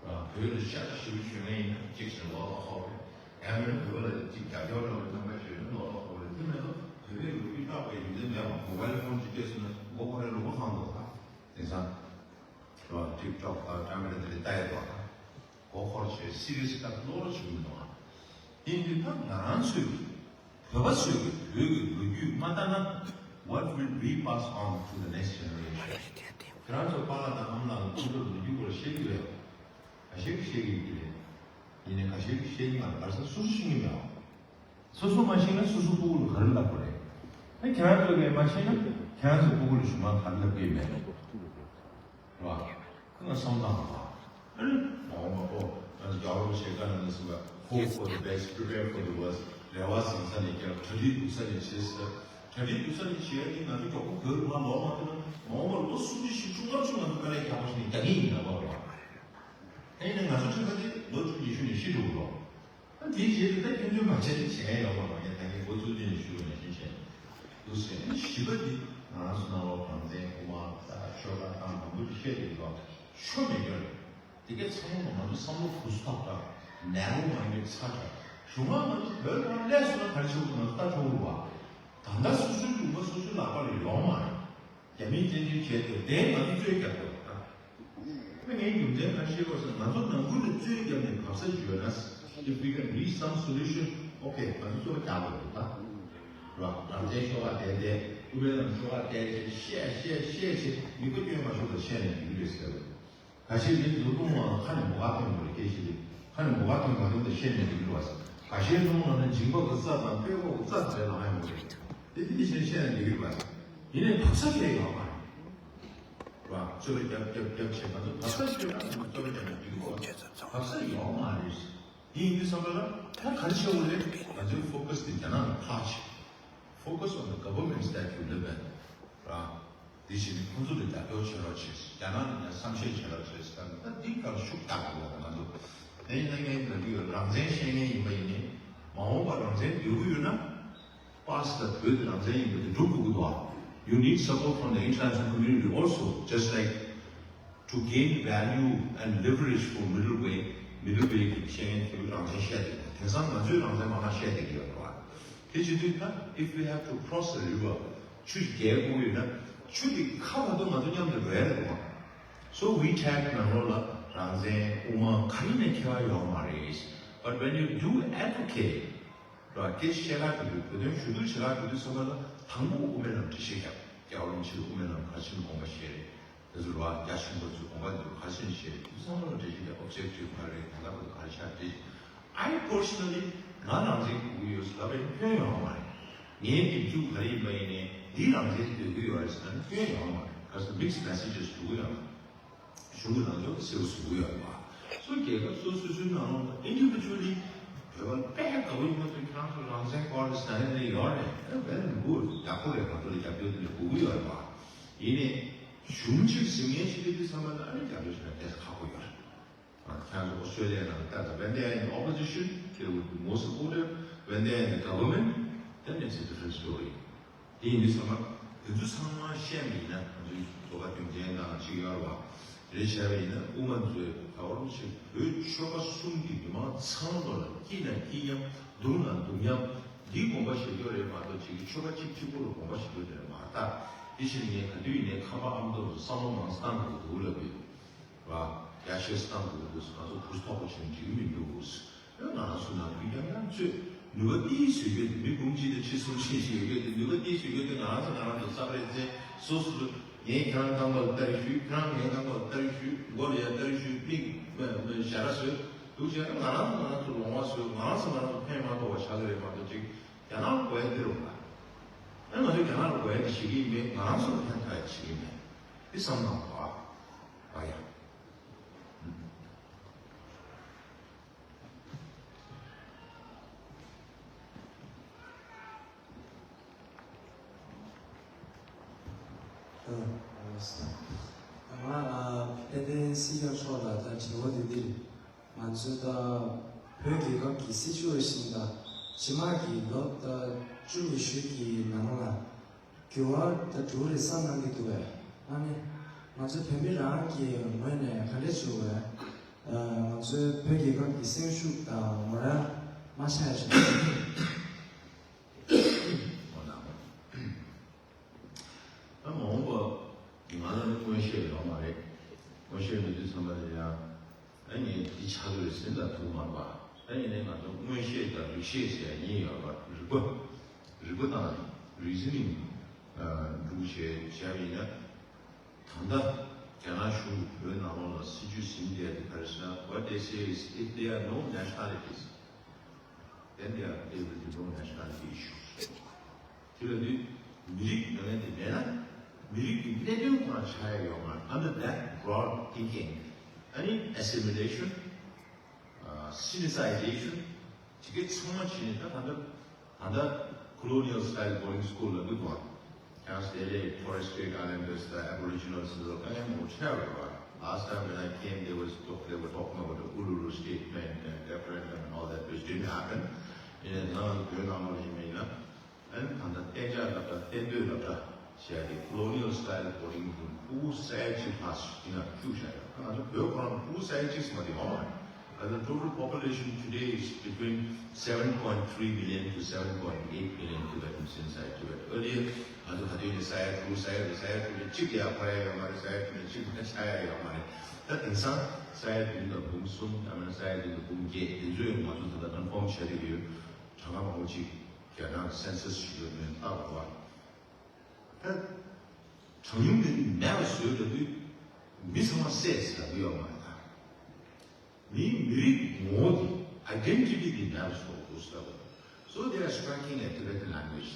བོད་ལ་ཤ་ཞེ་པོ་ཞུ་མཁན་ཡིན་ན་གཅིག་བྱས་ལོག་ལོག་ཧོབ་རེད། ཡང་མིན་ན་བོད་ལ་གཅིག་རྒྱབ་སྐྱོར་འདྲ་བོ་རྣམ་པ་ཞིག་ཡོད་ན་ལོག་ལོག་ཧོབ་རེད། དེ་མིན་ན་བོད་པའི་ལོ་རྒྱུས་བརྟག་པའི་རྒྱུ་མཚན་མེད་པ་མོ་བྷའིལ་ཕོན་ཅིག་སྤྲད་སོང་ན་མགོ་ཁོ་རའི་ལུས་པོ་ཁེངས་འདུག་ད། དེང་སང་རོ་ཊིག་ཊོག་དང་ཀེ་མེ་ར་དེ་ལྟ་ཡས་འདུག་ད། མགོ་འཁོར་བྱས་སི་རི་ཡས་ད་གློ་ལོ་བྱུང་མི་འདུག་ཨ། དེ་ཡིན་དུས་ད་ང་རང་ཚོས་བོད་པ་ཚོས་ཀྱི་བོད་ཀྱི་ལོ་རྒྱུས་མ་ལྟ་ན། What will we pass on to the next generation? ཁྱེད་རང་ཚོ་པཱ་ལགས་དང་ཨ་མ་ལགས་ལ་ཁོང་ཚོར་ལོ་རྒྱུས་སྐོར་བཤད་ཀྱི་ཡོད། ཁ་ཤས་ཀྱིས་བཤད་ཀྱི་ཡོད་ཀྱི་རེད། ཡིན་ནའི་ཁ་ཤས་ཀྱིས་བཤད་ཀྱི་མ་རེད། ག་རེ་ཟེར་ན་སོ་སོ་ཤེས་ཀྱི་མེད་པ། སོ་སོ་མ་ཤེས་ན་སོ་སོ་སྤུ་གུ་ལ་ག་རེ་ལབ་དགོས་རེད། ཨ་ཁྱེད་རང་ཚོ་གིས་མ་ཤེས་ན་ཁྱེད་རང་ཚོ་སྤུ་གུ་ལ་གཞུག་མ་ག་རེ་ལབ་ཀྱི་ཡོད་མེད་རེད། རེད་བ། ཁོ་ན་བསམ་བློ་བཏང་བ། ཨ་ནི་མ་འོངས་པ་ཨོ་ང་ཚོ་རྒྱལ་བ་རིན་པོ་ཆེས་བཀའ་གནང་ནས་གསུངས་པ། Hope for the best, prepare for the worst. རེ་བ་བཟང་ས་ནས་རྒྱབ། གྲ་སྒྲིག་སྡུག་ས་ནས་བྱེད་ཟེར། གྲ་སྒྲིག་སྡུག་ས་ནས་བྱེད་ཡ་དེ་ང་ཚོ་མགྱོགས་པོ་བོད་རུ་མར་ལོག་མ་ཐུབ་ན་མ་འོངས་པར་ལོ་སུམ་ཅུ་བཞི་བཅུ་ལྔ་བཅུ་ང་ཚོ་དཀའ་ལས་ཁག་པོ་ཞིག་ནས་རྒྱག་གི་ཡིན་ན་བ་རེད་བ། ཨ་ནི་ང་ཚོ་ཁྲི་ཁ་དེ་ལོ་བཅུ་ཉི་ཤུ་ནས་ཤི་འགྲོ་གི་རེད། ད་དེའི་རྗེས་དེ་ད་སྐྱོན་བརྗོད་མ་བྱས་ནས་བྱེད་ཡ་ཡོད་མ་རེད། ད་ངས་འགོ་བཙུགས་དུས་ནས་ཞུ་བ་ནང་བཞིན་བྱས་འདུག་ཟེར། ཨ་ནི་བཞི་པ་འདི་ང་རང་ཚོ་ནང་ལོགས་རང་བཙན་དབུ་མ་ད་ཤོག་ཁག་བཏང་མང་པོ་ཞིག་བཤད་ཀྱི་འདུག་ཤོ་མེད་ཀྱི་རེད། དེ་གས་ཚང་མ་ང་ཚོ་བསམ་བློ་གུ་སུ་ཐག་ཐག་ནེ་རོ་མ་ཡིན་པའི་ཚ་དྲག་གཞུང་མང་ང་ཚོ་བོད་ནང་སླེབས་སོང་ན་ག་རེ་བྱེད་དགོས་ང་ཚོ་ལྟ་ཆོག་གི་རེད་བ། ད་ལྟ་སོ་སོའི་ལུང་པ་སོ་སོའི་ལག་པ་ལ་ཡོད་མ་རེད། རྒྱ་མིས་བཙན་འཛུལ་བྱས་ཏེ་དེ་ང་ཚོ་རྩོད་རྒྱག་དགོས་རེད་ད། ངས་རྒྱུ་མཚན་ག་རེ་བཤད་དགོས་ཟེར་ན་ང་ཚོ་ནང་ཁུལ་ནས་རྩོད་རྒྱབ་ནས་བབས་ས་ཅིག་ཡོད་ན། If we can reach some solution, okay, ང་ཚོ་རྩོད་པ་རྒྱག་དགོས་རེད་ད། རེད་བ། རང་བཙན་ཤོག་ཁག་བསྡད་དེ་ཨུ་པེ་ལམ་ཤོག་ཁག་བསྡད་དེ་བཤད་བཤད་བཤད་བྱས་མི་མགོ་སྐྱོན་མ་ཤོར་བ་བཤད་ནས་འགྲིག་གི་རེད་ཟེར་བ། ཁ་ཤས་ནི་ལུས་ལུང་བ་ལ་ཁ་ནས་མོ་ག་ཐོན་དགོས་རེད་སྐད་ཆ་རེད། ཁ་ནས་མོ་ག་ཐོན་མ་ཐོན་དེ་བཤད་ནས་འགྲིག་གི་རེད་བ། ཁ་ཤས་ལུང་བ་ལ་འཇིང་པ་གི་རྩ་དང་དཔྲལ་བ་གི་རྩ་དེ་ལ་ཡོང་གི་རེད། དེ་དེ་བཤད་བཤད་ནས་འགྲིག་གི་རེད་བ། ཡིན་ནའི་བབས་ས་དེ་ཡོད་མ་རེད། ར་ཚོད་རྒྱབ་རྒྱབ་རྒྱབ་བྱས་ང་ཚོ་བབས་ས་ཤོད་ན་ཚོད་རྒྱབ་ན་འགྲིག་གི་རེད་བ། བབས་ས་ཡོད་མ་རེད། དེ་ཡིན་དུས་ཙམ་པ་ལ་ད་ག་རེ་བྱེད་དགོས་རེད། ང་ཚོའི་ཕོ་ཁ་སི་དེ་རྒྱ་ནག་ལ་ཕར་བྱེད། Focus on the governments that you live in. ར། དེ་བཞིན་ཁོང་ཚོ་ལ་རྒྱབ་སྐྱོར་བྱེད་རོགས་བྱེད། རྒྱ་ནག་ལ་ཡང་བསམ་ཤེས་བྱེད་རོགས་བྱེད་ཟེར་ན་ད་འདི་གར་ཤུགས་རྒྱག་དགོས་པ་ང་ཚོ། དེ་ཡིན་ན་ངས་ལབ་ཀྱི་ཡོད། རང་བཙན་བཤད་མཁན་ཡིན་པ་ཡིན་ནའི་མ་འོངས་པར་རང་བཙན་འདོད་ཀྱི་ཡོད་ན། པཱ་སི་དང་བོད་དེ་རང་བཙན་ཡིན་པ་དེ་སྒྲུབ་དགོས་ཀྱི་འདུག་ཨ། You need support from the international community also, just like to gain value and leverage for middle way, middle way གི་བཤད་མཁན་དེ་རང་བཙན་བཤད་བསྡད་ཡོད། དེང་སང་ང་ཚོས་རང་བཙན་མང་མང་བཤད་བསྡད་ཀྱི་ཡོད་རེད་བ། དེ་བྱེད་དུས་ད་if we have to cross the river ཆུ་ཞིག་བརྒལ་དགོས་ཡོད་ན་ཆུ་དེ་ཁ་བར་དུ་ང་ཚོ་མཉམ་དུ་འགྲོ་ཡ་རེད་བ། So we take ནང་ལོགས་ལ་རང་བཙན་དབུ་མ་ག་རེ་ནས་ཁྱད་པར་ཡོད་མ་རེད། But when you do advocate ར་སྐད་ཆ་བཤད་ག་འགྲོ་དུས་བོད་དོན་ཞུ་གཏུག་བྱེད་ག་འགྲོ་དུས་ཙམ་པ་ལ་དང་པོ་དབུ་མའི་ལམ་འགྲེལ་བཤད་རྒྱབ། རྒྱལ་བ་རིན་པོ་ཆེས་དབུ་མའི་ལམ་ག་རེ་བྱས་ནས་དགོངས་པ་བཞེས་རེད། དེ་ཚོ་ར་རྒྱ་ཆེན་པོ་ཚོས་དགོངས་པ་དེ་ཚོ་ག་རེ་བྱས་ནས་བཞེས་རེད། དེ་ཚང་མ་ལ་འགྲེལ་བཤད་རྒྱབ། ཨོབ་ཇེག་ཊིབ་ག་རེ་རེད། དེ་ལྟ་བུ་ག་རེ་ཆགས་རེད། I personally ང་རང་བཙན་དགོས་ཀྱི་ཡོད་ཟེར་ལབ་པའི་སྐྱོན་ཡོད་མ་རེད། ངའི་སྒྲིག་འཛུགས་ག་རེ་ཡིན་པ་ཡིན་ནའི་འདི་རང་བཙན་འདོད་ཀྱི་ཡོད་རེད་ཟེར་ན་སྐྱོན་ཡོད་མ་རེད། ག་ས་mixed messages འགྲོ་གི་ཡོད་མ་རེད། གཞུང་གི་ལངས་ཕྱོགས་དེ་གསལ་པོ་གཟིགས་ཀྱི་ཡོད་རེད་པ། སོ་རྒྱལ་ཁབ་སོ་སོ་སོའི་ནང་ལོགས་ལ་ཨིན་ཌི་ཝི་ཌུ་ཨལ་ལི་བོད་པ་དཔེ་དགའ་པོ་ཡིན་པ་དེ། ཁྱེད་རང་ཚོ་རང་བཙན་སྐོར་ལ་ཟ་ནས་ནས་ཡོད་རེད། ཨེ་well and good. ཡག་པོ་རེད། ང་ཚོ་ལ་རྒྱབ་སྐྱོར་དེ་འདྲ་དགོས་ཀྱི་ཡོད་རེད་པ། ཡིན་ནའི་གཞུང་གཅིག་ཟིན་མཁན་ཞིག་རེད་དུས་ཙམ་པ་ལ་ཨ་ནི་རྒྱབ་སྐྱོར་བྱེད་ན་དེ་ཁག་པོ་ཡོད་རེད། ཁྱེད་ཚོ་ཨོ་སི་ཊྲེ་ལི་ཡ་ནང་ལྟ་ད། When they are in opposition, they would be more supportive. When they are in the government, then it's a different story. དེ་ཡིན་དུས་ཚང་མ་དེ་ཚོ་ཚང་མ་བཤད་པ་ཡིན་ན། ང་ཚོའི་ལྟོ་ག་རྒྱུ་མཚན་དང་གཅིག་ཡོད་རེད་པ། རེད་བྱས་པ་ཡིན་ན་དབུ་མ་ཚོས་ད་བར་ཆེ་བོད་ཆོལ་ཁ་གསུམ་གྱི་མི་མང་ཚང་མ་ལ་སྐྱིད་ན་སྐྱིད་མཉམ། སྡུག་ན་སྡུག་མཉམ། འདིའི་དགོངས་པ་བཞེས་རྒྱུ་རེད་མ་གཏོགས། གཅིག་གི་ཆོལ་ཁ་གཅིག་གཅིག་པོ་ལ་དགོངས་པ་བཞེས་རྒྱུ་དེ་རེད་མ་རེད། ད་དེ་བཞིན་ངས་ག་དུས་ཡིན་ནའི་ཁམས་པ་ཨ་མདོ་ལ་བསམ་བློ་མང་བཏང་དགོས་འདུག་ལབ་ཡོད། ར། རྒྱ་ཆེ་སྟངས་དགོས་འདུག་ང་ཚོ་གུ་ཐོག་པོ་ཆེན་འགྲིག་མི་འདུག་ང་རང་ཚོ་ནང་ཁུལ་རྐྱང་རྐྱང་ཚོས་ནུས་པ་ཏིས་ཡོད་རྒྱུ་དེ། མི་འབུམ་གཅིག་དང་ཁྲི་གསུམ་ཞིག་ཡོད་རྒྱུ་དེ། ནུས་པ་ཏིས་ཡོད་རྒྱུ་དེ་ང་རང་ཚོ་ང་རང་ཚོ་གསབ་རེས་བཙལ། སོ་སོ་སོ། ངས་ཁྱེད་རང་རྐང་པ་ལ་སྟ་རེ་གཞུས། ཁྱེད་རང་ངའི་རྐང་པ་ལ་སྟ་རེ་གཞུས། མགོ་ལ་ཡ་སྟ་རེ་གཞུས། མིག་མ་མ་ཞ་ར་བཟོས། འདུག་བྱས་ན་ང་རང་ཚོ་ང་རང་ཚོ་ལོང་བ་བཟོས། ང་རང་ཚོ་ང་རང་ཚོ་ཕན་མ་ཐོགས་པ་ཆགས་ཀྱི་རེད་མ་གཏོགས། ཅིག་རྒྱ་ནག་ལ་དགོས་ཡ་འདི་རེད་པ། ཨ་ང་ཚོས་རྒྱ་ནག་ལ་དགོས་ཡ་འདི་བྱེད་ཀྱི་ཡིན་པས། ང་རང་ཚོ་ལ་ཕན་ཐོགས་ཡ་བྱེད་ཀྱི་ཡིན་པས། འདི་བསམ་བློ་བཏང་དགོས་པ་ཡ། ང་དཔལ་ལྡན་སྲིད་སྐྱོང་མཆོག་ལ་ད་དྲི་བ་འདི་འདི་རེད། ང་ཚོའི་ད་བོད་རྒྱལ་ཁབ་ཀྱི་སི་ཅུ་ཨེ་ཤན་ད་རྗེས་མ་གི་ལོ་ད་བཅུ་ཉི་ཤུ་གི་ནང་ལ་འགྱུར་བ་ད་འགྲོ་རེད་བསམ་གནང་གི་འདུག་གས། ཨ་ནི་ང་ཚོ་བོད་མི་རང་གི་ངོས་ནས་ག་འདྲས་བྱུང་བས། ང་ཚོའི་བོད་རྒྱལ་ཁབ་ཀྱི་སེམས་ཤུགས་དང་མོ་རལ་མ་ཆག་ཡ་བྱུང་། ད་མ་འོངས་པ་ང་ལ་ནི་མངོན་ཤེས་ཡོད་མ་རེད། མངོན་ཤེས་མེད་དུས་ཙམ་པ་ལ་ཡང་ཨ་ནི་འདི་ཆགས་ཀྱི་རེད་ཟེར་ད་ཐུག་མ་རེད་པ། ད་ཡིན་ནའི་ང་ཚོ་མངོན་ཤེས་དང་རིགས་ཤེས་ཟེར་ཡ་གཉིས་ཡོད་རེད་པ། རིག་པ། རིག་པ་དང་རི་ཛི་ནིང་འདུག་བྱས་བྱས་པ་ཡིན་ན། ད་ལྟ་རྒྱ་ནག་གཞུང་གིས་བོད་ནང་ལོགས་ལ་སྲིད་ཇུས་ཟིན་བསྡད་དེ་ག་རེ་ཟེར་ན། What they say is, if there are no nationalities, then there are, there will be no nationality issues. དེ་ལ་དུས་མི་རིགས་ཡོད་མེད་དེ་མེད་ན། མི་རིགས་ཀྱི་གནད་དོན་ཁོ་རང་ཆགས་ཡ་ཡོད་མ་རེད། Under that broad thinking, ཨ་ནི་assimilation, ཨ། Sinicization, དེ་གའི་ཚང་མ་བྱས་ནས། ད་ད་ལྟ་ད་ལྟ་colonial style boarding school ལ་འདུག་པ། ཁྱེད་རང་ཚོ་དེ་ལས་Torres Strait Islanders དང་Aboriginals ཚོ་དཀའ་ངལ་མང་པོ་འཕྲད་ཡོད་རེད་པ། Last time when I came, they was talk- they were talking about the Uluru Statement and referendum and all that, which didn't happen. ཡིན་ནའི་ང་བོད་ནང་ལོགས་ཡིན་པ་ཡིན་ན། ཨ་ནི་ད་ལྟ་གཏན་འཇགས་སློབ་གྲྭ། གཏན་སྡོད་སློབ་གྲྭ་བྱས་ཏེ་colonial style boarding ལ་ཕྲུ་གུ་ས་ཡ་གཅིག་ལྷག་ཅིག་ཡིན་ན་བཅུག་བཞག་ཡོད། ང་ཚོ་བོད་ཁོ་རང་ཕྲུ་གུ་ས་ཡ་གཅིག་ཙམ་མ་གཏོགས་ཡོད་མ་རེད། But the total population today is between seven point three million to seven point eight million Tibetans inside Tibet. Earlier, ང་ཚོ་ག་དུས་ནས་ས་ཡ་དྲུག་ས་ཡ་དྲུག་ས་ཡ་དྲུག་ནས་གཅིག་ཡར་འཕར་ཡ་ཡོད་མ་རེད། ས་ཡ་དྲུག་ནས་གཅིག་མ་ཆག་ཡ་ཡོད་མ་རེད། ད་དེང་སང་ས་ཡ་བདུན་དང་འབུམ་གསུམ། ཡང་མིན་ན་ས་ཡ་བདུན་དང་འབུམ་བརྒྱད། དེ་ཚོས་ང་ཚོ་ད་ལྟ་ཀོན་ཕོམ་བྱས་བསྡད་ཀྱི་ཡོད། གྲངས་ཀ་མང་པོ་ཅིག་རྒྱ་ནག་སེན་སས་ཞིག་ཡོད་མེད་བལྟ་དགོས་པ། ད་གྲངས་ཉུང་དེ་མེད་པ་བཟོས་ལབ་དུས་མི་ཚང་མ་བསད་ཟེར་ལབ་ཀྱི་ཡོད་མ་རེད། ད་མིའི་མི་རིགས་ངོ་བོ་དེ། Identity དེ་མེད་པ་བཟོ་དགོས་ཟེར་ལབ། So they are striking at Tibetan language,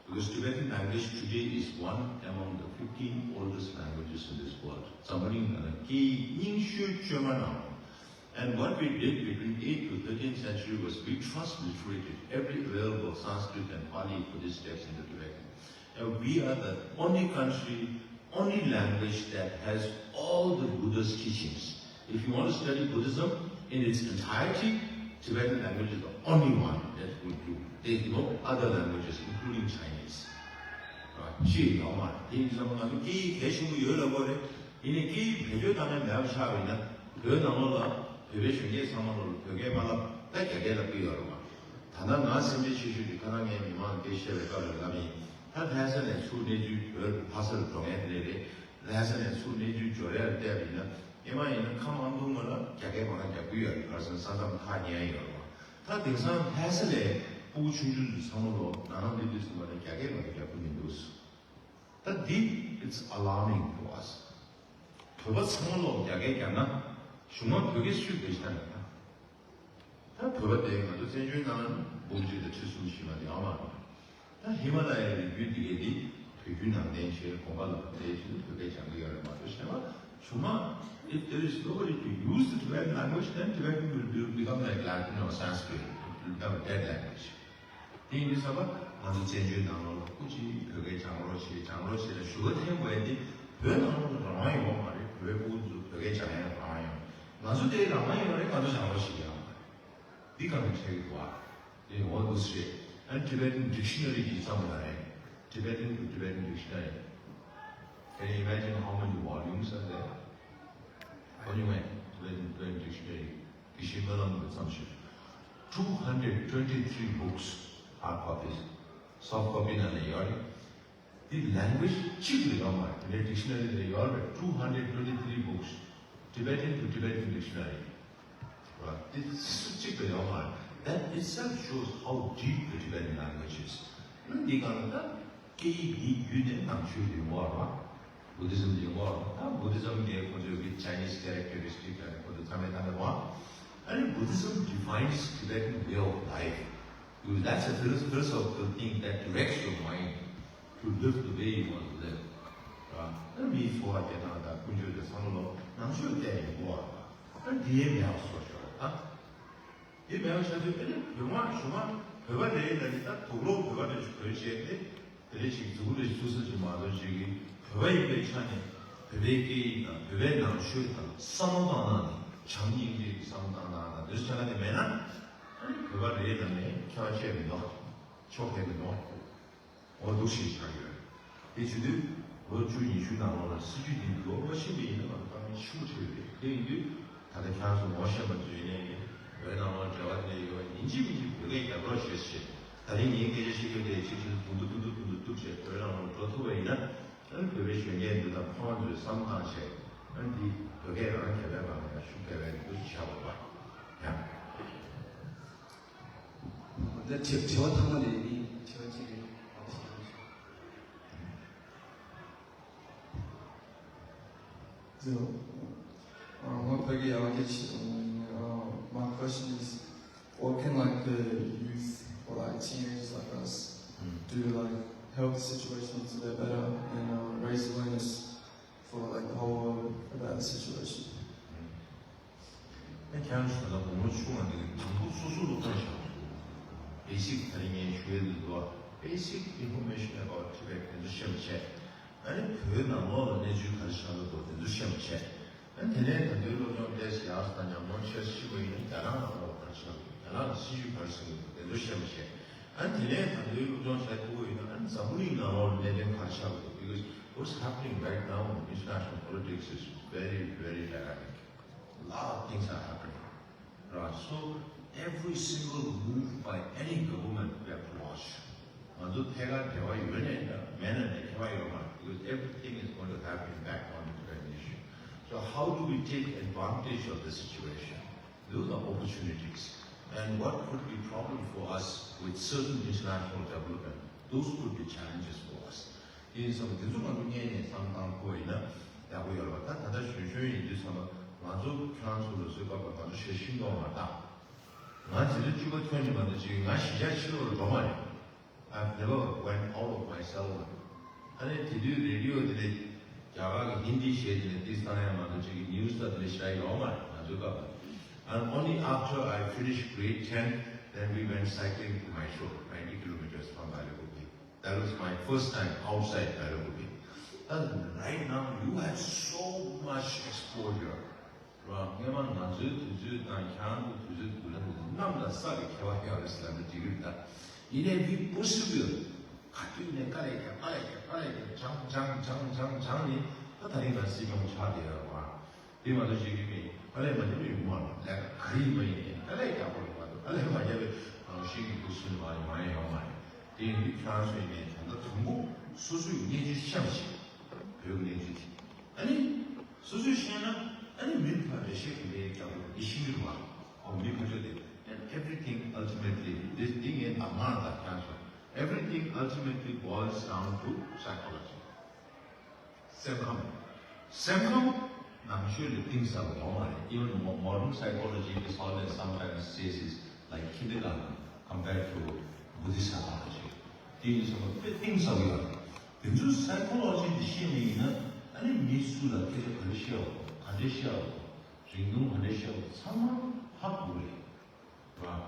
because Tibetan language today is one among the fifteen oldest languages in this world. འཛམ་བུ་གླིང་ནང་ལ་སྐད་ཡིག་རྙིང་ཤོས་བཅོས་མ་གནང་བ། And what we did between eighth to thirteenth century was we transliterated every available Sanskrit and Pali Buddhist text into Tibetan. And we are the only country, only language that has all the Buddha's teachings. If you want to study Buddhism in its entirety, Tibetan language is the only one that will do. There is no other languages, including Chinese. ཅི་ཡང་མ་རེད། དེ་ཡིན་ཙང་ང་ཚོ་སྐད་ཡིག་གལ་ཆེན་པོ་ཡོད་ལབ་དགོས་རེད། ཡིན་ནའི་སྐད་ཡིག་བེད་སྤྱོད་བཏང་ནས་མེད་པ་ཆགས་པ་ཡིན་ན། བོད་ནང་ལོགས་ལ་བོད་པའི་གཞོན་སྐྱེས་ཚང་མ་ལོགས་ལ་བོད་སྐད་མ་ལབ། ད་རྒྱ་སྐད་ལབ་ཀྱི་ཡོད་རེད་མ། ད་ལྟ་ང་སེམས་ཁྲལ་ཆེ་ཤོས་དེ་ཁ་སང་ངས་མི་མང་ལ་སྐད་བཤད་པའི་སྐབས་ལ་ལབ་ཡིན། ད་ལྷ་ས་ནས་ཚུར་གནས་ཚུལ་བོད་ལྷ་ས་ལ་འགྲོ་མཁན་དེ་འདྲ་རེད། ལྷ་ས་ནས་ཚུར་གནས་ཚུལ་འབྱོར་ཡ་ལ་བལྟས་པ་ཡིན་ན། སྔོན་མ་ཡིན་ན་ཁམས་ཨ་མདོ་ལྔ་ལ་རྒྱ་སྐད་མང་ང་རྒྱག་གི་ཡོད་རེད། ཁ་སང་ས་མཚམས་ཐག་ཉེ་ཡ་ཡོད་རེད་མ། ད་དེང་སང་ལྷ་ས་ལ་ཕྲུ་གུ་ཆུང་ཆུང་ཚོ་ཚང་མ་ལོགས་ནང་ལ་སླེབས་དུས་ཙམ་པ་ལ་རྒྱ་སྐད་མ་གཏོགས་རྒྱག་གི་མི་འདུག་ད་འདི་it's alarming to us. བོད་པ་ཚང་མ་ལོགས་རྒྱ་སྐད་རྒྱག་ན་གཞུག་མ་བོད་སྐད་སུས་བེད་སྤྱོད་གཏང་གི་ད། ད་བོད་པ་དེ་ང་ཚོ་བཙན་བྱོལ་ནང་ལ་འབུམ་གཅིག་དང་ཁྲི་གསུམ་བཞི་ལྔ་དེ་ཡོད་མ་རེད། ད་ཧི་མ་ལ་ཡའི་རི་རྒྱུད་འདི་གའི་འདི་ བོད་བརྒྱུད་ནང་བསྟན་ཆེད་དགོངས་པ་ལ་བརྟེན་བྱས་བོད་སྐད་སྦྱང་གི་ཡོད་རེད་མ་གཏོགས། གཞན་པ་ཆུང་མ། If there is nobody to use the Tibetan language, then Tibetan will be, become like Latin or Sanskrit. It will become a dead language. དེ་ཡིན་དུས་ཙམ་པ་ང་ཚོ་བཙན་བྱོལ་ནང་ལོགས་ལ་སྐུ་མཁྱེན་བོད་སྐད་སྦྱང་རོགས་བྱེད། སྦྱང་རོགས་བྱེད་ལ་ཞུ་བ་འཐེན་དགོས་ཡ་དེ། བོད་ནང་ལོགས་ལ་རང་དབང་ཡོད་མ་རེད། བོད་ཕྲུ་གུ་ཚོ་བོད་སྐད་སྦྱང་ཡ་རང་དབང་ཡོད། ང་ཚོ་དེ་རང་དབང་ཡོད་རེད། ང་ཚོ་སྦྱང་རོགས་བྱེད་ཀྱི་ཡོད་མ་རེད། འདི་གང་གི་ཁྲལ་གྱི་འདུག་ཨ། དེ་འོ་འདུག་སེ་རེད། ཨ་ནི་Tibetan dictionary གྱི་བརྩམས་པ་རེད། Tibetan to Tibetan dictionary. Can you imagine how many volumes are there? Only one Tibetan, Tibetan dictionary. དགེ་བཤེས་སྨོན་ལམ་གྱིས་བརྩམས་ཤིང་། two hundred twenty-three books, hard copies. Soft copy ནང་ལ་ཡོད་རེད། དེ་language གཅིག་ལ་ཡོད་མ་རེད། དེ་འདྲའི་dictionary ལ་ཡོད་རེད། two hundred twenty-three books, Tibetan to Tibetan dictionary. Right? དེ་སུ་གཅིག་ལ་ཡོད་མ་རེད། That itself shows how deep the Tibetan language is. ཨ་ནི་འདི་གང་ལ་ད་སྐད་ཡིག་འདི་བརྒྱུད་ནས་ནང་ཆོས་ཡོང་བ་རེད། Buddhism ཡོང་བ་རེད། ད་Buddhism གི་ཁོ་ཚོའི་གི་Chinese characteristic ལ་ཁོ་ཚོ་ཚང་མས་ད་ནས་བ། ཨ་ནི་Buddhism defines Tibetan way of life. Because that's a philosoph- philosophical thing that directs your mind to live the way you want to live. ར། ཨ་ནི་མིའི་འཚོ་བ་སྐྱེལ་སྟངས་དང་ཀུན་སྤྱོད་དེ་ཚང་མ་ལོ་ནང་ཆོས་བལྟས་ནས་གོ་བ་རེད། ཨ་ནི་དེ་ཡས་མེད་པ་བཟོ་ཆོག་རེད་ད། དེ་མེད་པ་བྱ་དུས་ཨ་ནི་བོད་མ་གཞུང་མ་བོད་པ་རེད་ལ་ནི་ད་དུག་ལོག་བོད་པ་རེད་གོན་བྱས་ཏེ། དེ་ལས་ཅིག་འཛུགས་རེས་ཚུགས་ས་ཅིག་མ་གཏོགས་ཅིག་གི་བོད་པ་ཡིན་པའི་ཆ་ནས་བོད་པའི་སྐད་ཡིག་དང་བོད་པའི་ནང་ཆོས་དང་བསམ་བློ་བཏང་སྟངས་དང་བྱམས་སྙིང་རྗེ་གི་བསམ་བློ་བཏང་སྟངས་དང་དེ་ཚོ་ཆ་ལ་དེ་མེད་ན། ཨ་ནི་བོད་པ་རེད་ལབ་ནས་ཁྱད་པར་ཆེ་མི་འདུག་ཕྱོགས་ཕེབས་མི་འདུག་འོ་འདུག་ཞེས་བྱ་ཡོད། དེ་བྱེད་དུས་ལོ་བཅུ་ཉི་ཤུ་ནང་ལོགས་ལ་སྲིད་ཇུས་འདི་འགྱུར་བ་ཕྱིན་པ་ཡིན་ན་ང་ཚོ་དཀའ་ངལ་ཆེན་པོ་འཕྲད་ཡོད་རེད། དེ་ཡིན་དུས་ད་ལྟ་ཁྱེད་རང་ཚོ་ངོ་ཤེས་པ་ཚོ་ཡིན་ནའི་བོད་ནང་ལོགས་འབྲེལ་བ་དེ་ཡོད་ཡིན་གཅིག་མིན་གཅིག་བོད་སྐད་རྒྱབ་རོགས་བྱེད་ཞེས། ད་རིང་ངའི་སྐད་ཆ་བཤད་རྒྱུ་དེ་གཅིག་གཅིག་ཏུ་ཏུ་ཏུ་ཏུ་ཏུ་ཏུ་བྱས་བོད་ནང་ལོགས་འགྲོ་ཐུབ་པ་ཡིན་ན། ཨ་ནི་བོད་པའི་གཞོན་སྐྱེས་འདི་དང་ཕ་མ་ཚོས་བསམ་བློ་བཏང་བྱས། ཨ་ནི་འདི་བོད་སྐད་རང་ག་བའི་བར་ནས་ཤུགས་རྒྱབ་པའི་འདུ་ཤེས་བྱ་དགོས་པ། ཡང་། འདི་དྲི་དྲི་བ་ཐ་མ་ལས་ནི་དྲི་བ་གཅིག་རེད། So, uh, my, uh, my question is, what can, like, the youth or, like, teenagers like us do to, like, help the situation to get better and, uh, raise awareness for, like, the whole world about the situation? ཨ་ཁྱེད་རང་ཚོ་ད་ལྟ་བུ་མོ་ཆུང་བ་འདི་དང་པོ་སོ་སོ་སློབ་སྦྱོང་བྱ་དགོས། Basic ད་རིང་ངས་ཞུ་ཡས་འདི་འདུག Basic information about Tibet དེ་ཚོ་ཤེས་པ་བྱས། ཨ་ནི་བོད་ནང་ལོགས་ལ་གནས་ཚུལ་ག་རེ་ཆགས་ཀྱི་འདུག་དེ་ཚོ་ཤེས་པ་བྱས། ཨ་ནི་དེ་ནས་ད་ལྟའི་སློབ་སྦྱོང་ཏོག་ཙམ་ཡག་ཙམ་དང་ཉམས་མྱོང་ཆེ་ཙམ་ཞིག་པ་ཡིན་ན་རྒྱ་ནག་ནང་ལོགས་ག་རེ་ཆགས་ཀྱི་འདུག་རྒྱ་ནག་ལ་སྲིད་ཇུས་ག་རེ་ཟིན་གྱི་འདུག་དེ་ཚོ་ཤེས་པ་བྱས། ཨ་ནི་དེ་ནས་ད་ལྟའི་སློབ་སྦྱོང་བྱ་ཐུབ་པ་ཡིན་ན་ཨ་ནི་འཛམ་བུ་གླིང་ནང་ལོགས་ལ་གནད་དོན་ག་རེ་ཆགས་ཀྱི་འདུག Because what's happening right now in international politics is very, very dynamic. A lot of things are happening. Right? So every single move by any government we have to watch. ང་ཚོ་ཐད་ཀར་འབྲེལ་བ་ཡོད་ནའི་འདྲ་མེད་ན་ནའི་ཁྱད་པར་ཡོད་མ་རེད། Because everything is going to have impact on the Tibetan issue. So how do we take advantage of the situation? Those are opportunities. And what could be problem for us with certain international development? Those could be challenges for us. དེ་ཡིན་ཙང་དེ་ཚོ་ང་ཚོ་སྔོན་ནས་བསམ་བཏང་ཐུབ་པ་ཡིན་ན་ཡག་པོ་ཡོད་རེད་པ། ད་ད་ལྟ་གཞོན་གཞོན་ཡིན་དུས་ཙམ་པ་ང་ཚོ་ཁྱེད་རང་ཚོ་ལ་བཟོས་སྐབས་ལ་ང་ཚོ་ཞེ་ཤིང་གཏོང་བ་དང་། ང་དེ་ཚོ་བཅུ་པ་ཐོན་ནས་མ་གཏོགས་ཅིག་ང་གཞིས་ཆགས་ཕྱི་ལོགས་ལ་འགྲོ་མ་རེད། I've never went out of my cell. ཨ་ནི་དེ་དུས་རེ་ཌི་ཡོ་དེ་ལས་རྒྱ་གར་གྱི་ཧིན་དི་གཞས་དེ་ལས་ཏིས་བཏང་ཡ་མ་གཏོགས་ཅིག་གི་ནིའུ་སི་དང་དེ་ལས་ཞེ་དྲག་ཡོད་མ་རེད་ང་ཚོའི་སྐབས་ལ། And only after I finished grade ten, then we went cycling to Mysore, ninety kilometers from Bailakuppe. That was my first time outside Bailakuppe. And right now, you have so much exposure. རང་སྔོན་མ་ང་ཚོའི་དུས་ཚོད་དང་ཁྱེད་རང་ཚོའི་དུས་ཚོད་དུས་ལ་གནམ་དང་ས་གི་ཁྱད་པར་ཡོད་རེད་ཟེར་ལབ་ན་འགྲིག་གི་རེད་ད། ཡིན་ནའི་we persevere. ག་དུས་ནས་དཀའ་ལས་རྒྱག་དཀའ་ལས་རྒྱག་དཀའ་ལས་རྒྱག་སྦྱངས་སྦྱངས་སྦྱངས་སྦྱངས་སྦྱངས་ནས་ད་ད་རིང་ང་སྲིད་སྐྱོང་ཆགས་བསྡད་ཡོད་རེད་བ། དེ་མ་གཏོགས་བྱེད་ཀྱི་མེད། དཀའ་ལས་མ་བརྒྱབ་པའི་ཡོང་མ་རེད། ལས་ཀ་ག་རེ་ཡིན་པ་ཡིན་ནའི་དཀའ་ལས་རྒྱག་དགོས་རེད་མ་གཏོགས་དཀའ་ལས་མ་བརྒྱབ་པའི་རང་བཞིན་གྱི་འདུག་སེ་མ་ཡོང་མ་ཡོང་མ་རེད། དེ་ཡིན་དུས་ཁྱེད་རང་ཚོ་ཡིན་ནའི་ད་ལྟ་དང་པོ་སོ་སོའི་གནས་ཚུལ་ཤེས་པ་བྱེད། བོད་ཀྱི་གནས་ཚུལ་དེ། ཨ་ནི། སོ་སོས་ཤེས་ན་ཨ་ནི་མི་ཕར་འགྲེལ་བཤད་ག་འདྲ་རྒྱག་དགོས་འདི་ཤེས་ཀྱི་རེད་བ། ཨོ་མི་ཕར་ཕྱོགས་དེ། And everything ultimately, this thing is དང་མ་དང་ཁྱེད་ཚོ། Everything ultimately boils down to psychology. སེམས་ཁམས། སེམས་ཁམས་ནང་ཆོས་ལ་གཏིང་ཟབ་པ་ཡོད་མ་རེད། Even mo- modern psychology is always sometimes says is like kindergarten compared to Buddhist psychology. དེ་ཡིན་སོང་དཔེ་གཏིང་ཟབ་ཡོད་རེད། དེ་ཚོའི་སའི་ཁོ་ལོ་ཇི་དེ་ཤེས་མེད་ཡིན་ན། ཨ་ནི་མི་སུ་ལ་སྐད་ཆ་ག་རེ་བཤད་འོ། ག་འདྲས་བཤད་འོ། རིང་ཐུང་ག་འདྲས་བཤད་འོ། ཚང་མ་ཧ་གོ་རེད། ར།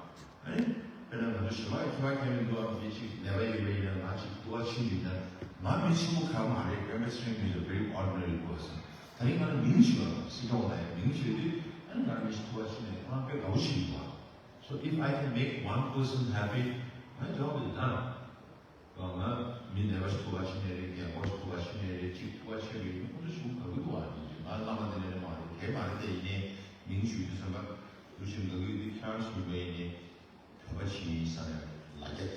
ཨེ། དཔེར་ན་ང་ཚོ་གཞན་པ་ཁྱད་པར་གང་ཡང་མི་འདུག་ཨ། མི་གཅིག་ནད་པ་ཡོད་པ་ཡིན་ན། ང་གཅིག་ཐུག་པ་ཕྱིན་པ་ཡིན་ན། ང་མི་ཆེན་པོ་གང་མ་རེད། I'm extremely a very ordinary person. ད་རིང་ང་ལ་མིང་ཞིག་ཡོད། སྲིད་སྐྱོང་ལ་ཡང་མིང་ཞིག་ཡོད་དུས། ཨ་ནི་ང་མི་ཞིག་ཐུག་པ་ཕྱིན་ནས་ཁོ་རང་དཔེ་དགའ་པོ་ཞིག་ཡིན་པ། So if I can make one person happy, my job is done. ང་མི་ནད་པ་ཞིག་ཐུག་པ་ཕྱིན་ནས་རེད། རྒན་པ་ཞིག་ཐུག་པ་ཕྱིན་ནས་རེད། གཅིག་ཐུག་པ་ཕྱིན་པ་ཡིན་ན་ཁོ་ཚོ་ཞེ་པོ་དགའ་གི་འདུག་ཨ། ང་བླ་མ་དེ་འདྲ་མ་རེད། དེ་མ་རེད། དེ་ཡིན་ནའི་མིང་ཞུ་དུས་ཙམ་པ་འུ་ཆོ་དགའ་གི་ཡོད་དུས། ཁྱེད་རང་ཚོ་ཡིན་ནའི་བོད་པ་ཞིག་ཡིན་བསམ་ཡ་ལ་རྒྱ་དེ།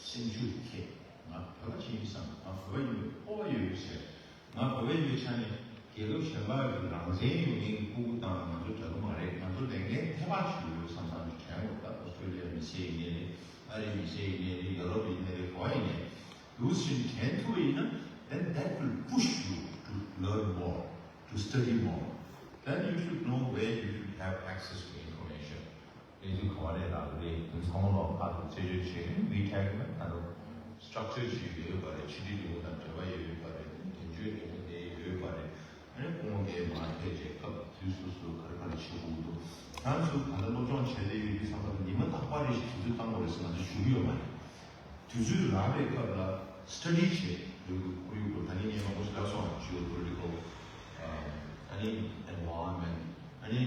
སེམས་ཤུགས་ཁེངས། ང་བོད་པ་ཞིག་ཡིན་བསམ། ང་བོད་པ་ཡིན་པའི་སྤོབས་པ་ཡོད་ཡོད་ཟེར། ང་བོད་པ་ཡིན་པའི་ཆ་ནས་རྒྱལ་ཁབ་གཞན་པ་གི་རང་བཙན་ཡོད་མཁན་གྱི་ཕྲུ་གུ་དང་ང་ཚོ་འདྲ་གི་མ་རེད། ང་ཚོ་ལས་འགན་ཐེ་བ་ཞིག་ཡོད་བསམ་བསམ་ཞིག་དྲན་འོ། ད་ཨོ་སི་ཀྲེ་ལི་ཡ་མི་སེར་ཡིན་ནའི་རེད། ཨ་རིའི་མི་སེར་ཡིན་ནའི་རེད། ཡོ་རོབ་ཡིན་ནའི་རེད། ག་བ་ཡིན་ནའི་རེད། འདུག་སེ་བྱས་ཐུབ་པ་ཡིན་ན། Then that will push you to learn more, to study more. Then you should know where you should have access to information. དེ་ཚོ་ག་བ་ནས་རག་རེད། དེ་ཚང་མ་ལོག་ཁག་ཏུ་རྩད་གཅོད་བྱས། ནས་ཝི་ཊེག་ལ་ད་ལོ་སི་ཊག་ཅར་ཞིག་ཡོད་པ་རེད། ཕྱི་དྲིལ་ལས་ཁུངས་དང་འབྲེལ་བ་ཡོད་པ་རེད། དོན་གཅོད་ལས་ཁུངས་དེ་ཡོད་པ་རེད། ཨ་ནི་སྐུ་ངོ་འགའི་མར་ཕེབས་བྱས་སྐབས་དུས་སོ་སོ་ག་རེ་ག་རེ་བྱེད་དགོས་འདུག་ང་ཚོ་ད་ལྟ་སློབ་སྦྱོང་བྱས་བསྡད་ཡོད་དུས་ཙམ་པ་ཉི་མ་རྟག་པར་རེ་ཞིག་དུས་ཚོད་བཏང་དགོས་རེད་ཟེར་ང་ཚོ་ཞུ་གི་ཡོད་མ་རེད། དུས་ཚོད་རག་པའི་སྐབས་ལ་སི་ཊ་ཌི་བྱེད་ཡོད་དགོས། ཁོར་ཡུག་ད་ནི་ངས་མང་པོ་ཞིག་ལབ་སོང་། ཇི་ཨོ་པོ་ལི་ཊི་ཀལ། ཨ་ནི་ཨེན་ཝའི་རོན་མེན་ཊི། ཨ་ནི་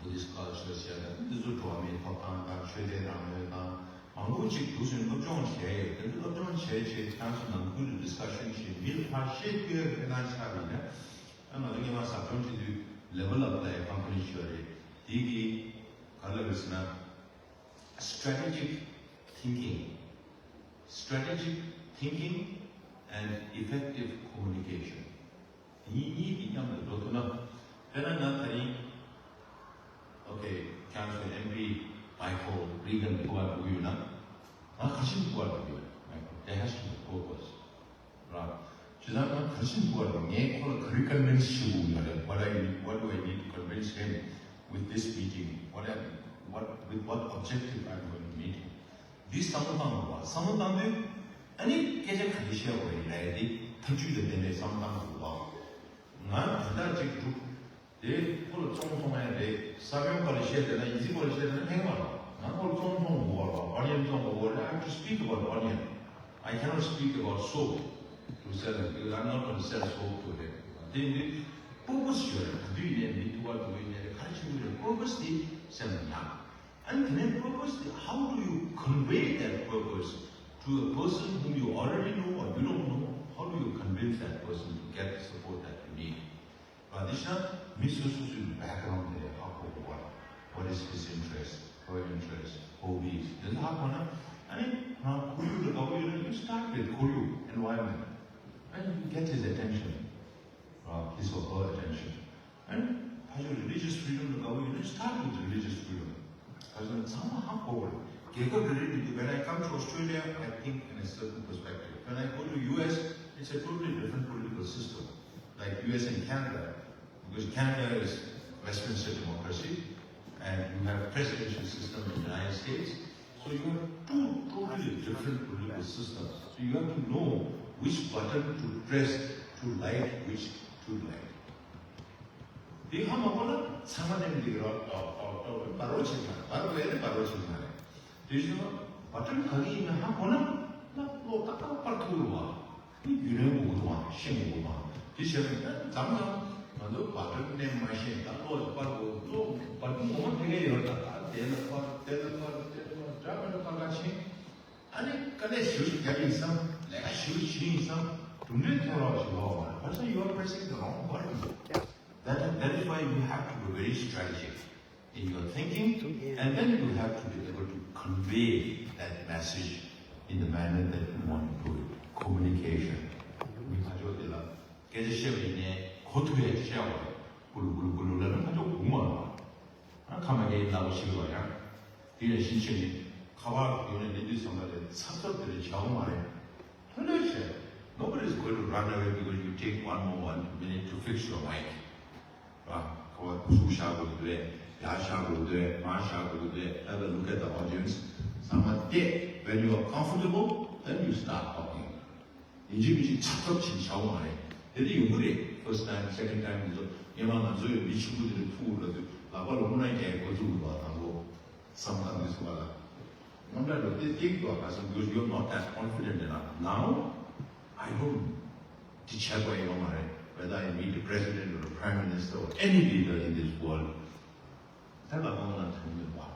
བུ་དིསི་ཊི་ཀལ་ཅར་ཟེར་ཡ་ད་འདི་ཚོ་འགྲོ་བ་མིའི་ཐོབ་ཐང་དང་ཆོས་དད་རང་མོས་དང་མང་པོ་ཅིག་འདུག་སེ་སློབ་སྦྱོང་བྱས་ཡོད། དེ་ཚོ་སློབ་སྦྱོང་བྱས་བྱས་ཁྱེད་རང་ཚོ་ནང་ཁུལ་དུ་ཌིསི་ཀ་ཤན་བྱས། མི་ལ་ཕར་བཤད་སྐྱོན་དཔེར་ན་ཆགས་པ་ཡིན་ན། ཨ་ང་ཚོ་སྔོན་མ་ཟབ་སྦྱོང་བྱེད་དུས་ལེ་བེལ་ཨབ་ལབ་ཡ་ཀམ་པ་ནི་ཞིག་ཡོད་རེད། དེ་གི་ག་རེ་ལབ་ཡོད་ཟེར་ན། Strategic thinking, strategic thinking and effective communication. དེ་གཉིས་གཉིས་ཀྱི་མཉམ་དུ་འགྲོ་ཐུབ་ན། དཔེར་ན་ང་དེ་རིང་། ཨོ་ཁེ། ཁྱེད་རང་ཚོའི་ཨེམ་པི་མའི་ཁལ་རི་གན་ཐུག་པར་འགྲོ་གི་ཡོད་ན། ང་ག་ཤིན་ཐུག་པར་འགྲོ་གི་ཡོད། མའི་ཁལ། There has to be purpose. ར། ཇི་ལྟར་ང་ག་ཤིན་ཐུག་པར་འགྲོ། ངས་ཁོ་ལ་ག་རེ་ཀོན་བིན་སི་བྱེད་དགོས་ཡོད་རེད། What I what do I need to convince him with this meeting? What I, what, with what objective I'm going to meet him? འདི་བསམ་བློ་བཏང་དགོས་པ། བསམ་བློ་བཏང་དུས་ཨ་ནི་སྐད་ཆ་ག་འདྲ་བཤད་དགོས་ཡིན་ལབ་ཡ་དེ་ཐབས་ཇུས་དང་ལྡན་པའི་བསམ་བློ་བཏང་དགོས་པ། ང་དོན་དག་ཅིག་སྒྲུབ། དེ་ཁོ་ལ་བཙོང་བཙོང་ཡ་རེད། ས་བོན་པ་ལ་བཤད་བསྡད་ན་ཡིན་ཚིག་པ་ལ་བཤད་བསྡད་ན་ཕན་གི་མ་རེད། ང་ཁོ་ལ་བཙོང་བཙོང་དགོས་པ་རེད། ཨོ་ནི་ཡན་བཙོང་དགོས་པ་རེད། I have to speak about onion. I cannot speak about soap to sell it because I'm not going to sell soap to him. དེ་ཡིན་དུས་པར་པོ་སི་ཡོད་རེད། ག་དུས་ཡིན་ནའི་མི་ཐུག་པ་འགྲོ་གི་ཡིན་ནའི་ག་རེ་བྱེད་དགོས་རེད། པར་པོ་སི་དེ་སེམས་ལ་ཉར། And དེ་ནས་པར་པོ་སི་དེ། How do you convey that purpose to a person whom you already know or you don't know? How do you convince that person to get the support that you need? But this time, མི་སོ་སོ་སོའི་བྷེག་གྷ་རའུན་དེ་ཧ་གོ་དགོས་པ། What is his interest, her interest, hobbies? དེ་ཚོ་ཧ་གོ་ན། ཨ་ནི་ང་ཁོར་ཡུག་ལ་དགའ་པོ་ཡོད་ན། You start with ཁོར་ཡུག། Environment. And you get his attention, uh, his or her attention. And ཕ་ཆོས་རི་ལི་ཇི་ཡས་ཕི་རི་ཌམ་ལ་དགའ་པོ་ཡོད་ན། Start with religious freedom. ག་ཚོད་ཚང་མ་ཧ་གོ་བ་རེད། རྒྱལ་ཁབ་རེ་རེ་འདུག་རྒྱུ། When I come to Australia, I think in a certain perspective. When I go to U S, it's a totally different political system. Like U S and Canada, because Canada is Westminster democracy, and you have presidential system in the United States. So you have two totally different political systems. So you have to know which button to press to light which tube light. དེ་ཧ་མ་གོ་ན་ཚང་མ་ནས་འདི་རོ་ཏོག་ཏོག་ཏོག་འབར་བ་བྱེད་མ་རེད། འབར་བ་ཡིན་ན་འབར་བ་བྱེད་མ་རེད། དེ་བཞིན་བ་ཊན་ག་གི་ཡིན་ན་ཧ་གོ་ན་ན་བློ་ཏག་ཏག་སྤར་ཐུབ་རེད་བ། དེ་རྒྱུས་ལོན་དགོས་ཀྱི་འདུག་བ། ཤེས་དགོས་ཀྱི་འདུག་བ། དེ་བྱས་པ་ཡིན་ན་མཚམས་མཚམས་ང་ཚོ་བ་ཊན་མནན་མ་ཤེས། ད་བློ་སྤར་དགོས། བློ་བ་ཊན་ངོ་མ་དེ་ག་ཡོད། ད་ད་དེ་ལ་སྤར། དེ་ལ་སྤར། དེ་ལ་སྤར། འདྲ་མི་འདྲ་སྤར་ག་ཕྱིན། ཨ་ནི་དཀའ་ལས་ཞེ་པོ་ཞིག་བརྒྱབ་ཡིན་བསམ། ལས་ཀ་ཞེ་པོ་བྱས་ཡིན་བསམ། གྲུབ་འབྲས་ཐོན་རོགས་ཞེས་ལབ་པ་མ་རེད། But you are pressing the wrong button. That, that is why you have to be very strategic in your thinking, and then you have to be able to convey that message in the manner that you want to do it. Communication. མི་ཁ་ཕྱོགས་དེ་ལ་སྐད་ཆ་བཤད་པ་ཡིན་ནའི་གོ་ཐུབ་ཡ་བཤད་པ་རེད། ཀུ་ལུ་ཀུ་ལུ་ཀུ་ལུ་ལབ་ན་ཁ་ཕྱོགས་གོ་མ་རེད། ཨ་ཁ་མ་གའི་ལག་པ་ཞིག་ལ་ཡང་། དེ་ཡང་ཤིན་ཆེན་ནི་ཁ་པར་ཡོང་ནས་ལེན་དུས་ཙམ་པ་ལས་ཚབ་ཚབ་དེ་འདྲ་བྱ་བ་མ་རེད། ལྷོད་ལྷོད་བྱས། Nobody is going to run away because you take one more one minute to fix your mic. ར། ཁ་པར་ཁུ་སུམ་བཞག་དགོས་ཀྱི་འདུག་ཡར་བཞག་དགོས་ཀྱི་འདུག་མར་བཞག་དགོས་ཀྱི་འདུག Have a look at the audience. ཚང་མ་བལྟས། When you are comfortable, then you start talking. ཡིན་གཅིག་མིན་གཅིག་ཆབ་ཆབ་བྱེད་བྱའོ་མ་རེད། དེ་འདྲ་ཡོང་གི་རེད། first time, second time འདི་ཚོ་སྔོན་མ་ང་ཚོ་ཡོད་མི་ཆེན་པོ་དེ་འདྲ་ཐུག་འགྲོ་དུས་ལག་པ་ལ་སྨུག་ནག་རྒྱག་གི་འགོ་བཙུགས་འགྲོ་བ་དང་པོ་བསམ་བཏང་དུས་སུ་བ་ལ། རྣམ་པ་འགྲོ་དེ་སྟེགས་འགྲོ་ག་སོང་། Because you're not that confident enough. Now, I don't དེ་བྱས་པ་ཡོད་མ་རེད། Whether I meet the president or the prime minister or any leader in this world, ད་ལ་མང་ལ་དྲན་མེད་པ།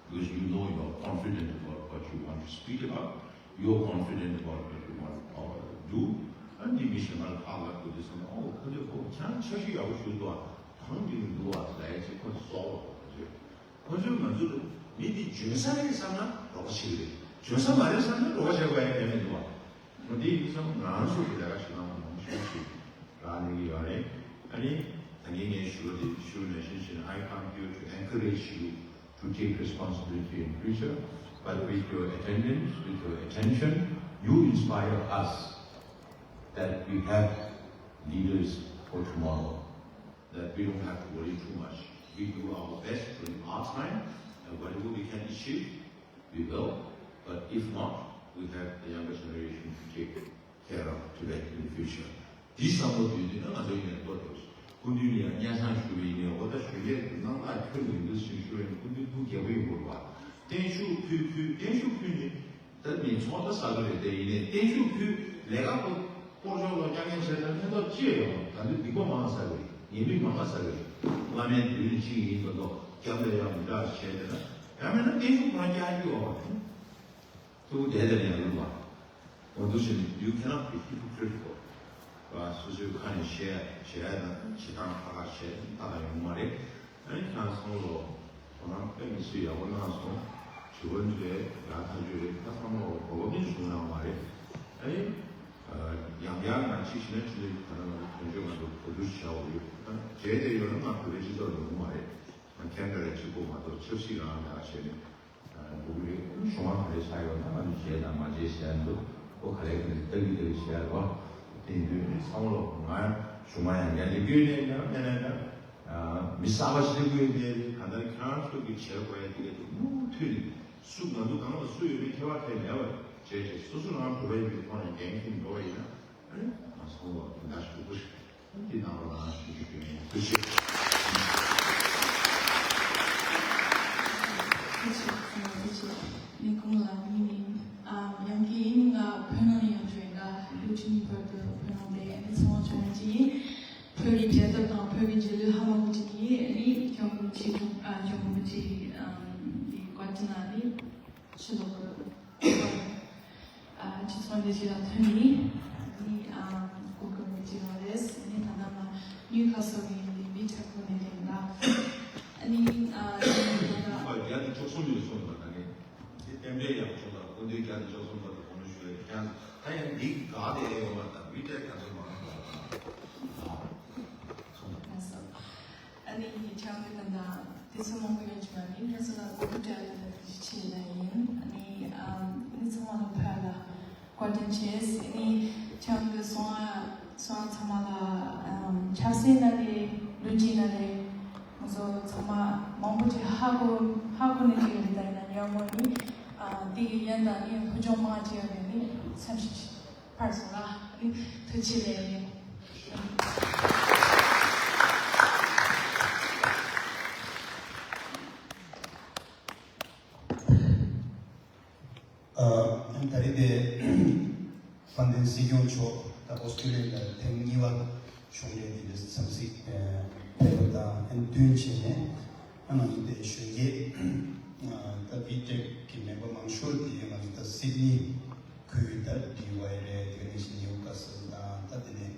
Because you know, you're confident about what you want to speak about, you're confident about what you want to uh, do. ཨ་ནི་མི་གཞན་པ་ལ་ཁག་ལ་ཁུ་དེ་སོང་ཨོ་ཁོ་ཚོས་ཁོ་ཁྱང་ཆ་ཤས་ཡག་པོ་ཞུ་འདུག་ཨ། ཐང་དེ་ནི་འདུག་ཨ་ལས་ཅི་ཁོ་ཚོ་སོགས་ལ་ཁོ་ཚོས་ཁོ་ཚོས་ང་ཚོ་ལ་མི་དེ་འཇོན་ས་རེད་བསམ་ན་རོགས་པ་བྱེད་ཀྱི་རེད། འཇོན་ས་མ་རེད་བསམ་ན་རོགས་པ་བྱེད་དགོས་ཡ་གང་ཡང་མི་འདུག་ཨ། འོ་དེ་ཡིན་ཙང་ང་རང་ཚོ་གི་ལས་ཀ་བྱེད་སྟངས་མང་ཤོས་ཤིག་རག་ལས་ཀྱི་ཡོད་རེད། ཨ་ནི་ད་གིན་ངས་ཞུ་བ་དེ་ཞུ་ནང་བཞིན་བྱས་ན། I come here to encourage you to take responsibility in future, but with your attendance, with your attention, you inspire us that we have leaders for tomorrow, that we don't have to worry too much. We do our best during our time, and whatever we can achieve, we will, but if not, we have the younger generation to take care of Tibet in the future. This is what we do. ང་ཚོ་ཡིན་ནའི་ལྟོ་དེ་སྐུ་མདུན་ལ་ཡང་སྙན་སེང་ཞུ་བ་ཡིན་ནའི་འོ་ད་ཞུ་ཡས་ཀྱི་རྣམ་ཐར་ཁྱོན་ནས་འདི་ཞིག་ཞུ་བ་ཡིན། སྐུ་མདུན་ཐུགས་དགྱེས་པོ་ཡིན་དགོས་པ། བརྟན་བཞུགས་ཕུལ་ཕུལ། བརྟན་བཞུགས་ཕུལ་ནས་ད་མི་ཚོགས་ད་ཟ་གི་རེད། དེ་ཡིན་ནའི་བརྟན་བཞུགས་ཕུལ་ལས་ཀ་པོ་སྤོར་ཆོག་ལ་རྐྱང་རྐྱང་བྱས་ན་ཕན་ཐོགས་ཅི་ཡང་ཡོད། ད་འདི་སྡིག་པ་མང་ས་རེད། ཉེས་དམིགས་མང་ས་རེད། བླ་མའི་མདུན་གཅིག་ཡིན་མ་གཏོགས་རྒྱབ་ལ་ཡང་མི་འདྲ་བྱས་ཏེ་ན་ཡང་མིན་ན་བརྟན་བཞུགས་ཁོ་རང་རྒྱག་རྒྱུ་ཡོད་པ་རེད། ཐུགས་བདེ་དེ་ནས་ཡང་ལུས་པ། འོ་འདུག་བྱས་ནས་you cannot be hypocritical. བ་སོ་སོའི་ཁ་ནས་བཤད་བྱས་དང་ཁ་ཁ་བཤད་ལྟ་ག་ཡོང་མ་རེད། ཨ་ནི་ཁྱེད་རང་ཚོ་ལོ་ཁོ་རང་དཔེ་མི་སྲིད་ཡག་པོ་གནང་སོང་། ཞུ་བ་འདི་རེད་ཡག་ཐག་ཆོད་རེད། ད་ཚང་མ་ལོ་གོ་བ་མིན་བྱུང་ཡོང་མ་རེད། ཨ་ནི་ཡང་ཡང་ང་ཅིག་བྱས་ན་ཅི་ནས་ད་ལྟ་ང་ཚོ་དོན་གཅོད་ང་ཚོ་གོ་བསྡུར་བྱ་འོ་ཡོད། ད་བྱས་ཏེ་ཡོད་ན་ང་བོད་པའི་སྤྱི་ཚོགས་ཡོང་མ་རེད། ང་ཁྱེད་འདྲ་རེ་གཅིག་པོ་མ་གཏོགས་ཆབ་སྲིད་རང་ཡག་བྱས་ནས། འགུག་རེད། གཞུང་མ་ག་རེ་ཆགས་ཡོད་ན་ང་ཚོ་བྱས་དང་མ་བྱས་བྱས་འདུག་ཁོ་ག་ལེ་ག་ལེ་ལྟ་གི་ལྟ་གི་བྱས་རེད་བ། དེ་ཡིན་དུས་ནི་ཚང་མ་ལོ་ང་གཞུང་མ་ཡང་ཡང་ལེ་བསྐྱོད་ནས་ཡང་ཡང་ཡང་ཡང་མི་གསར་པ་ཞིག་ལེ་བསྐྱོད་ནས་གང་ལྟར་ཁྱེད་རང་ཚོ་གི་བྱེད་དགོས་ཡ་དེ་ག་དེ་མུ་མཐུད་ནས་སུ་ང་ཚོ་གང་ལ་སུ་ཡོད་མེད་ཁྱད་པར་ཕལ་མེད་པ་བྱས་བྱས་སོ་སོ་རང་བོད་པ་ཡིན་པའི་ཐོག་ནས་འགན་འཁྱེར་འགྲོ་བ་ཡིན་ན་ཨ་ནི་ང་ཚང་མ་ལོ་དོན་དག་ཞུ་དགོས་ཤིག་འདི་ནང་ལ་ང་ཞུ་རྒྱུ་ཡོད། ཐུགས་རྗེ་ཆེ། ཐུགས་རྗེ་ཆེ། ཐུགས་རྗེ་ཆེ། ནི་ཁོང་ལ་ནི་ནི་ཨ་ཡང་གི་ཡིན་ང་བོད་ནང་ཡང་བྱོས་ད་ལུ་ཅི་ནི་བར་དུ་བོད་ནང་དེ་ནི་ཚོང་བྱོས་ཅི་བོད་ཀྱི་རྒྱལ་དར་དང་བོད་ཀྱི་རྒྱལ་གླུ་ཧ་མ་གོ་ཅི་གི་ནི་ཁྱོད་ཀྱི་ཅི་ཀྲུང་ཨ་ཁྱོད་ཀྱི་ཅི་ཨ་འདི་བཀའ་དྲིན་ལ་ནི་ཕྱི་ལོགས་ཀྱི། ཨ་སྤྱི་ཚོགས་འདི་ཞིག་ལ་ཐོན་ནས་ནི་ཨ་གོ་སྐབས་འདི་ཅིག་ཡོད་རེད། ནི་ད་ལྟ་ང་ནིའུ་ཁ་སལ་ནས་ཡིན། འདི་མི་ཁྲ་ཁོ་ནས་ཡིན་ད། ནི་ཨ་ནི་ད་ལྟ་ཨ་བརྒྱ་དང་བཅུ་གསུམ་ཡོད་སོང་ལ་ད་ནི་དེ་གཏན་འབྲས་ཡག་བྱུང་ལ་སྐུ་མདུན་བརྒྱ་དང་བཅུ་གསུམ་བར་དུ་གོང་ནས་ཞུ་ཡ་ཀྱང་ད་ཡང་འདི་དགའ་དེ་ཡོད་མ་ད་བི་ཏེ་ག་ཚོད་མང་ལ་ད། ཨ་ནི་ཁྱེད་རང་གི་ད་ལྟ་དེ་ཚོ་མང་པོ་ཡོད་ཀྱི་མ་རེད། ང་ཚོ་ལ་གོ་བསྡུར་ཡག་ལ་ད་དེ་ཆེ་ལ་ཡིན། ཨ་ནི་ཨ་ནི་ཚང་མ་ལ་ཕར་ལ་བཀའ་དྲིན་ཆེ། ཨ་ནི་ཁྱེད་རང་གི་གསུང་བ་གསུང་བ་ཚང་མ་ལ་ཨམ་ཆབ་སྲིད་ན་རེད། ལོ་རྒྱུས་ན་རེད། ང་ཚོ་ཚང་མ་མང་པོ་ཅིག་ཧ་གོ་ཧ་གོ་ནས་ཅིག་ཡོད་རེད། ད་ཡིན་ན་ཉོན་མོངས་ནི་ཨ་དེ་གི་ཡན་དང་ནི་ཕུ་ཆུང་མང་ཅིག་ཡོད་རེད། ནི་སེམས་ཤིག་ཕར་སོང་ལ་ཐུགས་རྗེ་ཆེ་ལེ། ཨ་ད་རེས་དེ་དཔལ་ལྡན་སྲིད་སྐྱོང་མཆོག་ད་ཨོ་སི་ཀྲི་ལི་ཡ་ལ་ཐེངས་གཉིས་པ་གཞུང་འབྲེལ་དེ་འདྲ་འཚམས་གཟིགས་ཕེབས་པ་དང་ཨ་ནི་བསྟུན་བྱས་ནས་ཨ་ང་ཚོ་དེ་གཞོན་སྐྱེས་ད་བི་ཊེག་གི་མེམ་བར་མང་ཤོས་དེ་ང་ཚོ་ད་སིད་ནི་ཁུལ་ད་ཌི་ཝའི་རེད། དེ་ག་ནང་བཞིན་ནིའུ་ཁ་སལ་དང་ད་དེ་ནས་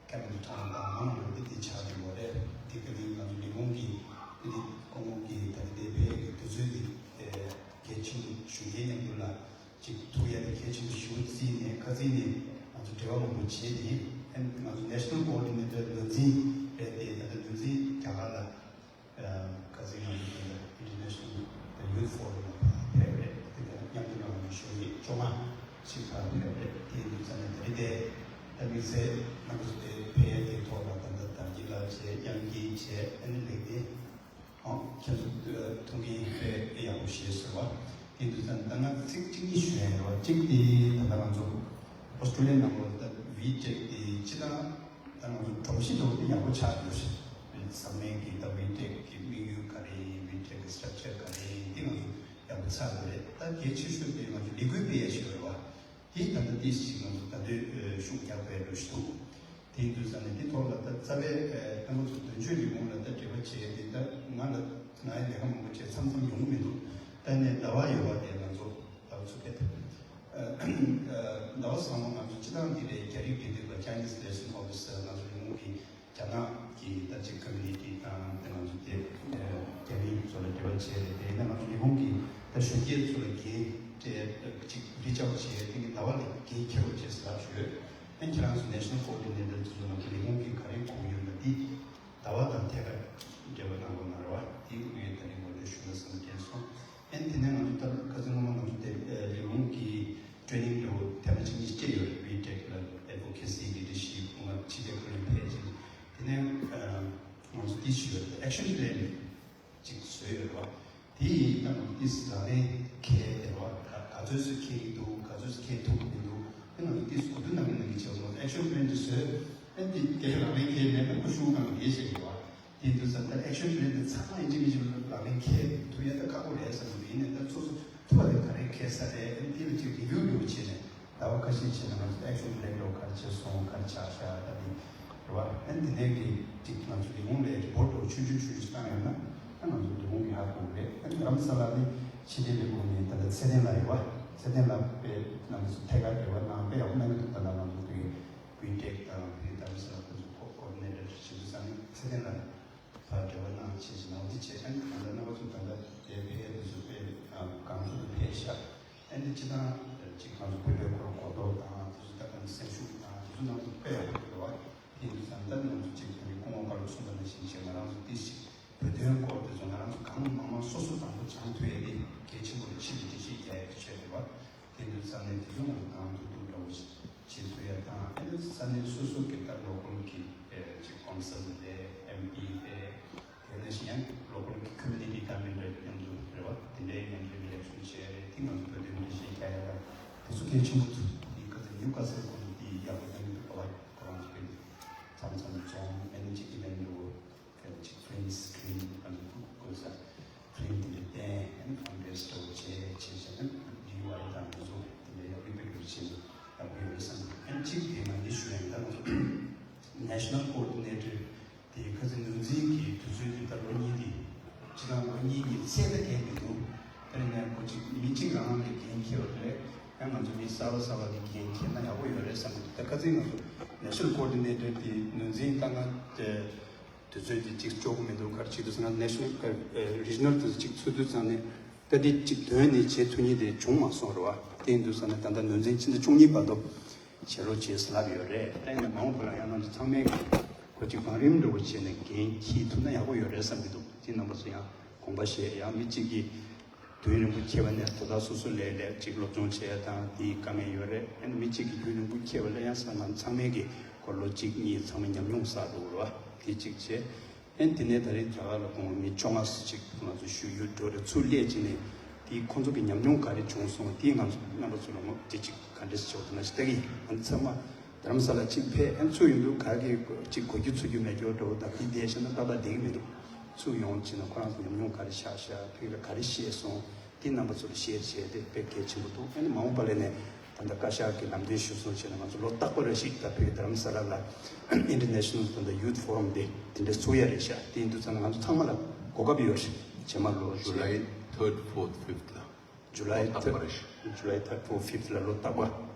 ཀེམ་བྷི་ཊའུན་དང་མང་ལ་དེ་དེ་ཆགས་ཀྱི་ཡོད་རེད། དེ་ག་ནང་ང་ཚོ་ལས་ཁུངས་ཀྱི་དེ་དེ་ཁོང་ཁོང་གི་ད་དེ་དེ་ཕེབས་ཀྱི་དུས་ཚོད་དེ་གལ་ཆེན་པོ་གཞོན་སྐྱེས་མཉམ་དུ་ལ་ཅིག་ཐུག་ཡ་དེ་གལ་ཆེན་པོ་ཞེ་པོ་བརྩིས་ནས་ཁ་རྩིས་ནས་ང་ཚོ་འབྲེལ་བ་མང་པོ་བྱས་ནས་ཨ་ང་ཚོ་ནེ་ཤ་ནལ་ཀོ་ཨོ་ཌི་ནེ་ཊར་ལག་འཛིན་རེད་དེ། ད་ལྟ་ལག་འཛིན་རྒྱ་གར་ལ་ཁ་སང་ང་ཚོ་དེ་ལ་International Youth Forum་ལ་ཕེབས་རེད། དེ་ལ་མཉམ་དུ་ང་ཚོ་གཞོན་སྐྱེས་བཅོ་ལྔ་ཞིག་ཕར་ཕེབས་རེད། དེ་ཡིན་དུས་ཙང་ནས་དེ་རིང་དེ་ད་དམིགས་བསལ་ང་ཚོ་དེ་ཕེབས་ཡ་དེའི་ཐོག་ལ་ད་ལྟ་དར་རྒྱས་ལགས་བྱས། དབྱངས་སྐྱིད་བྱས། ཨ་ནི་ལེགས་ལྡན། ཨོ་ཁྱེད་ཚོ་ཐུགས་ཀྱི་དཔེ་དཔེ་ཡག་པོ་བཞེས་ཟེར་བ། དེ་དུས་ཙང་ད་ང་ཚིག་གཅིག་གཉིས་ཞུ་ཡ་ཡོད་པ། གཅིག་དེ་ད་ལྟ་ང་ཚོ་ཨོ་སི་ཀྲི་ལི་ཡ་ནང་ལོགས་ད་ བི་ཊེག་དེ་སྤྱིར་བཏང་ད་ང་ཚོ་སྒྲོམ་གཞི་འདྲ་བོ་དེ་ཡག་པོ་ཆགས་ཡོད་རེད། ཚང་མས་ཀྱི་ད་བི་ཊེག་གི་དམིགས་ཡུལ་ག་རེ་ཡིན། བི་ཊེག་གི་སི་ཊག་ཅར་ག་རེ་ཡིན། དེ་ང་ཚོ་ཡག་པོ་ཆགས་ཡོད་རེད། ད་གལ་ཆེ་ཤོས་དེ་ང་ཚོ་ལས་འགུལ་སྤེལ་ཡ་ཞིག་ཡོད་རེད་བ། དེ་ད་ལྟ་ཏིས་ཞིག་ང་ཚོ་ད་དུང་ཤུགས་རྒྱག་དགོས་འགྲོ་ཞིག་འདུག་དེ་ཡིན་དུས་ཙང་ནས་དེ་ཐོག་ལ་ད་རྩ་བའི་ཨ་ང་ཚོ་དོན་གཅོད་ལས་ཁུངས་ལ་ད་འབྲེལ་བ་བྱས་ཏེ། ད་ང་ལ་ང་ཡི་ལས་ཀ་མང་པོ་བྱས་མཚམས་མཚམས་ཡོང་གི་མི་འདུག་ད་ནས་ཟླ་བ་ཡོད་པ་དེ་ང་ཚོ་ཟླ་བ་ཚུགས་པའི་ཟླ་བ་ཚང་མ་ང་ཚོ་སྤྱི་བཏང་འདི་རེད། རྒྱ་རིགས་འདི་འདི་ལ་Chinese Liaison Officer ང་ཚོ་ལས་ཁུངས་ཀྱི་རྒྱ་ནག་གི་ད་ཅིག་ཀོ་མིའུ་ནི་ཊི་དང་དེ་ང་ཚོ་དེ་རྒྱ་མི་ཚོ་ལ་འབྲེལ་བ་བྱས་རེད། དེ་ཡིན་ན་ང་ཚོ་ལས་ཁུངས་ཀྱི་ད་གཞོན་སྐྱེས་ཚོ་ལ་འགན་སྤྲད་ཅིག་རི་ཅར་བྱས་དེ་གི་ཟླ་བ་ལ་འགན་འཁྱེར་རོགས་བྱས་ཟེར་ལབ་ཞུས། ཨ་ཁྱེད་རང་ཚོ་National Coordinator ཚོ་ང་ཚོ་ལས་ཁུངས་ཀྱི་ག་རེ་དགོས་ཡོད་ན་འདི་ཟླ་བ་དང་ཐད་ཀར་འབྲེལ་བ་གནང་དགོས་ན་རེད་བ། དེ་ངས་ད་རིང་ངོ་སྤྲོད་ཞུ་ན་བསམ་དྲན་སོང་། ཨན་དེ་ནས་ང་ཚོ་ད་ཁ་སང་སྔོན་མ་ང་ཚོ་དེ་ལས་ཁུངས་ཀྱི་ཊེ་ནིང་འདྲ་བོ་ཐེངས་མ་གཅིག་གཉིས་སྤྲད་ཡོད་རེད། བི་ཊེག་ལ་ཨེ་ཌི་ཝོ་ཀེ་སི་ལི་ཌར་ཤིབ་ང་ཕྱི་རྒྱལ་ཁག་ནས་ཕེབས་ཅིང་། དེ་ནས་ང་ཚོ་ཏིས་ཞུ་ཡོད་རེད། ཨེག་ཤན་པི་ལན་ཅིག་བཟོས་ཡོད་རེད་བ། དེ་ཡིན་ད་ང་ཚོ་ཏིས་ལག་ལེན་འཁེལ་དེ་རེད་བ། ག་ག་ཚོད་སུ་འཁེལ་གྱི་འདུག་ག་ཚོད་སུ་འཁེལ་ཐུབ་ཀྱི་མི་འདུག་དེ་ང་ཚོ་ཏིས་གོ་བསྡུར་གནང་གི་གནང་གི་བྱས། ང་ཚོ་ཨེག་ཤན་པི་ལན་དེ་བཟོས། ཨན་དེ་དེ་ལག་ལེན་འཁེལ་མེད་པ་ཁོ་ཤུགས་གང་དེ་བྱས་ཡོད་བ། དེ་དུས་ཙམ་ད་ཨེག་ཤན་པི་ལན་དེ་ཚང་མ་ཡིན་གཅིག་མིན་གཅིག་ལག་ལེན་འཁེལ་ཐུབ་ཡ་ད་ཁག་པོ་རེད་བསམ་གྱི་འདུག་ཡིན་ནའི་ད་སོ་སོ་ཐུབ་པ་དེ་ག་རེ་འཁེལ་ས་རེད། ཨ་ནི་དེ་ལ་ཅིག་རི་ཝིའུ་འདྲ་བོ་བྱས་ནས་ཟླ་བ་ཁ་ཤས་ཕྱིན་ན་ང་ཚོ་ཨེག་ཤན་པི་ལན་འདྲ་བོ་ག་རེ་བྱས་སོང་། ག་རེ་ཆགས་ཤག་ད་དེ་རེད་བ། ཨ་ནི་དེ་ནས་གི་ཅིག་ང་ཚོ་ལས་ཁུངས་ལ་རི་པོར་ཊི་འདྲ་བོ་ཆུང་ཆུང་ཆུང་ཆུང་བཏང་ཡོད་ན་ཨ་ང་ཚོ་ལས་ཁུངས་ཀྱིས་ཧ་གོ་གི་རེད། ཨ་ནི་རྡ་རམ་ས་ལ་ནི་ཕྱི་རྒྱལ་ལས་ཁུངས་ནས་ད་ལྟ་ཚེ་བརྟན་ལགས་རེད་བ། ཚེ་བརྟན་ལགས་དཔེ་ང་ཚོ་ཐད་ཀར་འབྲེལ་བ་གནང་དཔེ་ཡག་པོ་གནང་གི་འདུག་ད་ལྟ་ང་ཚོ་དེ་བི་ཊེག་དང་དེ་རྡ་རམ་ས་ལ་ཁོ་ཚོ་ཁོ་ཀོ་ཌི་ནེ་ཊར་བྱེད་དུས་ཙང་ནི་ཚེ་བརྟན་ལགས་ཕར་འབྲེལ་བ་གནང་བྱས་ཤིག་ནང་དེ་བྱས། ཨ་ནི་ད་ལྟ་རྣམ་པ་ཚོ་ད་ལྟ་དེ་ཕེབས་དུས་སུ་དཔེ་གང་ཐུབ་ཐུབ་ཕེབས་ཤག་ཨ་ནི་སྤྱི་བཏང་ཅིག་ང་ཚོ་བོད་པའི་སྐོར་གོ་རྟོགས་དང་དེ་ཚོ་ད་གང་སེམས་ཤུགས་དང་དེ་ཚོ་གནང་ཐུབ་དཔེ་ཡག་པོ་འདུག་བ། དེ་ཡིན་དུས་ཙང་ད་ང་ཚོ་ཅིག་ད་ནི་སྐུ་ངོ་བཀའ་སློབ་གསུངས་པ་ནང་བཞིན་བྱས་ང་རང་ཚོ་ཏིས་ཞིག་བོད་དོན་སྐོར་དེ་ཚོ་ང་རང་ཚོ་གང་མང་མང་སོ་སོ་དང་པོ་སྦྱང་ཐུབ་ཡ་དེ་གལ་ཆེན་པོ་རེད། ཕྱི་ལ་འགྲེལ་བཤད་རྒྱག་ཡ་གི་ཆེད་དུ་བ། དེ་འདྲ་ས་གནས་དེ་ཚོ་ང་ཚོ་གང་ཐུབ་ཐུབ་འདྲ་བོ་བྱེད་ཐུབ་ཡ་དང་། ཨ་ནི་ས་གནས་སོ་སོ་གི་ད་ལོ་ཀལ་གི་ཅིག་ཀོན་སལ་རེད། ཨེམ་པི་རེད། དེ་ནས་གཞན་ལོ་ཀལ་གི་ཀོ་མིའུ་ནི་ཊི་ཌི་པཱར་ཊི་མེན་ཊི་རེད། མཉམ་དུ་རེད་བ། དེ་འདྲའི་མཉམ་དུ་རི་ཨེག་ཤན་བྱས་རེད། དེ་ང་ཚོ་བོད་དོན་འགྲེལ་བཤད་རྒྱག་ཡ་ལ་དེ་ཚོ་གལ་ཆེན་པོ་འདུག་དེ་ཁ་ཚ་ཉིའུ་ཀ་སལ་ཁོ་ཚོ་དེ་ཡག་པོ་ཡོང་གི་འདུག་ག་བ། ཁོ་རང་ཚོ་གི་ཚང་ཚང་འཛོམས། ཨ་ནི་ཅིག་ཨི་ཝེན་ཊི་འདྲ་བོ་ཅིག་ཕི་རིན་ཊི་སི་ཀི་རིན་ཨ་ནི་བཀོད་ས་ཕི་རིན་ཊི་དེ་འདྲ་བསྟན། ཨ་ནི་ཕན་ཌ་རེ་ཛི་འདྲ་བོ་བྱས་བྱས་བྱས། ཨ་ནི་ཌི་ཝའི་དང་དེ་ཚོ་དེ་འདྲ་ཡག་པོ་ཡག་པོ་བྱས་ནས་ཡག་པོ་ཡོད་རེད་བསམ། ཨ་ནི་གཅིག་དེ་ང་འདི་ཞུ་ཡ་ཡིན། ད་ང་ཚོ་ནེ་ཤ་ནལ་ཀོ་ཨོར་ཌི་ནེ་ཊར་དེ་ཁ་སང་ངོས་འཛིན་གྱི་དུས་ཚོད་དེ་ད་ལོ་གཉིས་དེ་སྤྱི་བཏང་ལོ་གཉིས་ཀྱི་ཚད་ད་འགན་མི་འདུག་དེ་ནས་ཁོ་གཅིག་མི་གཅིག་རང་རང་གི་འགན་འཁྱེར་བ་རེད། ཡང་ང་ཚོ་མི་གསར་པ་གསར་པ་གི་འགན་འཁྱེར་ན་ཡག་པོ་ཡོད་རེད་བསམ་གྱི་འདུག་ད་ཁ་སང་ང་ཚོ་ནེ་ཤ་ནལ་ཀོ་ཨོར་ཌི་ནེ་ཊར་དེ་ངོས་འཛིན་བཏང་ན་དེ་དུས་ཚོད་དེ་གཅིག་ལྕོགས་གི་མི་འདུག་ག་རེ་བྱེད་དུས་ང་ནེ་ཤ་ནལ་རི་ཇི་ནལ་དེ་གཅིག་ཚུད་དུས་ཙང་ནས་ད་དེ་གཅིག་དོན་ནས་བྱེད་ཐུབ་མཁན་དེ་བྱུང་མ་སོང་རེད་བ། དེ་ཡིན་དུས་ཙང་ནས་ད་ལྟ་ངོས་འཛིན་ཕྱི་ཟླ་བཅུ་གཉིས་བར་དུ་བྱེད་རོགས་བྱེད་ཟེར་ལབ་ཡོད་རེད། ད་ཡིན་ན་མ་འོངས་པ་ལ་ཡང་ང་ཚོ་ཚང་མས་ཁོ་གཅིག་བང་རིམ་འདྲ་བོ་བྱས་ནས་འགན་འཁྱེར་ཐུབ་ན་ཡག་པོ་ཡོད་རེད་བསམ་གྱི་འདུག་དེ་རྣམ་པ་ཚོ་ཡང་དགོངས་པ་བཞེས། ཡང་མི་གཅིག་གིས་དུས་རིང་པོ་འཁྱེར་བ་ནས་དོ་བདག་སོ་སོ་ལས་ལས་གཅིག་སློབ་སྦྱོང་བྱེད་ཡ་དང་དེའི་དཀའ་ངལ་ཡོད་རེད། ཨ་ནི་མི་གཅིག་གིས་རྒྱུན་རིང་པོ་འཁྱེར་བ་ལ་ཡང་ས་ང་ཚང་མས་ཀྱི་ཁོ་ལོ་གཅིག་གཉིས་ཚང་མ་ཉམས་མྱོང་བསགས་འགྲོ་དགོས་རེད་བ། དེ་གཅིག་བྱས། ཨ་ནི་དེ་ནས་ད་རེས་རྒྱ་གར་ལ་ཁོང་མི་བཅོ་ལྔ་ཙམ་ཅིག་ང་ཚོ་ཞུ་ཡུལ་འགྲོ་རེད། ཚུར་སླེབས་ཕྱིན་ནས་དེའི་ཁོང་ཚོ་གི་ཉམས་མྱོང་ག་རེ་བྱུང་སོང་དེ་ང་ཚོ་རྣམ་པ་ཚོ་ལ་ངོ་དེ་གཅིག་ག་འདྲས་བྱས་པ་དེ་ནང་བཞིན་ལྟ་གི་ཡིན། ང་ཚོ་ཚང་མ་རྡ་རམ་ས་ལ་གཅིག་ཕེབས། ཨ་ནི་ཚུར་ཡོང་དུས་ག་གི་གཅིག་གོ་རྒྱུ་ཚོར་རྒྱུ་མེད་རྒྱུ་འདྲ་བོ་དང་དེ་བསྡད་བཞག་ན་ཏག་ཏག་བསྡད་ཀྱི་མི་འདུག་ཚུར་ཡོང་ཕྱིན་ན་ཁོ་རང་ཚོ་ཉམས་མྱོང་ག་རེ་བཞག་ཤག་ཕ་གི་ལ་ག་རེ་ཤེས་སོང་། དེ་རྣམ་པ་ཚོར་ཤེར་བྱས་ཏེ་དཔེ་གལ་ཆེན་པོ་འདུག་ཨ་ནི་མ་འོངས་པ་ལ་ནས་ད་ལྟ་བཀའ་ཤག་གི་ལམ་སྟོན་ཞུ་སོང་བྱས་ན་ང་ཚོ་ལོ་རྟག་པ་རེ་ཞིག་ད་ཕ་གི་རྡ་རམ་ས་ལ་ལ་International ད་ལྟ་Youth Forum དེ་དེ་འདྲ་ཚུགས་ཡ་རེད་ཤག་དེ་ཡིན་དུས་ཙང་ང་ཚོ་ཚང་མ་ལ་གོ་སྐབས་ཡོད་རེད། རྗེས་མ་ལོ་July third, fourth, fifth ལ། July ལོ་རྟག་པ་རེད་ཤག July third, fourth, fifth ལ་ལོ་རྟག་པ།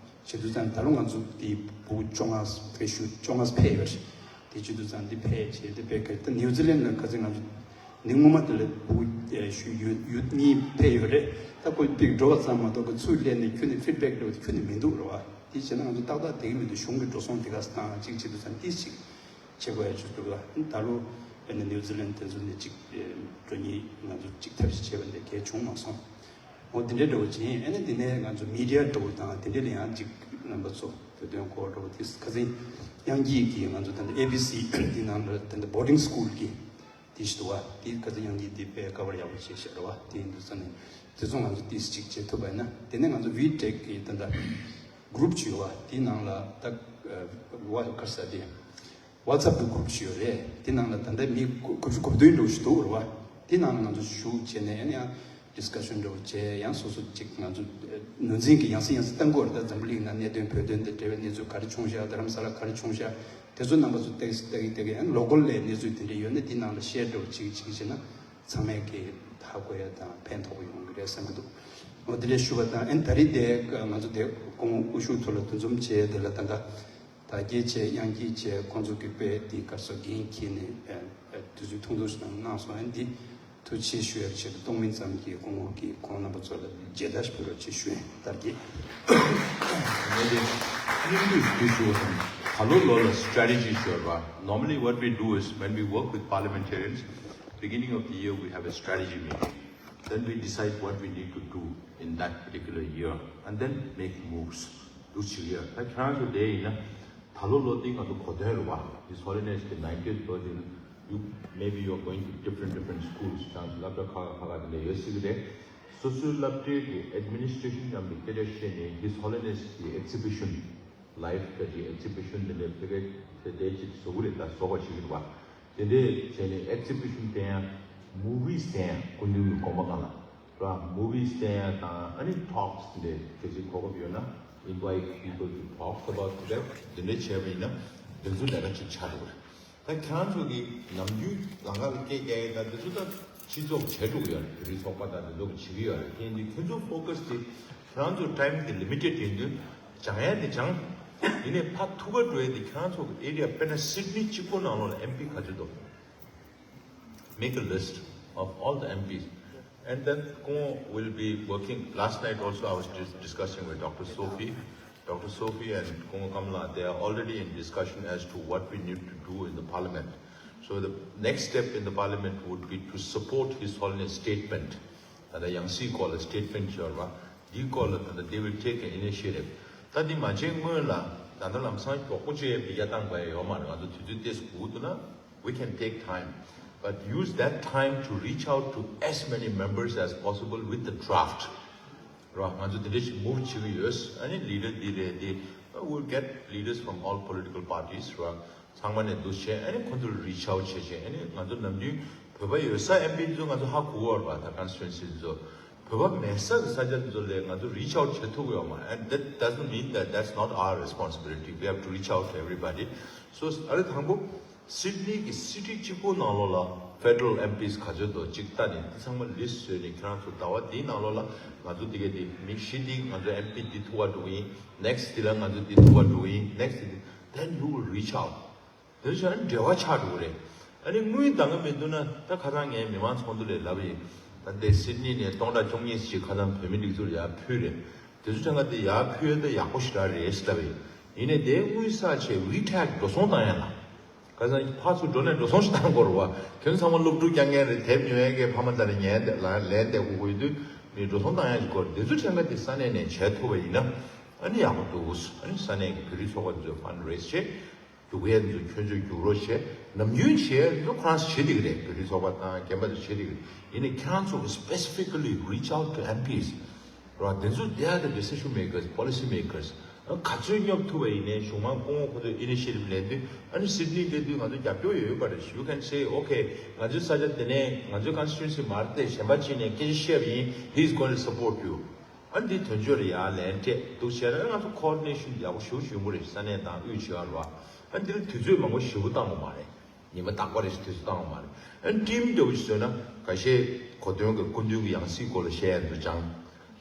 བྱེད་དུས་ཙང་ད་ལོ་ང་ཚོ་དེ་ཕྲུ་གུ་བཅོ་ལྔ་ཕེབས་ཤུལ་བཅོ་ལྔ་ཕེབས་ཡོད་རེད། དེ་བྱེད་དུས་ཙང་འདི་ཕེབས་བྱས་ཏེ་དཔེ་གལ་ཏེ་ནིའུ་ཛི་ལན་ལ་ཁ་སང་ང་ཚོ་འདི་སྔོན་མ་དེ་ལ་ཕྲུ་གུ་ཞུ་ཡུལ་ཡུལ་གཉིས་ཕེབས་ཡོད་རེད། ད་ཁོ་པིག་འགྲོ་བ་ཙམ་མ་གཏོགས་ཁོ་ཚུར་སླེབས་ནས་ཁྱོན་ནས་ཕིཌ་བེག་འགྲོ་ཁྱོན་ནས་མི་འདུག་རེད་བ། དེ་བྱས་ན་ང་ཚོ་ཏག་ཏག་བསྡད་ཀྱི་མི་འདུག་གཞུང་གི་འགྲོ་སོང་དེ་ག་ས་དང་གཅིག་བྱེད་དུས་ཙང་ཏིས་ཅིག་བྱེད་དགོས་ཡ་ཅིག་འདུག་ད་ལོ་དཔེར་ན་ནིའུ་ཛི་ལན་དེ་ཚོ་ནས་ཅིག་འགྲོ་ཉིན་ང་ཚོ་ཅིག་ཐབས་ཤེས་བྱས་པ་འདི་གལ་བྱུང་མ་སོང་། འོ་དེ་འདྲའི་འདྲ་བོ་ཅིག་ཡིན། ཨ་ནི་དེ་ནས་ང་ཚོ་མི་ཌི་ཡ་འདྲ་བོ་དང་དེ་འདྲའི་ལ་ཡང་ཅིག་རྣམ་པ་ཚོ་བོད་དོན་སྐོར་འདྲ་བོ་དེ་ཁ་སང་དབྱངས་སྐྱིད་ཀྱིས་ང་ཚོ་ད་ལྟ་ཨེ་བི་སི་དེ་ནང་ལ་ད་ལྟ་བོར་ཌིང་སི་ཀུལ་གྱི་དེ་ཞིག་འདུག་བ། དེ་ཁ་སང་དབྱངས་སྐྱིད་དེ་དཔེ་ཀ་བར་ཡག་པོ་བྱས་ཤག་རེད་བ། དེ་ཡིན་དུས་ཙང་ནས་དེ་ཚོ་ང་ཚོ་ཏིས་ཅིག་བྱེད་ཐུབ་པ་ཡིན་ན། དེ་ནས་ང་ཚོ་བི་ཊེག་གི་ད་ལྟ་གུ་རུབ་ཅིག་ཡོད་བ། དེའི་ནང་ལ་ད་ ཝ་ག་རེ་ཟེར་དེ། WhatsApp་གི་གུ་རུབ་ཞིག་ཡོད་རེད། དེ་ནང་ལ་ད་ལྟ་མི་དགུ་བཅུ་གོ་བདུན་འདྲ་བོ་ཞིག་འདུག་རེད་བ། དེ་ནང་ལ་ང་ཚོ་ཞུགས་བྱས་ནས་ཡང་ཡང་ཌིསི་ཀ་ཤན་འདྲ་བོ་བྱས། ཡང་སོ་སོ་ཅིག་ང་ཚོ་ནོར་འཛིན་གྱི་ཡང་སེ་ཡང་སེ་བཏང་དགོས་རེད། ད་འཛམ་བུ་གླིང་ནང་གནད་དོན་བོད་དོན་དང་འབྲེལ་བའི་གནས་ཚུལ་ག་རེ་བྱུང་ཤག་རྡ་རམ་ས་ལ་ག་རེ་བྱུང་ཤག་དེ་ཚོ་རྣམ་པ་ཚོ་ཏེག་སི་ཏེག་གི་ཏེག་གི་ཡང་ལོ་ཀལ་ལ་གནས་ཚུལ་དེ་འདྲ་ཡོད་ན་དེ་ནང་ལ་ཤེར་འདྲ་བོ་ཅིག་ཅིག་བྱས་ན་ཚང་མས་ཀྱི་ཧ་གོ་ཡ་དང་ཕན་ཐོགས་ཡོང་གི་རེད་བསམ་གྱི་འདུག་འོ་དེ་འདྲ་ཞུ་བ་དང་། ཨན་ད་རེས་དེ་ང་ཚོ་དེ་ཁོང་དབུ་བཞུགས་ཐོག་ལ་འདུ་འཛོམས་བྱས་དེ་ལ་ད་ལྟ། དར་རྒྱས་བྱས། གཡང་སྐྱིད་བྱས། ཁོང་ཚོ་གི་དཔེ་འདི་གར་སོགས་འགན་འཁྱེར་ནས་ཨ་ཨ་དུས་ཚོད་ཐུང་ཐུང་ཞིག་གནང་སོང་། ཨ་འདི་ཐུགས་རྗེ་ཆེ་ཞུ་ཡག་ཆེད་དུ་གཏོང་མིན་ཙམ་གྱིས་སྐུ་ངོ་གིས་ཁོང་རྣམ་པ་ཚོ་ལ་མཇལ་དར་ཞིག་ཕུལ་རོགས་ཅེས་ཞུ་ཡིན། དར་རྒྱས། ངས་དེ་སྙིང་བསྡུས་ཞུ་ཞུ་བ་དང་། ད་ལོ་ལོ་ལ་strategy ཞུ་བ། Normally what we do is when we work with parliamentarians, beginning of the year we have a strategy meeting. Then we decide what we need to do in that particular year and then make moves. འདུག་བྱེད་ཀྱི་ཡོད། ད་ཁྱེད་རང་ཚོ་དེ་ཡིན་ན་ད་ལོ་ལོ་འདི་ང་ཚོ་གོ་སྟོན་རེད་བ། His Holiness གི་ninetieth birthday། You, maybe you are going to different different schools. ཁྱེད་རང་ཚོ་སློབ་གྲྭ་ཁག་ཁག་ཁག་དེ་འདྲ་ཡོད་སྲིད་ཀྱི་རེད། སོ་སོའི་སློབ་གྲྭའི་གི་administration ནང་གི་སྐད་ཆ་བཤད་ནས་His Holiness གི་exhibition, life གི་exhibition དེ་འདྲ་ཕ་གི་དེ་འདྲ་ཅིག་བཟོ་གི་རེད། ད་བཟོ་དགོས་བྱེད་ཀྱི་རེད་བ། དེ་འདྲས་བྱས་ནས་exhibition སྟོན་ཡ། Movies སྟོན་ཡ། སྐུ་མདུན་གྱི་དགོངས་པ་སྒང་ལ་ར། Movies སྟོན་ཡ་དང་། ཨ་ནི་talks འདི་གལ་སྲིད་གོ་སྐབས་ཡོད་ན་invite people to talks about Tibet. འདི་འདྲས་བྱས་པ་ཡིན་ན་དེ་ཚོ་ལས་ཀ་ཅིག་ཆགས་འགྲོ་གི་རེད། ད་ཁྱེད་རང་ཚོ་གིས་ནམ་རྒྱུན་ལམ་ཁ་ལ་སྐད་རྒྱག་ཡས་དང་དེ་ཚོ་ད་སྤྱི་ཚོགས་བྱེད་འགྲོ་གི་ཡོད་རེད། བོད་རིགས་ཚོགས་པ་དང་དེ་ཚོ་གིས་བྱེད་ཀྱི་ཡོད་རེད། དེ་ཡིན་དུས་ཁྱེད་ཚོ་focus དེ་ཁྱེད་རང་ཚོ་time དེ་limited ཡིན་དུས། སྦྱང་ཡ་དེ་སྦྱང་། ཡིན་ནའི་ཕར་ཐུག་ག་འགྲོ་ཡ་དེ་ཁྱེད་རང་ཚོ་གི་area དཔེར་ན་Sydney གཅིག་པོ་ནང་ལོགས་ལ་M P ག་ཚོད་འདུག Make a list of all the M Ps. And then Kung will be working. Last night also I was dis- discussing with Doctor Sophie. Doctor Sophie and Kung Kamla, they are already in discussion as to what we need to do in the parliament. So the next step in the parliament would be to support His Holiness statement. ད་ལྟ་ཡང་སྲིད་སྐོར་ལ་statement ཞིག་ཡོད་རེད་བ། འདིའི་སྐོར་ལ་ད་ལྟ་they will take an initiative. ད་འདི་མ་བྱས་སྔོན་ལ་ད་ལྟ་ལམ་སང་མགྱོགས་པོ་བྱས་ཡས་བསྐྱར་བཏང་དགོས་ཡ་ཡོད་མ་རེད། ང་ཚོ་དུས་ཚོད་ཏོག་ཙམ་སྒུག་འདུག་ན། We can take time, but use that time to reach out to as many members as possible with the draft. རེད་བ། ང་ཚོ་འདི་འདྲ་ཞིག་move བྱེད་ཀྱི་ཡོད། ཨ་ནི་leader འདི་རེད། འདི། We'll get leaders from all political parties, རེད་བ། ཚང་མ་ནས་འདུ་བྱས། ཨ་ནི་ཁོང་ཚོར་reach out བྱས་བྱས། ཨ་ནི་ང་ཚོ་ནམ་རྒྱུན་བོད་པ་ཡོད་ས་M P འདི་ཚོ་ང་ཚོ་ཧ་གོ་གི་ཡོད་རེད་བ། ད་constituency འདི་ཚོ། བོད་པ་མེད་ས་གི་ས་ཆ་འདི་ཚོ་ལ་ང་ཚོ་reach out བྱེད་ཐུབ་ཀྱི་ཡོད་མ་རེད། And that doesn't mean that that's not our responsibility. We have to reach out to everybody. So ཨ་རི་དང་པོ་Sydney གི་city གཅིག་པོ་ནང་ལོགས་ལ་federal M Ps ག་ཚོད་འདུག་ཅིག་ལྟ་ནས། འདི་ཚང་མ་list བཟོས་ནས་ཁྱེད་རང་ཚོ་ཟླ་བ་འདིའི་ནང་ལོགས་ལ་ང་ཚོ་འདི་ག་འདི་མི་བཞི་འདི་ང་ཚོ་M P འདི་ཐུག་པ་འགྲོ་གི་ཡིན། Next འདི་ལ་ང་ཚོ་འདི་ཐུག་པ་འགྲོ་གི་ཡིན། Next འདི། Then you will reach out. དེ་ཚོ་ཆ་འབྲེལ་བ་ཆགས་འགྲོ་གི་རེད། ཨ་ནི་དངུལ་འདང་གི་མི་འདུག་ན། ད་ཁ་སང་ངས་མི་མང་ཚོགས་འདུ་ལ་ལབ་ཡིན། ད་ལྟའི་Sydney ནས་སྟོང་ཕྲག་བཅུ་གཉིས་ཅིག་ཁ་སང་བོད་མི་སྒྲིག་འཛུགས་ལ་ཡར་ཕུལ་རེད། དེ་ཚོ་ཆ་ང་དེ་ཡར་ཕུལ་ཡ་ད་ཡག་པོ་ཞེ་དྲག་རེད་ལབ་ཡིན། ཡིན་ནའི་དེའི་དངུལ་བསགས་བྱས་WeTrack འགྲོ་སོང་བཏང་ཡ་ལ། ཁ་སང་ཕར་ཚུར་འགྲོ་ནས་འགྲོ་སོང་ཞིག་བཏང་དགོས་རེད་བ། ཁྱོད་ཚང་མ་སློབ་ཕྲུག་རྐྱང་རྐྱང་རེད། དེབ་ཉོ་ཡ་གི་ཕ་མ་དང་ལེན་བསྡད་དགོས་དགོས་དུས་མི་འགྲོ་སོང་བཏང་ཡ་ཞིག་དགོས་རེད། དེ་ཚོ་ཆ་ང་དེ་ས་གནས་ནས་བྱས་ཐུབ་པ་ཡིན་ན་ཨ་ནི་ཡག་པོ་འདུག་ཨ་ནི་ས་གནས་ཀྱི་བོད་རིགས་ཚོགས་པ་དེ་ཚོས་fundraise བྱས། རྒྱུག་ཡས་འདི་ཚོ་ཁྱོད་ཚོས་རྒྱུག་རོགས་བྱས། ནམ་རྒྱུན་བྱས་འདི་ཚོ་ཁོ་རང་ཚོ་བྱེད་བསྡད་ཀྱི་རེད། བོད་རིགས་ཚོགས་པ་དང་རྒན་པ་ཚོ་བྱེད་བསྡད་ཀྱི་རེད། ཡིན་ནའི་ཁྱེད་རང་ཚོ་གི་specifically reach out to M Ps། རེད་བ། དེ་ཚོ་they are the decision makers, policy makers. ག་ཚོད་སྙོབ་ཐུབ་པ་ཡིན་ནའི་གཞུང་མང་སྐུ་ངོ་ཁོ་ཚོས་initiative ལེན་དུས། ཨ་ནི་Sydney སླེབས་དུས་ང་ཚོ་རྒྱབ་སྐྱོར་ཡོད་ཡོད་པ་རེད། You can say, okay, ང་ཚོའི་ས་ཆ་དེ་ནས་ང་ཚོའི་constituency མ་རེད་དེ། གཞན་པ་གཅིག་ནས་སྐད་ཆ་བཤད་པ་ཡིན། He is going to support you. ཨ་འདི་དོན་གཅོད་ལ་ཡར་ལན་སྤྲད་འདུག་བྱས་ན་ང་ཚོ་coordination ཡག་པོ་ཞེ་པོ་ཞིག་ཡོང་གི་རེད། ས་གནས་དང་དབུས་ཆེ་བ་རེད་བ། ཨ་འདིར་དུས་ཚོད་མང་པོ་ཞེ་པོ་བཏང་དགོས་མ་རེད། ཉི་མ་རྟག་པ་རེ་ཞིག་དུས་ཚོད་བཏང་དགོས་མ་རེད། ཨ་team འདྲ་བོ་ཞིག་བཟོས་ན་ཁ་ཤས་གོ་སྟོན་གྱི་སྐུ་མདུན་གྱི་ཡང་སྲིད་སྐོར་ལ་བཤད་ཡ་འདུག་སྦྱང་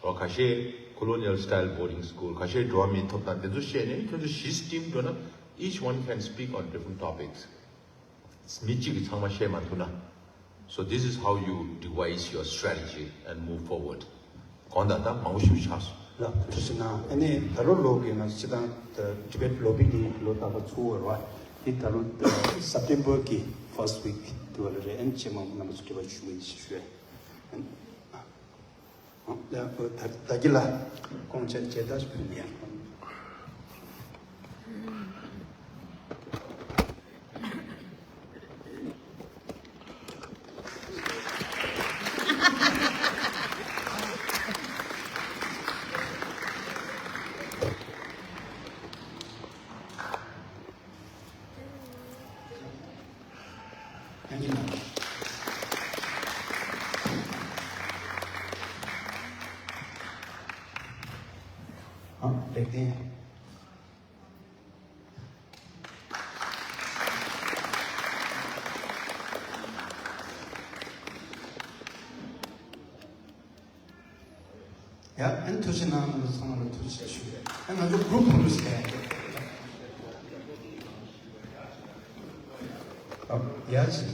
རོགས། ཁ་ཤས་colonial style boarding school། ཁ་ཤས་འགྲོ་བ་མིའི་ཐོབ་ཐང་། དེ་ཚོ་བཤད་ནས་ཁྱོད་ཚོ་བཞི་team འགྲོ་ན་each one can speak on different topics. མི་གཅིག་གིས་ཚང་མ་བཤད་མ་ཐུབ་ན། So this is how you devise your strategy and move forward. གོང་དང་ད་མང་པོ་ཞིག་ཆགས་སོང་། ལགས་ཐུགས་རྗེ་གནང་། ཨ་ནི་ད་ལོ་ལོ་གི་ང་ཚོ་སྤྱི་བཏང་ད་Tibet lobby འདི་ལོ་རྟག་པར་ཚུགས་ཡོད་རེད་བ། འདི་ད་ལོ་September གི་first week དེ་བ་ལ་རེད། ཨ་ནི་ཇེ་མང་རྣམ་པ་ཚོ་འབྲེལ་བ་ཞུ་གི་ཡིན་ཞེས་ཞུ་ཡ། ཨ་ནི། ད་ད་གི་ལ་ཁོང་ཆ་མཇལ་དར་ཕུལ་ནས། ཨ། ལེགས་ལྡན། ཡ། ཨན་ཐུགས་རྗེ་གནང་། ཚང་མ་ལ་ཐུགས་རྗེ་ཆེ་ཞུ་རྒྱུ་རེད། ཨན་ང་ཚོ་གུ་རུབ་གུ་རུབ་ཟེར་ཡ། ཨ། ཡ་ཟེར་ཡ།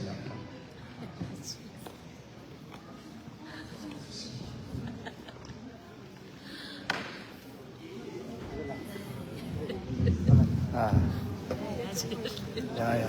ཨ། ཡ་ཡ།